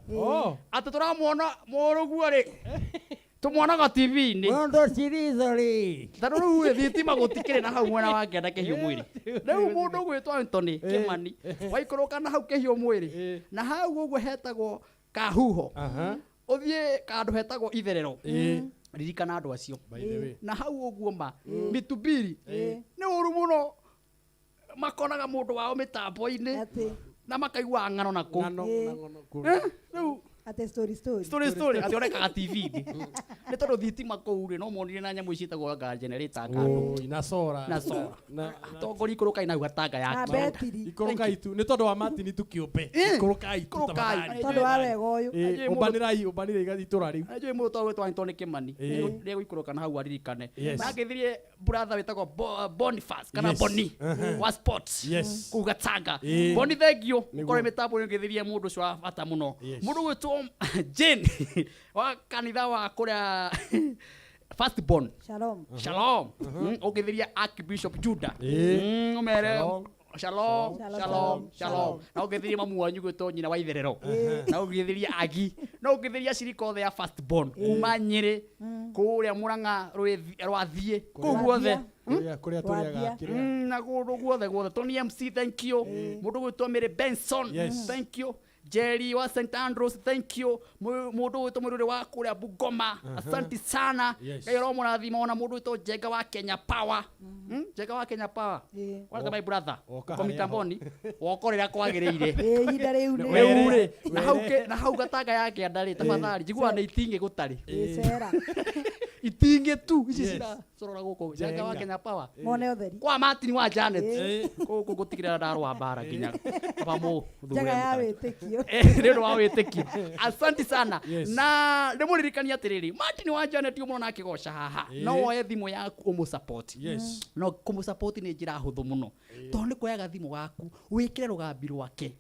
S7: atĩ tũramuona mũrũguo rĩ, tũmuonaga TV-inĩ.
S5: Mũndũ cirizori.
S7: Tondũ rĩu rĩ, thitima gũtikĩrĩ na hau mwena wa kĩanda kĩhiũ mwĩrĩ. Rĩu mũndũ ũgwĩtwo Anthony Kimani waikũrũka na hau kĩhiũ mwĩrĩ, na hau ũguo hetagwo Kahuho, ũthiĩ kandũ hetagwo Itherero, ririkana andũ acio.
S8: By the way.
S7: Na hau ũguo ma mĩtubiri nĩ ũru mũno, makonaga mũndũ wao mĩtambo-inĩ na makaiguaga ng'ano na kũu. Rĩu
S6: Ate story story.
S7: Story story atĩ onekaga TV-inĩ nĩ tondũ thitima kũu rĩ, no monire na nyamũ ici ciĩtagwo anga generator kandũ.
S8: Oi, na sora.
S7: Na sora. Atongoria ikũrũkai na hau Gatanga ya
S6: Na
S7: kĩanda.
S6: betiri.
S8: Ikũrũkai tu nĩ tondũ wa Martin tu kĩũmbe. Ikũrũkai tu
S7: Ikũrũkai.
S8: tafadhali.
S6: Tondũ wa wega ũyũ.
S8: Ũmbanĩrai, ũmbanĩrai itũra rĩu.
S7: Njũĩ mũndũ ta ũgwĩtwo Anthony Kimani rĩgũikũrũka na hau aririkane.
S8: Yes.
S7: Na ngĩthirie brother wĩtagwo Boniface kana
S8: Yes.
S7: Boni wa sports
S8: Yes.
S7: kũu Gatanga. Boni, thank you. Ũkorwo mĩtambo ngĩthirie mũndũ ũcio wa bata mũno.
S8: Yes.
S7: Mũndũ ũgwĩtwo Jane wa kanitha wa kũrĩa First Born.
S6: Shalom.
S7: Shalom. Ũngĩthiria Archbishop Judah. Ũmere
S8: Shalom.
S7: Shalom,
S6: Shalom,
S7: shalom, shalom. Na ũngĩthiria mamu wanyu gwĩtwo nyina wa Itherero. Na ũngĩthiria Agi. Na ũngĩthiria cirika othe ya First Born. Kuma Nyĩrĩ, kũrĩa Mũrang'a Rwathiĩ, kũu guothe.
S8: Kũrĩa kũrĩa tũrĩaga kĩrĩa.
S7: Na kũndũ guothe guothe. Tony MC, thank you. Mũndũ gwĩtwo Mary Benson,
S8: Yes.
S7: thank you. Jerry wa St Andrews, thank you. Mũndũ gwĩtwo Mũrũrĩ wa kũrĩa Bungoma, asante sana.
S8: Yes.
S7: Ngai ũromũrathima. Ona mũndũ gwĩtwo Njenga wa Kenya Power. Njenga wa Kenya Power. What my brother?
S8: Woka
S7: Ko
S8: harĩa ho.
S7: mitamboni wokorera kwagĩrĩire.
S6: Ihinda rĩu nĩ
S7: Rĩu rĩ, na hau Gatanga ya kĩanda rĩ, tafadhali njiguaga nĩ itingĩ gũtarĩ.
S6: Cera.
S7: Itingĩ tu ici
S8: Yes.
S7: ciracorora gũkũ. Njenga wa
S8: Njenga.
S7: Kenya Power.
S6: Mone ũtheri.
S7: Kwa Martin wa Janet gũkũ gũtigĩrĩra ndarũa mbara nginya kaba mũthure.
S6: Njaga ya wĩtĩkio.
S7: Nĩ ũndũ wa wĩtĩkio, asante sana.
S8: Yes.
S7: Na ndĩmũririkania atĩrĩrĩ, Martin wa Janet ũmũrona akĩgoca haha, no woe thimũ yaku ũmũsupport.
S8: Yes.
S7: No kũmũsupport nĩ njĩra hũthũ mũno, tondũ nĩ kuoyaga thimũ waku wĩkĩre rũgambi rwake.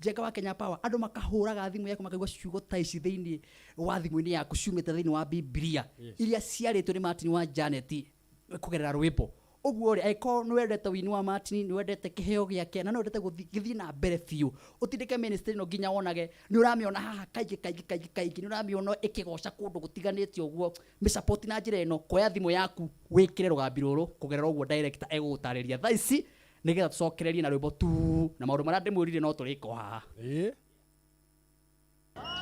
S7: Njenga wa Kenya Power, andũ makahũraga thimũ yaku makaigua ciugo ta ici thĩinĩ wa thimũ-inĩ yaku ciumĩte thĩinĩ wa Bibilia iria ciarĩtwo nĩ Martin wa Janet kũgerera rwĩmbo. Ũguo rĩ, angĩkorwo nĩ wendete wini wa Martin, nĩ wendete kĩheo gĩake, na nĩ wendete gĩthiĩ na mbere biũ, ũtindĩke ministry ĩno nginya wonage nĩ ũramĩona haha kaingĩ kaingĩ kaingĩ kaingĩ, nĩ ũramĩona ĩkĩgoca kũndũ gũtiganĩte ũguo, mĩsupport na njĩra ĩno, kuoya thimũ yaku wĩkĩre rũgambi rũrũ kũgerera ũguo director egũgũtarĩria thaa ici, nĩgetha tũcokererie na rwĩmbo tu na maũndũ marĩa ndĩmwĩrire no tũrĩko haha.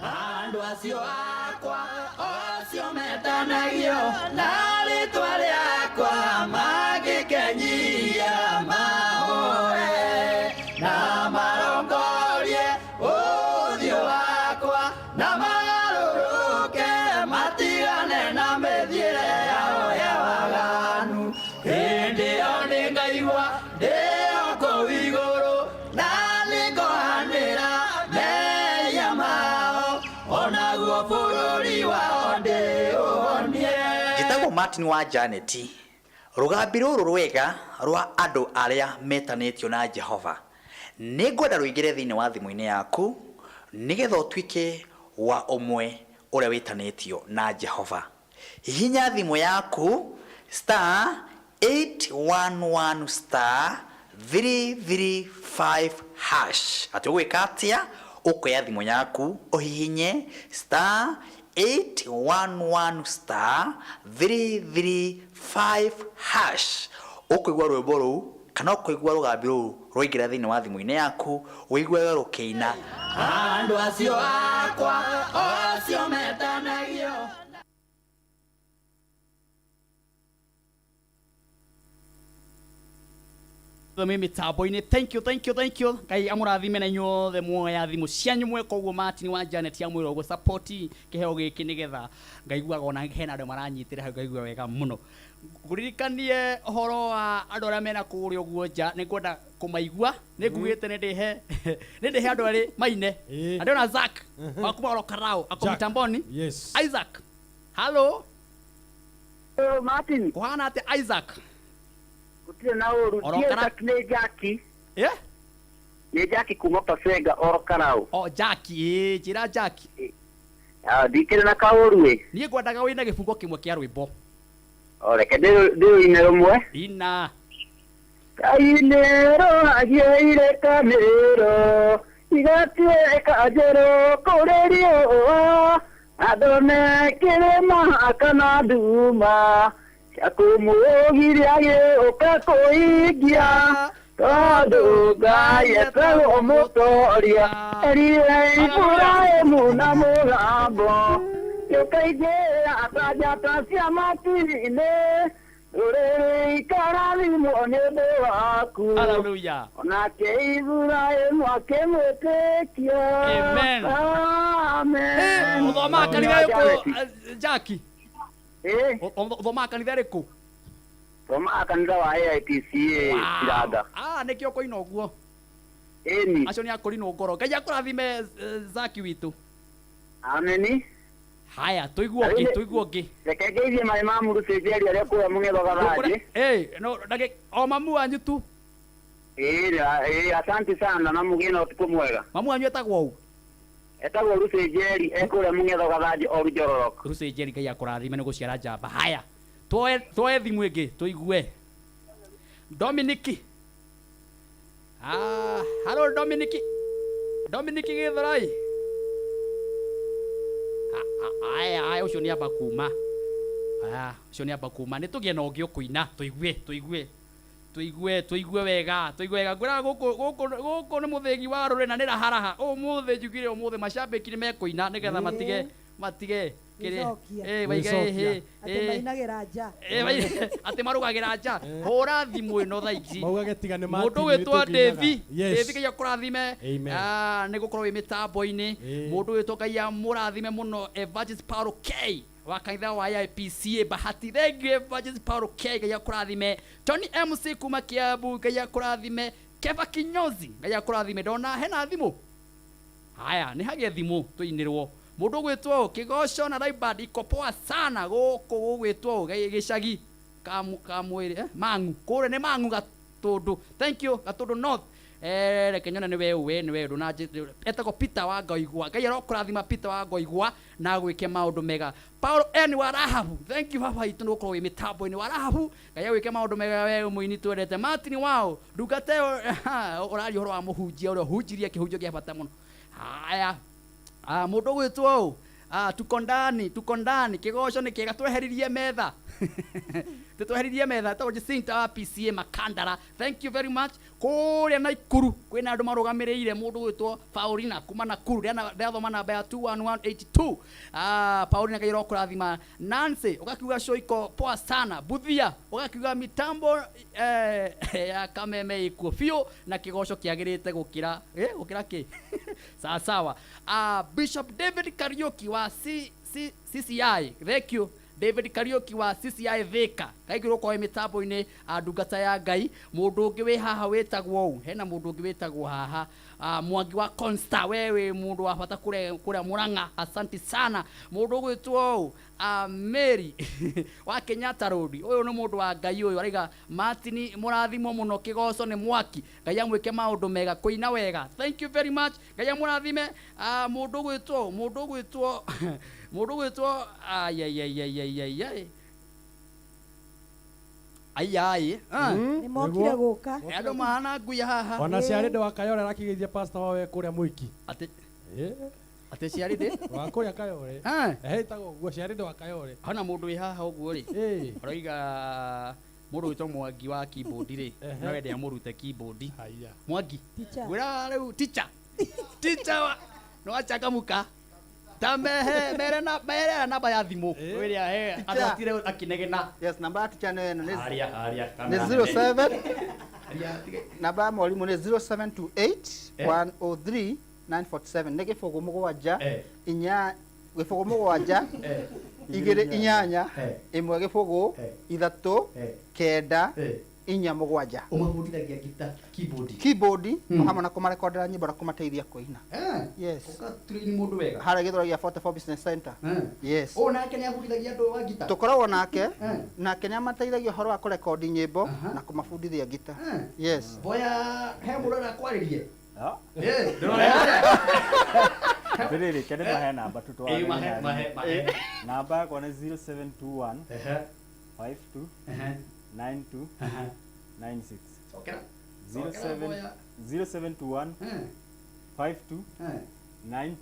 S5: Andũ acio akwa, acio metanagio na rĩtwa rĩakwa, mangĩkenyia mahoe na marongorie ũthiũ wakwa na magarũrũke matigane na mĩthiĩre yao ya waganu, hĩndĩ ĩyo nĩngaigua ndĩ o kũu igũrũ na nĩngohanĩra mehia mao, onaguo bũrũri wao ndĩũhonie.
S11: Njĩtagwo Martin wa Janet. Rũgambi rũrũ rwega rwa andũ arĩa metanĩtio na Jehova nĩ ngwenda rũingĩre thĩinĩ wa thimũ-inĩ yaku nĩgetha ũtuĩke wa ũmwe ũrĩa wĩtanĩtio na Jehova. Hihinya thimũ yaku star 811 star 335 hash. Atĩ ũgwĩka atĩa? Ũkoya thimũ yaku ũhihinye star 811 star 335 hash. Ũkũigua rwĩmbo rũu kana ũkũigua rũgambi rũu rwaingĩra thĩinĩ wa thimũ-inĩ yaku, ũiguage rũkĩina.
S5: Andũ acio akwa, acio metanagio.
S7: Thome mĩtambo-inĩ. Thank you, thank you, thank you. Ngai amũrathime na inyuothe muoya thimũ cianyu mweka ũguo. Martin wa Janet amwĩra ũguo, support kĩheo gĩkĩ nĩgetha ngaiguaga ona hena andũ maranyitĩra hau, ngaigua wega mũno. Ngũririkanie ũhoro wa andũ arĩa mena kũrĩa ũguo nja, nĩ ngwenda kũmaigua. Nĩ ngugĩte nĩ ndĩhe nĩ ndĩhe andũ erĩ maine. Na ndĩrona Zack wa kuma Oro Karau ako
S8: Jack.
S7: mitamboni.
S8: Yes.
S7: Isaac, hello.
S1: Martin.
S7: Kũhana atĩa, Isaac?
S1: Gũtirĩ na ũru.
S7: Oro
S1: Ndiĩ
S7: Karau.
S1: Isaac, nĩ Jackie.
S7: Eh?
S1: Nĩ Jackie kuma Pasenga, Oro Karau.
S7: O Jackie, ĩĩ, njĩra Jackie.
S1: Ah, ndikĩrĩ na kaũru ĩ.
S7: Niĩ ngwendaga wĩna gĩbungo kĩmwe kĩa rwĩmbo.
S1: O reke ndĩũine rũmwe.
S7: Ina.
S1: Kainĩro agiĩire kanĩro igatuĩka njerũ kũrĩ riũa, andũ mekĩrĩma kana nduma cia kũmũgiria gĩũka kũingia, tondũ Ngai etagwo mũtoria. Erire Iburahĩmu na mũgambo gĩũkaingĩra ta njata cia matu-inĩ, rũrĩrĩ ikarathimwo nĩ ũndũ waku.
S7: Hallelujah.
S1: Onake Iburahĩmu akĩmwĩtĩkia.
S7: Amen.
S1: Amen.
S7: Ũthomaga kanitha ĩrĩkũ, Jackie?
S1: Eh?
S7: Ũthomaga kanitha ĩrĩkũ?
S1: Thomaga kanitha wa AIPCA Kiranda.
S7: Ah, nĩkĩo kũina ũguo.
S1: Ĩni.
S7: Acio nĩ akũrinwo ngoro. Ngai akũrathime, Zaki witũ.
S1: Ameni.
S7: Haya, tũigue ũngĩ, tũigue ũngĩ.
S1: Reke ngeithie marĩ ma mũrutĩnjeri arĩa kũrĩa mũng'etho gathanjĩ.
S7: Eh, no ndagĩ o mamu wanyu tu.
S1: Ĩĩ, asante sana na mũgĩe na ũtukũ mwega.
S7: Mamu wanyu etagwo ũ?
S1: Etagwo Rucĩ Njeri, ekũrĩa mũng'etho gathanjĩ o Njororok.
S7: Rucĩ Njeri, Ngai akũrathime nĩ gũciara njamba. Haya, tuoe thimũ ĩngĩ tũigue. Dominiki. Ah, hello Dominiki. Dominiki Gĩthurai. Aya, aya, ũcio nĩ amba kuma. Aya, ũcio nĩ amba kuma. Nĩ tũgĩe na ũngĩ ũkũina, tũigue, tũigue. Tũigue, tũigue wega, tũigue wega. Ngwĩraga gũkũ, gũkũ, gũkũ nĩ mũthĩgi wa rũrĩ na nĩ raharaha. Ũmũthĩ njugire ũmũthĩ macambĩki nĩ mekũina nĩgetha matige, matige kĩrĩa.
S6: Gwĩcokia.
S7: Eh, maige,
S6: Gwĩcokia.
S7: eh,
S6: Atĩ
S7: eh.
S6: mainagĩra nja.
S7: Eh, atĩ marugagĩra nja. Hũra thimũ ĩno thaa ici.
S8: Maugage tiga nĩ
S7: Mũndũ
S8: Martin
S7: wĩtwo
S8: nĩtũkũinaga.
S7: Devi.
S8: Yes.
S7: Devi, Ngai akũrathime.
S8: Amen.
S7: Ah, nĩ gũkorwo wĩ mĩtambo-inĩ. Mũndũ wĩtwo Ngai amũrathime mũno, Evangelist Paulo K wa kanitha wa AIPCA Bahati. Thank you, Evangelist Paulo K, Ngai akũrathime. Tony MC kuma Kiambu, Ngai akũrathime. Keva Kinyozi, Ngai akũrathime. Ndona hena thimũ. Haya, nĩ hagĩe thimũ tũinĩrwo. Mũndũ ũgwĩtwo Kĩgoco na Raiband iko poa sana gũkũ gũgwĩtwo gĩcagi kamwĩrĩ, Mang'u kũrĩa nĩ Mang'u Gatũndũ. Thank you, Gatũndũ North. Reke nyone nĩ we ũĩ, nĩ we ndũnanjĩ-, etagwo Peter wa Ngoigwa. Ngai arokũrathima Peter wa Ngoigwa na agwĩke maũndũ mega. Paulo N wa Rahabu, thank you baba itũ nĩ gũkorwo wĩ mĩtambo-inĩ wa Rahabu. Ngai agwĩke maũndũ mega we mũini twendete. Martin wao ndungata ĩyo, ũraria ũhoro wa mũhunjia ũrĩa ũhunjirie kĩhunjio kĩa bata mũno. Haya, mũndũ ũgwĩtwo ũ? Ah, tuko ndani, tuko ndani. Kĩgoco nĩ kĩega, tweheririe metha. Tũtweheririe metha. Etagwo Jacinta wa PCA Makandara. Thank you very much. Kũrĩa Naikuru kwĩna andũ marũgamĩrĩire mũndũ ũgwĩtwo Paulina kuma Nakuru. Ndĩrathoma namba ya 21182. Ah, Paulina, Ngai arokũrathima. Nancy ũgakiuga show iko poa sana. Buthia ũgakiuga mitambo ya Kameme ĩkuo biũ na kĩgoco kĩagĩrĩte gũkĩra, gũkĩra kĩ? Sawa sawa. Ah, Bishop David Kariuki wa CCI. Thank you. David Kariuki wa CCI Thika. Kaingĩ ũkorwo wĩ mĩtambo-inĩ, ndungata ya Ngai. Mũndũ ũngĩ wĩ haha wĩtagwo ũũ? Hena mũndũ ũngĩ wĩtagwo haha. Mwangi wa Consta, we wĩ mũndũ wa bata kũrĩa Murang'a. Asante sana. Mũndũ ũgwĩtwo ũũ? Mary wa Kenyatta Road. Ũyũ nĩ mũndũ wa Ngai ũyũ. Araiga Martin mũrathimwo mũno, kĩgoco nĩ mwaki. Ngai amwĩke maũndũ mega, kũina wega. Thank you very much. Ngai amũrathime. Mũndũ ũgwĩtwo, mũndũ ũgwĩtwo, mũndũ ũgwĩtwo, ai, ai, ai, ai, ai, ai, ai. Ai, ai.
S6: Nĩ mokire gũka.
S7: Andũ mahana ngui haha.
S8: Ona ciarĩ ndĩ wa Kayore arakĩgeithia pastor wao kũrĩa Mwiki.
S7: Atĩ atĩ ciarĩ ndĩ?
S8: Wa kũrĩa Kayore. Ĩtagwo ũguo, ciarĩ ndĩ wa Kayore.
S7: Hana mũndũ wĩ haha ũguo rĩ. Aroiga mũndũ wĩtwo Mwangi wa keyboard rĩ. No ende amũrute keyboard.
S8: Haya.
S7: Mwangi.
S6: Teacher.
S7: Ngwĩra rĩu teacher. Teacher wa no achangamuka. Ta mehe mere na mere namba ya thimũ. Wĩrĩa he andũ atire akinegena.
S10: Yes, namba ya teacher nĩ ĩno, nĩ
S7: Haria, haria,
S10: nĩ
S7: kamera.
S10: 07. Namba ya mwarimũ nĩ 0728 103 947 nĩ gĩbũgũ mũgwanja inya gĩbũgũ mũgwanja igĩrĩ inyanya ĩmwe gĩbũgũ ithatũ kenda inya mũgwanja.
S7: Ũmabundithagia gita keyboard.
S10: Keyboard o hamwe na kũmarekondera nyĩmbo na kũmateithia kũina. Yes.
S7: Ũgatrain mũndũ wega.
S10: Harĩa Gĩthũrai gĩa 44 Business Center. Yes.
S7: Ũũ nake nĩ abundithagia andũ wa gita.
S10: Tũkoragwo nake nake nĩ amateithagia ũhoro wa kũrekondi nyĩmbo na kũmabundithia gita. Yes.
S7: Boya he mũndũ arakwarĩrie.
S3: Atĩrĩrĩ, kende mahe namba tu
S7: Ĩĩ, mahe, mahe, mahe.
S3: Namba yakwa nĩ 0721 52 92 96.
S7: Cokera. Cokera,
S3: 07
S7: Boya.
S3: 0721 52 92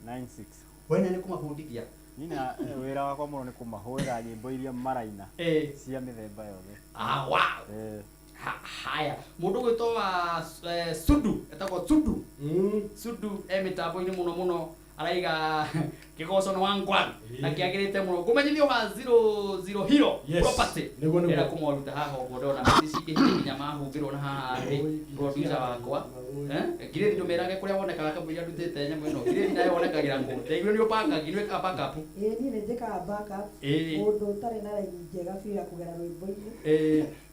S3: 96.
S7: We nĩ kũmabundithia.
S3: Nina wĩra wakwa mũno nĩ kũmahũrĩra nyĩmbo iria maraina cia mĩthemba yothe.
S7: Ah, wow. Haya, mũndũ ũgwĩtwo wa Sudu, etagwo Sudu. Sudu e mĩtambo-inĩ mũno mũno araiga kĩgoco nĩ wa ngwan na kĩagĩrĩte mũno ngũmenyithio wa zero zero hero
S8: Yes.
S7: property
S8: Nĩguo, nĩguo.
S7: Ndĩrenda kũmoruta haha ũguo ndona nĩ cingĩhire nginya mahumbĩrwo na haha thĩ producer wakwa. Ngirĩthi ndũmĩrage kũrĩa wonekaga kamũira ndutĩte nyamũ ĩno. Ngirĩthi nayo wonekagĩra kũ? Ndaiguire nĩ ũbangagi, nĩ wĩkaga backup.
S6: Ĩĩ niĩ nĩ njĩkaga backup. Mũndũ ũtarĩ na raini njega biũ ya kũgera rwĩmbo-inĩ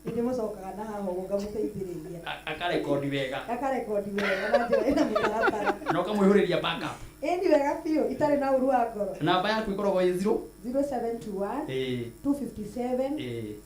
S6: nĩ ndĩmũcokaga na haha ũguo ngamũteithĩrĩria.
S7: Akarekondi wega.
S6: Akarekondi wega na njĩra ĩna mũtaratara.
S7: Na ũkamũihũrĩria backup.
S6: Ĩĩ ni wega biũ itarĩ na ũru wa ngoro.
S7: Namba yaku ĩkoragwo ĩ 0
S6: 0721 257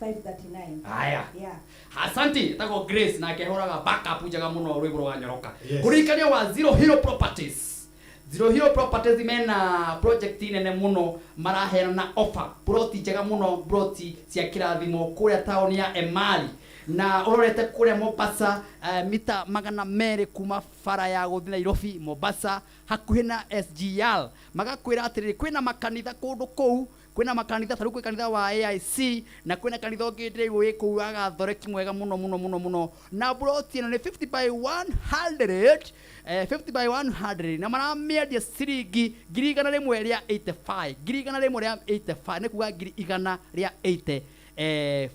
S6: 539.
S7: Haya.
S6: Yeah.
S7: Asante, etagwo Grace nake ahũraga backup njega mũno rwĩmbo rwa Nyoroka.
S8: Yes.
S7: Kũririkania wa Zero Hero Properties. Zero Hero Properties mena project nene mũno maraheana na offer ploti njega mũno, ploti cia kĩrathimo kũrĩa taũni ya Emali na ũrorete kũrĩa Mombasa, mita 200 kuma bara ya gũthiĩ Nairobi Mombasa hakuhĩ na SGR. Magakwĩra atĩrĩrĩ, kwĩna makanitha kũndũ kũu, kwĩna makanitha ta rĩu kwĩ kanitha wa AIC na kwĩna kanitha ũngĩ ndĩraigua wĩ kũu wa Gathoreki mwega mũno mũno mũno mũno. Na ploti ĩno nĩ 50 by 100, 50 by 100 na maramĩendia ciringi ngiri igana rĩmwe rĩa 85, ngiri igana rĩmwe rĩa 85, nĩ kuga ngiri igana rĩa 80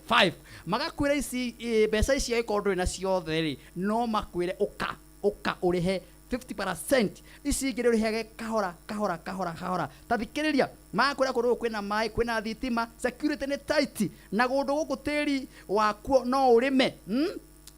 S7: 5. Magakwĩra ici mbeca ici angĩkorwo ndũrĩ na ciothe rĩ, no makwĩre ũka ũka ũrĩhe 50%, ici ingĩ ũrĩhage kahora kahora kahora kahora. Ta thikĩrĩria, magakwĩra kũndũ gũkũ kwĩna maĩ, kwĩna thitima, security nĩ tight, na kũndũ gũkũ tĩri wakuo no ũrĩme,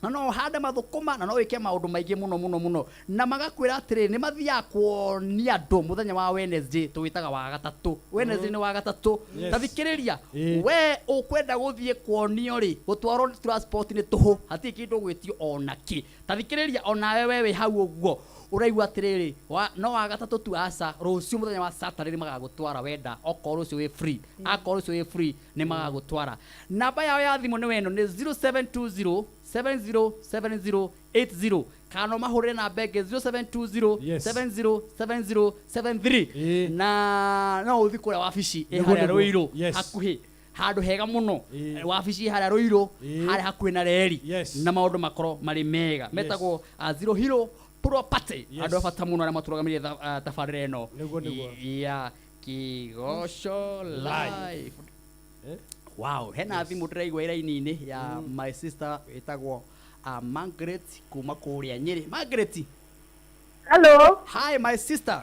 S7: na no ũhande mathũkũma na no wĩke maũndũ maingĩ mũno mũno mũno. Na magakwĩra atĩrĩrĩ, nĩ mathiaga kuonia andũ mũthenya wa Wednesday, tũwĩtaga wa gatatũ. Wednesday nĩ wa gatatũ.
S8: Yes.
S7: Ta thikĩrĩria, we ũkwenda gũthiĩ kuonio rĩ, gũtwarwo transport nĩ tũhũ, hatirĩ kĩndũ ũgwĩtio ona kĩ. Ta thikĩrĩria, onawe we wĩ hau ũguo ũraigua atĩrĩrĩ, no wa gatatũ tu, aca, rũciũ mũthenya wa Saturday nĩ magagũtwara wenda, okorwo rũciũ wĩ free, akorwo rũciũ wĩ free nĩ magagũtwara. Namba yao ya thimũ nĩ weno nĩ 0720 707080, kana no mahũrĩre namba ĩngĩ 0720 707073, na no ũthiĩ kũrĩa wabici ĩ
S8: Nĩguo,
S7: harĩa
S8: nĩguo.
S7: Rũirũ
S8: Yes.
S7: hakuhĩ, handũ hega mũno, wabici ĩ harĩa Rũirũ harĩa hakuhĩ na reri, na maũndũ makorwo marĩ mega. Metagwo Zero Hero Property.
S8: Yes.
S7: Andũ a bata mũno arĩa matũrũgamĩrĩire tabarĩra ĩno
S8: Nĩguo, nĩguo.
S7: ya Kĩgoco Live. Wow, hena thimũ ndĩraigua ĩraini-inĩ ya my sister ĩtagwo Margaret kuma kũrĩa Nyĩrĩ. Margaret.
S9: Hello.
S7: Hi my sister.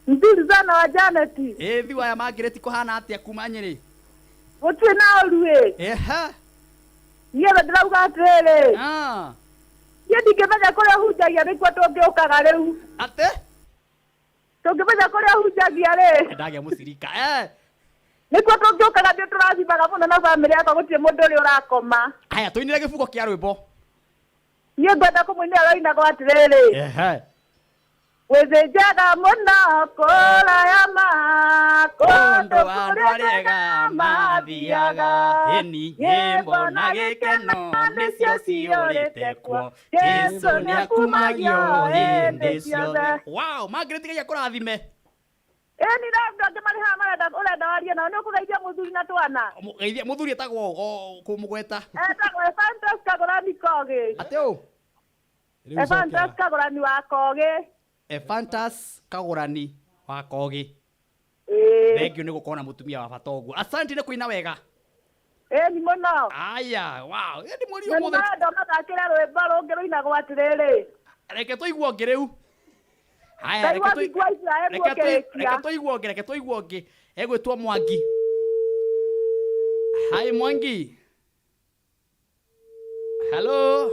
S9: Nzuri sana wa Janet.
S7: Ĩ thiwa ya Margaret kũhana atĩa kuma Nyĩrĩ?
S9: Gũtirĩ na ũru ĩ.
S7: Ehe.
S9: Niĩ ndĩrauga atĩrĩrĩ. Niĩ ndingĩmenya kũrĩa ũhunjagia nĩkuo tũngĩũkaga rĩu.
S7: Atĩ?
S9: Tũngĩmenya kũrĩa ũhunjagia rĩ.
S7: Ndagĩa mũcirika.
S9: Nĩkuo tũngĩũkaga nĩ tũrathimaga mũno na bamĩrĩ yakwa gũtirĩ mũndũ ũrĩa ũrakoma.
S7: Haya, tũinĩre gĩbugo kĩa rwĩmbo.
S9: Niĩ ngwenda kũmũinĩra rũinagwo atĩrĩrĩ.
S7: Ehe.
S9: Gwĩthĩnjaga mũno kũraya ma
S7: Kũndũ
S9: kũndũ
S7: andũ arĩa ega mathiaga, ĩni nyĩmbo na gĩkeno nĩcio ciyũrĩte kuo. Jesũ nĩakumagio hĩndĩ ciothe. Wow, Margaret Ngai akũrathime.
S9: Ĩni na andũ angĩ marĩ haha marenda ũrenda warie nao nĩ ũkũgeithia mũthuri na twana.
S7: Geithia mũthuri etagwo kũmũgweta.
S9: Etagwo Ephantus Kagũrani Kogĩ.
S7: Atĩ ũ?
S9: Ephantus Kagũrani wa Kogĩ.
S7: Ephantus Kagũrani wa Kogĩ.
S9: Ĩĩ.
S7: Thengiũ nĩ gũkorwo na mũtumia wa bata ũguo. Asante nĩ kũina wega.
S9: Ĩni mũno.
S7: Aya, wow. Ĩni mweri
S9: Na
S7: ũmũthĩ.
S9: nĩmarenda ũmathakĩre rwĩmbo rũngĩ rũinagwo atĩrĩrĩ.
S7: Reke tũigue ũngĩ rĩu. Haya,
S9: Ndaigua
S7: reke tũi-
S9: thingu wa Isiraeli
S7: reke tũi-
S9: ũkĩrĩkia.
S7: reke tũigue ũngĩ, reke tũigue ũngĩ. Egwĩtwo Mwangi. Hi Mwangi. Hello.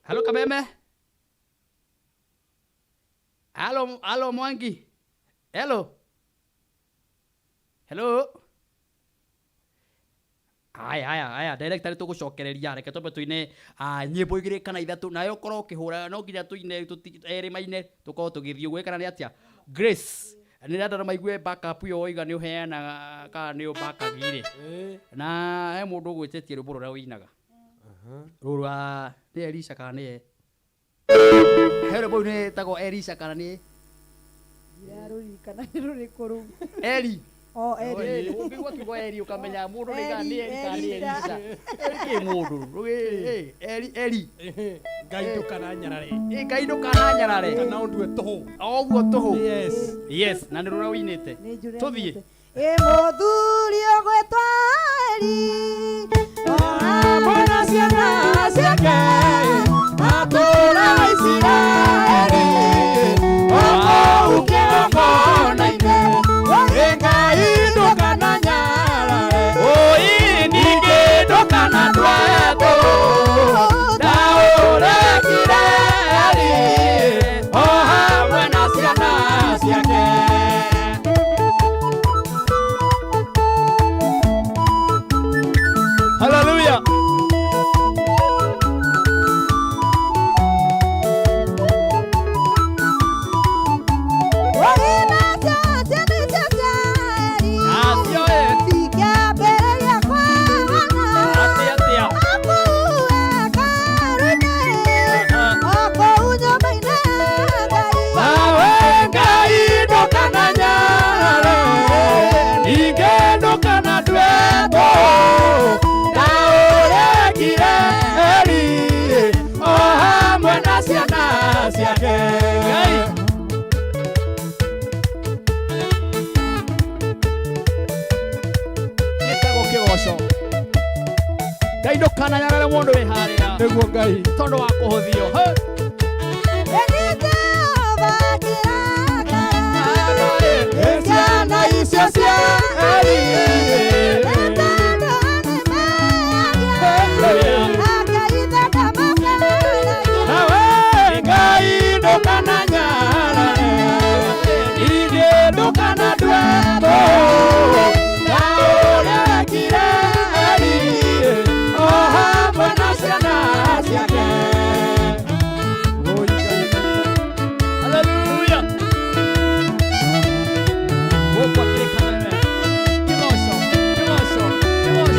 S7: Hello Kameme. Hello, hello Mwangi. Hello. Hello. Aya aya aya director tũgũcokereria reke twambe tũine nyĩmbo igĩrĩ kana ithatũ nayo ũkorwo ũkĩhũra no nginya tũine erĩ maine tũkorwo tũgĩthiĩ ũguo kana nĩ atĩa Grace nĩ ndĩrenda maigue backup ĩyo waiga nĩ ũheanaga kana nĩ ũbakagire na he mũndũ ũgwĩtĩtie rwĩmbo rũrĩa ũinaga rũrũ rwa nĩ Elisha kana nĩ he rwĩmbo rũu nĩ ĩtagwo Elisha kana nĩ
S6: Ndirarũririkana nĩ rũrĩkũ rũu.
S7: Eli.
S6: O, Eli.
S7: Ũngĩigua kiugo Eli ũkamenya mũndũ nĩ kana nĩ Eli kana nĩ
S6: Eli,
S7: Elisha. Eli kĩ mũndũ Rũgĩ- Eli Eli
S8: Ngai ndũkananyarare.
S7: Ĩ, Ngai ndũkananyarare
S8: Kana ũndue tũhũ.
S7: O ũguo tũhũ.
S8: Yes.
S7: Yes, na nĩ rũrĩa ũinĩte. Tũthiĩ.
S6: Ĩ mũthuri ũgwĩtwo Eli o hamwe na ciana ciake matũũraga Isiraeli o kũu kĩgongona-inĩ. Ĩ Ngai ndũkananyarare.
S5: Oi ningĩ ndũkanandue tũhũ ta ũrekire Eli o hamwe na ciana ciake.
S7: Hallelujah.
S5: Nawe Ngai ndũkananyarare, ningĩ ndũkanandue tũhũ ta ũrekire Eli o hamwe na ciana ciake.
S7: Ngai. Gĩtagwo kĩgoco. Ngai ndũkananyarare mũndũ wĩ harĩa.
S8: Nĩguo Ngai.
S7: Tondũ wa kũhũthio. Hey.
S5: Ciana icio cia Eli. Nawe Ngai ndũkananyarare, ningĩ ndũkanandue tũhũ ta ũrĩa wekire Eli o hamwe na ciana ciake.
S7: Hallelujah. Gũkũ akĩrĩ Kameme. Kĩgoco, kĩgoco, kĩgoco.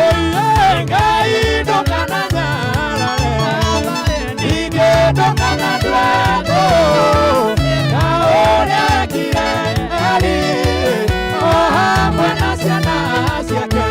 S5: Oiye Ngai ndũkananyarare, ningĩ ndũkanandue tũhũ ta ũrĩa wekire Eli o hamwe na ciana ciake.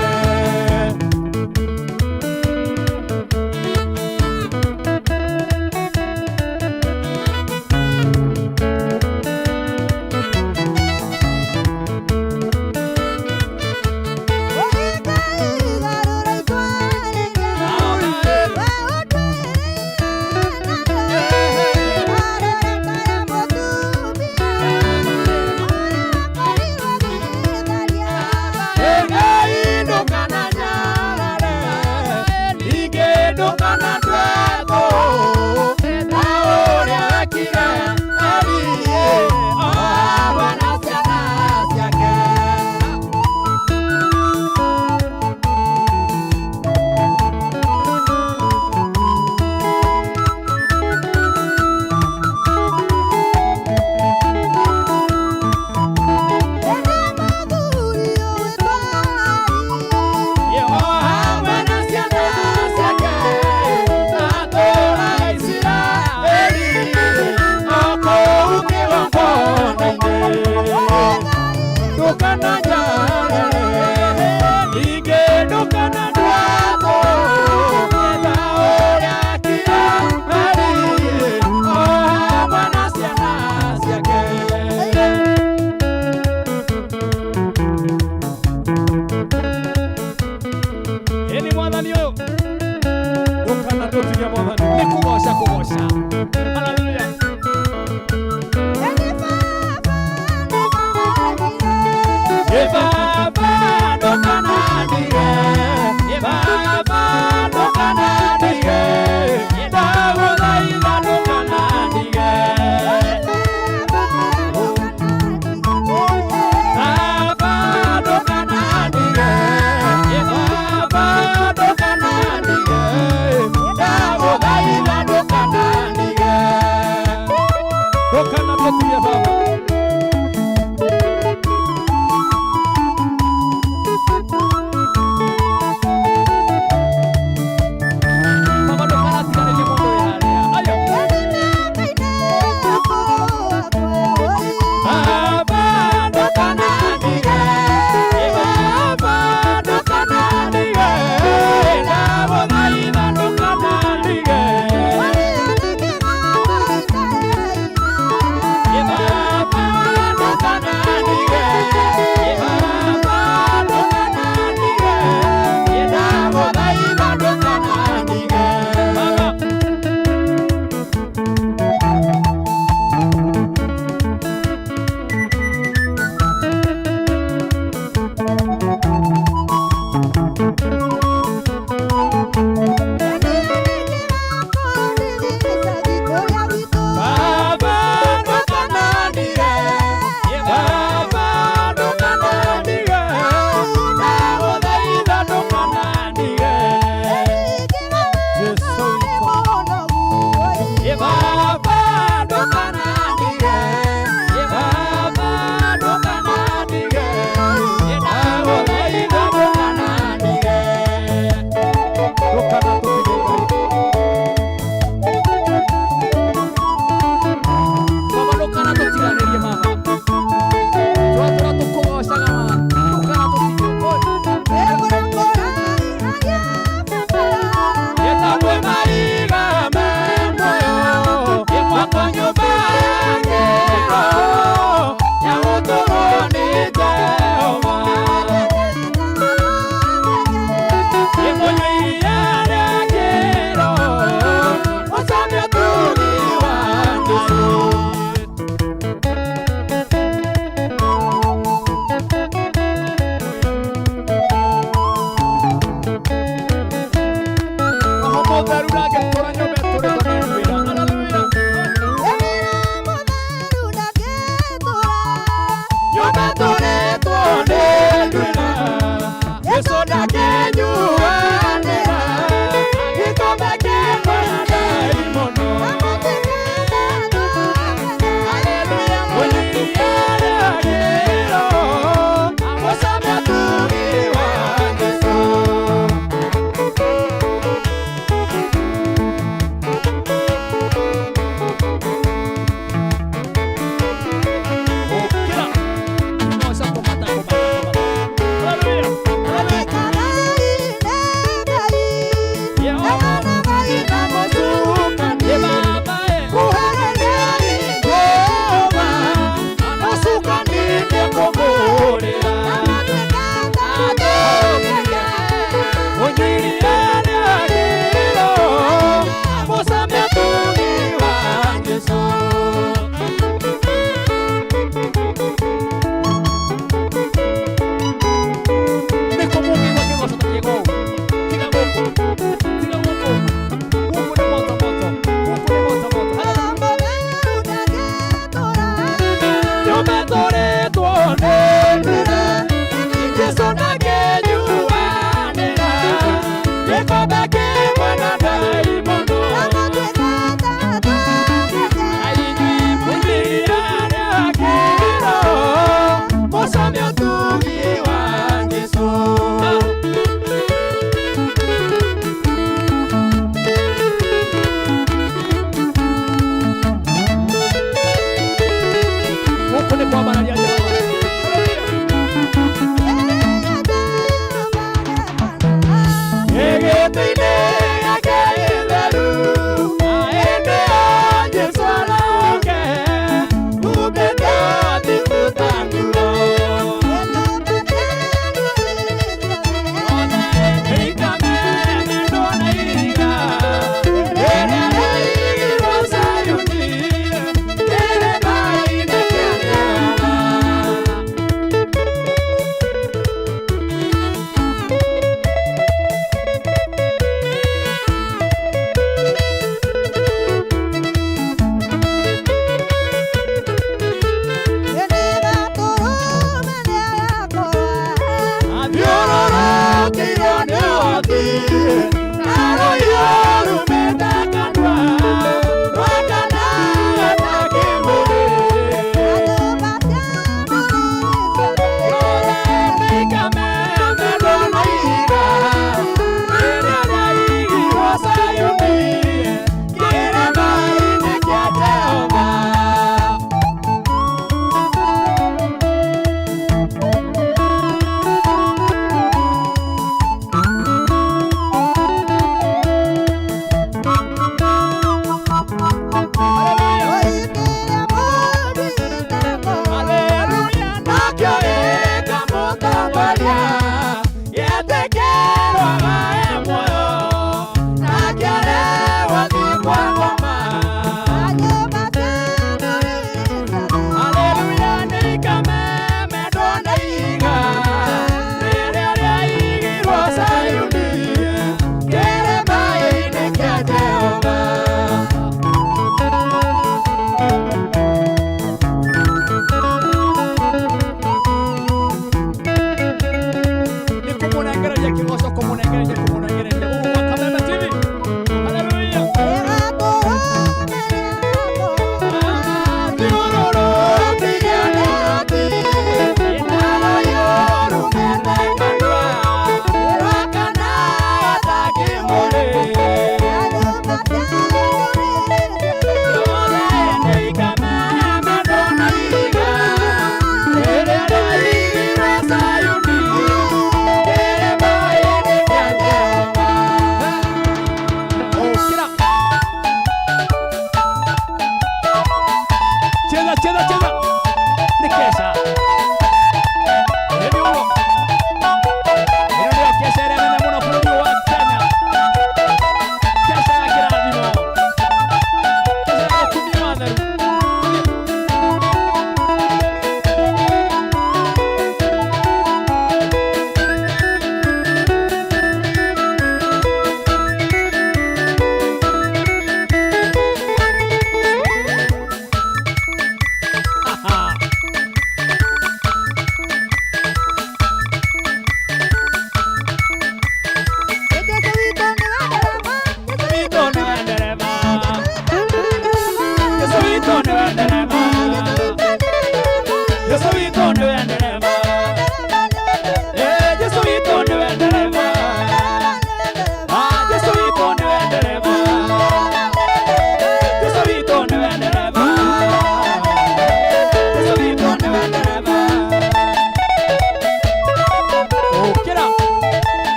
S5: Ĩ baba ndũkanandige, ĩ baba ndũkanandige, ĩ ndagũthaitha ndũkanandige.
S8: Ndũkanatũtige Ngai.
S7: Baba ndũkanatũtiganĩrie mama. Tũratũra tũkũgocaga ma. Ndũkanatũtige.
S5: Ĩtagwo mariga me muoyo.
S22: Cheza cheza. Nĩ keca. Ĩni ũguo. Ĩno nĩyo keca ĩrĩa nene mũno bũrũri ũyũ wa Kenya. Keca ya kĩrathimo. Keca ya gũkumia watheru.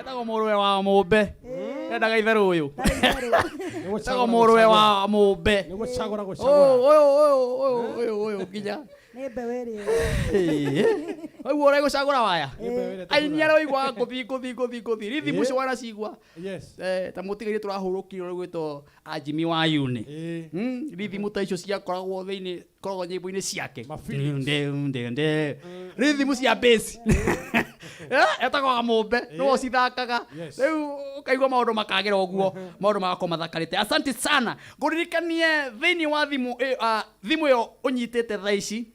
S7: Etagwo mũrũwe wa mũmbe endaga itherũ ũyũ etagwo mũrũwe wa mũmbe
S8: Nĩ gũcagũra gũcagũra.
S7: Ũyũ ũyũ ũyũ ũyũ ũyũ nginya
S6: Nĩ mbeũ ĩrĩa.
S7: Waigua ũrĩa gũcagũra waya
S8: Ĩĩ.
S7: Aini arĩa ũiguaga ngũthi ngũthi ngũthi ngũthi rithimu icio wanacigua.
S8: Yes.
S7: Ta mũtigaire tũrahũrũkirwo rũgwĩtwo Jimmy wa Yuni. Rithimu ta icio ciakoragwo thĩinĩ koragwo nyĩmbo-inĩ ciake. Nde nde nde. Rithimu cia bass. Etagwo Kamũmbe nĩwe ũcithakaga. Rĩu ũkaigua maũndũ makagĩra ũguo, maũndũ magakorwo mathakarĩte. Asante sana. Ngũririkanie thĩinĩ wa thimũ ĩyo, thimũ ĩyo ũnyitĩte thaa ici,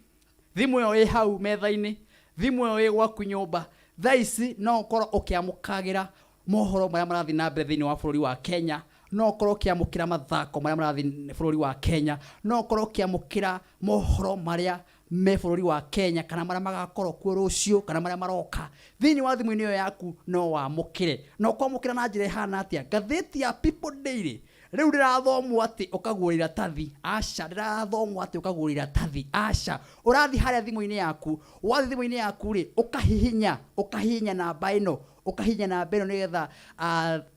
S7: thimũ ĩyo ĩ hau metha-inĩ, thimũ ĩyo ĩ gwaku nyũmba, thaa ici no ũkorwo ũkĩamũkagĩra mohoro marĩa marathiĩ na mbere thĩinĩ wa bũrũri wa Kenya, no ũkorwo ũkĩamũkĩra mathako marĩa marathiĩ bũrũri wa Kenya, no ũkorwo ũkĩamũkĩra mohoro marĩa me bũrũri wa Kenya kana marĩa magakorwo kuo rũciũ kana marĩa maroka. Thĩinĩ wa thimũ-inĩ ĩyo yaku no wamũkĩre. Na ũkwamũkĩra na njĩra ĩhana atĩa? Ngathĩti ya People Daily rĩu ndĩrathomwo atĩ ũkagũra iratathi, aca, ndĩrathomwo atĩ ũkagũra iratathi, aca. Ũrathiĩ harĩa thimũ-inĩ yaku, wathiĩ thimũ-inĩ yaku rĩ, ũkahihinya, ũkahihinya namba ĩno, ũkahihinya namba ĩno nĩgetha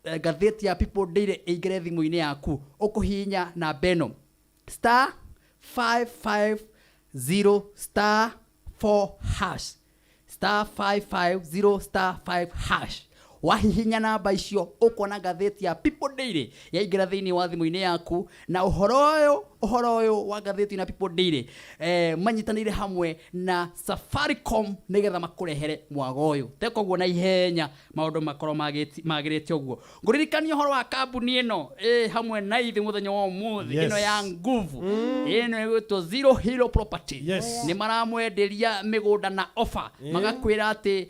S7: ngathĩti ya People Daily ĩingĩre thimũ-inĩ yaku. Ũkũhihinya namba ĩno star 550 star 4 hash, star 550 star 5 hash. Wahihinya namba icio ũkuona ngathĩti ya People Daily yaingĩra thĩinĩ wa thimũ-inĩ yaku. Na ũhoro ũyũ wa ngathĩti na People Daily manyitanĩire hamwe na Safaricom nĩgetha makũrehere mwago ũyũ. Teka ũguo na ihenya maũndũ makorwo magĩrĩte ũguo. Ngũririkania ũhoro wa kambuni ĩno hamwe na ithuĩ mũthenya wa ũmũthĩ.
S8: Yes.
S7: Ĩno ya nguvu. Ĩno ĩgwĩtwo Zero Hero Property.
S8: Yes.
S7: Nĩ maramwenderia mĩgũnda na offer. Magakwĩra atĩ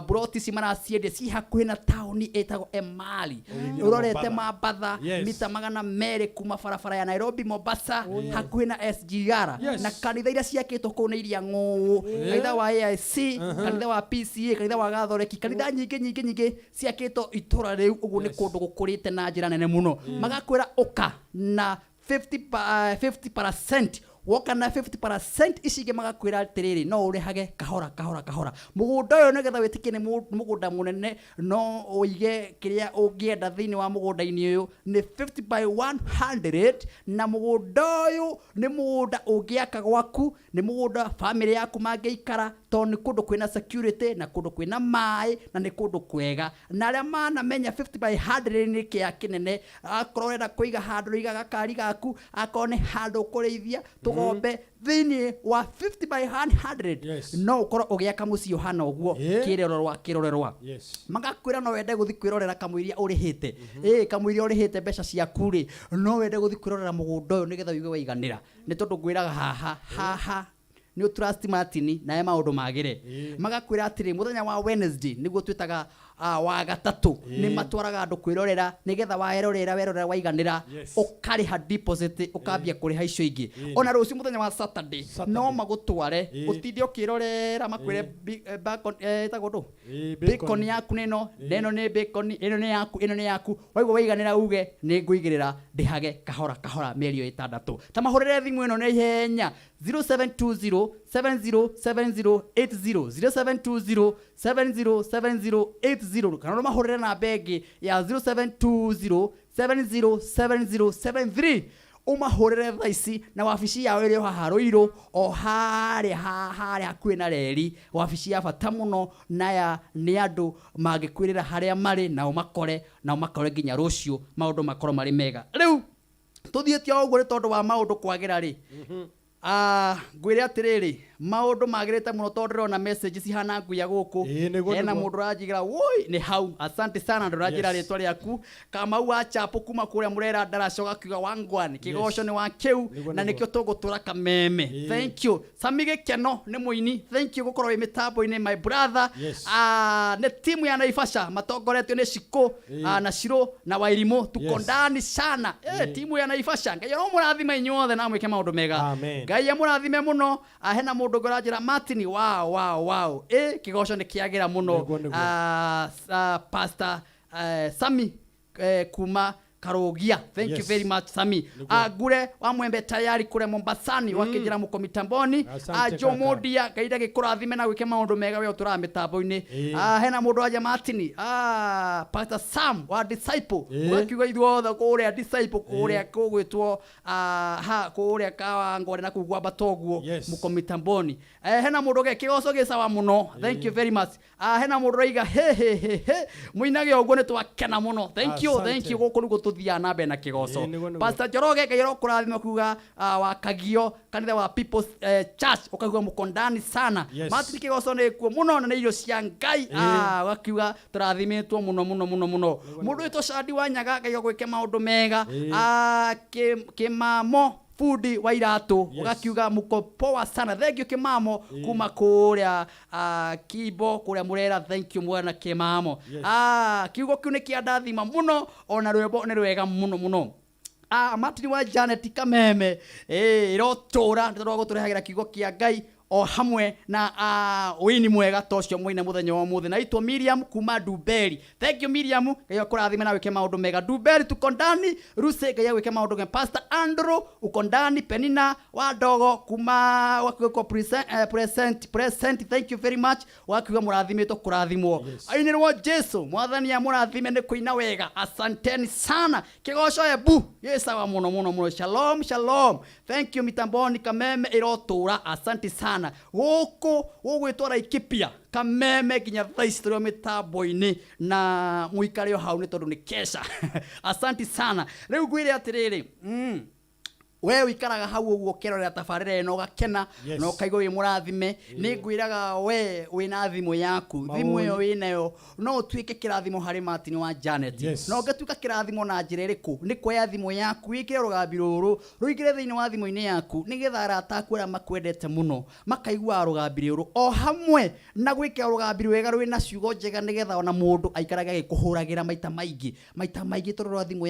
S7: broti ici maraciendia ci hakuhĩ na taũni ĩtagwo Emali.
S8: Ũgĩthiĩ
S7: Ũrorete
S8: Mombatha.
S7: Mambatha,
S8: Yes.
S7: mita 200 kuma barabara ya Nairobi Mombasa, hakuhĩ na SGR.
S8: Yes.
S7: Na kanitha iria ciakĩtwo kũu nĩ iria ng'ũũ. Kanitha wa AIC, kanitha wa PCA, kanitha wa Gathoreki, kanitha nyingĩ nyingĩ nyingĩ ciakĩtwo itũra rĩu. Ũguo nĩ kũndũ gũkũrĩte na njĩra nene mũno. Magakwĩra ũka na 50%. Woka na 50% ici ingĩ magakwĩra atĩrĩrĩ, no ũrĩhage kahora kahora kahora. Mũgũnda ũyũ nĩgetha wĩtĩkie nĩ mũgũnda mũnene, no ũige kĩrĩa ũngĩenda thĩinĩ wa mũgũnda-inĩ ũyũ nĩ 50 by 100, na mũgũnda ũyũ nĩ mũgũnda ũngĩaka gwaku, nĩ mũgũnda bamĩrĩ yaku mangĩikara, Tondũ nĩ kũndũ kwĩna security na kũndũ kwĩna maĩ na nĩ kũndũ kwega. Na arĩa manamenya 50 by 100 nĩ kĩa kĩnene. Akorwo ũrenda kũiga handũ ũrĩigaga gakari gaku, akorwo nĩ handũ ũkũrĩithia tũgombe thĩinĩ wa 50 by 100, no ũkorwo ũgĩaka mũciĩ ũhana ũguo. Kĩrorerwa kĩrorerwa. Magakwĩra no wende gũthiĩ kwĩrorera kamũiria ũrĩhĩte, ĩ kamũiria ũrĩhĩte mbeca ciaku rĩ, no wende gũthiĩ kwĩrorera mũgũnda ũyũ nĩgetha ũigue waiganĩra. Nĩ tondũ ngwĩraga haha haha nĩ ũtrust Martin nawe maũndũ magĩre. Magakwĩra atĩrĩ, mũthenya wa Wednesday nĩguo twĩtaga wa gatatũ, nĩ matwaraga andũ kwĩrorera nĩgetha werorera werorera waiganĩra, ũkarĩha deposit, ũkambia kũrĩha icio ingĩ. Ona rũciũ mũthenya wa Saturday no magũtware, ũtinde ũkĩrorera, makwĩre bacon, ĩtagwo ndũ? Bacon yaku nĩ ĩno, na ĩno nĩ bacon, ĩno nĩ yaku, ĩno nĩ yaku. Waigua waiganĩra, uge nĩ ngũigĩrĩra ndĩhage kahora kahora mĩeri ĩyo 6. Ta mahũrĩre thimũ ĩno na ihenya, 0720 707080, 0720 707080, kana no mahũrĩre namba ĩngĩ ya 0720 707073. Ũmahũrĩre thaa ici na wabici yao ĩrĩ o haha Rũirũ, o harĩa harĩa hakuhĩ na reri. Wabici ya bata mũno, na ya nĩ andũ mangĩkwĩrĩra harĩa marĩ na ũmakore, na ũmakore nginya rũciũ maũndũ makorwo marĩ mega. Rĩu tũthiĩte o ũguo nĩ tondũ wa maũndũ kwagĩra rĩ. Ngwĩre atĩrĩrĩ, maũndũ magĩrĩte mũno tondũ ndĩrona message cihana nguya gũkũ. Hena mũndũ ũranjigĩra woi nĩ hau, asante sana, ndũranjĩra rĩtwa rĩaku. Kamau wa Chapo kuma kũrĩa Mũrera Ndaraca, ũgakiuga wangwan kĩgoco nĩ wa kĩu na nĩkĩo tũgũtũra Kameme. Thank you. Sami Gĩkeno nĩ mũini, thank you gũkorwo wĩ mĩtambo-inĩ, my brother. Nĩ timu ya Naivasha matongoretio nĩ Shiko na Shiro na Wairimũ, tuko ndani sana. Timu ya Naivasha, Ngai aromũrathima inyuothe na mwĩke maũndũ mega.
S8: Amen.
S7: Ngai amũrathime mũno. Hena mũndũ ũngĩ ũranjĩra Martin, wow, kĩgoco nĩ kĩagĩra mũno.
S8: Nĩguo, nĩguo.
S7: Pastor Sami kuma Karugia, thank you very much, Sami. Ngure wa Mwembe tayari kure Mombasani, wakĩnjĩra mũko mitamboni.
S8: Asante,
S7: Joe
S8: kaka.
S7: Modia, Ngai ndagĩkũrathime na gwĩke maũndũ mega we ũtũraga mĩtambo-inĩ. Hena mũndũ wanja Martin, Pastor Sam wa Disciple, ũgakiuga ithuothe kũrĩa Disciple kũrĩa kũgwĩtwo ha kũrĩa Kawangware na kũu gwambata ũguo. Mũko mitamboni. Hena mũndũ ũge kĩgoco gĩ sawa mũno, thank you very much. Hena mũndũ ũraiga he he he he, mũinage ũguo nĩ twakena mũno, thank you, thank you. Gũkũ nĩguo tũthiaga na mbere na kĩgoco.
S8: Nĩguo, nĩguo.
S7: Pastor Njoroge, Ngai arokũrathima kuga wa Kagio kanitha wa People's Church, ũkaigua mũko ndani sana. Martin, kĩgoco nĩ kuo mũno na nĩ irio cia Ngai. Ũgakiuga tũrathimĩtwo mũno mũno mũno mũno. Mũndũ wĩtwo Shadi wa Nyaga, Ngai agwĩke maũndũ mega. Kĩmamo fundi wa iratũ, ũgakiuga muko poa sana, thank you Kimamo kuma kũrĩa Kimbo kũrĩa Mũrera, thank you mwana Kimamo. Kiugo kĩu nĩ kĩa ndathima mũno, ona rwĩmbo nĩ rwega mũno mũno. Martin wa Janet Kameme ĩrotũra nĩ tondũ wa gũtũrehagĩra kiugo kĩa Ngai o hamwe na ũini mwega ta ũcio mũine mũthenya wa ũmũthĩ. Na itwo Miriam kuma Dumberi, thank you Miriam, Ngai akũrathime na wĩke maũndũ mega. Dumberi tuko ndani. Ruse, Ngai agwĩke maũndũ mega. Pastor Andrew uko ndani. Penina wa Ndogo kuma wakiuga present, present, present, thank you very much, wakiuga mũrathimĩtwo kũrathimwo. Ainĩrwo Jesu mwathani amũrathime nĩ kũina wega, asanteni sana. Kĩgoco ebu gĩ sawa mũno mũno mũno. Shalom shalom, thank you mitamboni. Kameme ĩrotũra, asante sana. Gũkũ gũgwĩtwo Laikipia Kameme nginya thaa ici tũrĩ o mĩtambo-inĩ na mũikare o hau nĩ tondũ nĩ kesha. Asante sana. Rĩu ngwĩre atĩrĩrĩ, we ũikaraga hau ũguo ũkerorera tabarĩra ĩno ũgakena na ũkaigua wĩ mũrathime. Nĩ ngwĩraga we wĩna thimũ yaku, thimũ ĩyo wĩnayo no ũtuĩke kĩrathimo harĩ Martin wa Janet. Na ũngĩtuĩka kĩrathimo na njĩra ĩrĩkũ? Nĩ kuoya thimũ yaku, wĩkĩre rũgambi rũrũ rũingĩre thĩinĩ wa thimũ-inĩ yaku nĩgetha arata aku arĩa makwendete mũno makaiguaga rũgambi rũrũ, o hamwe na gwĩkĩra rũgambi rwega rwĩna ciugo njega nĩgetha ona mũndũ aikarage agĩkũhũragĩra maita maingĩ maita maingĩ tondũ rwa thimũ.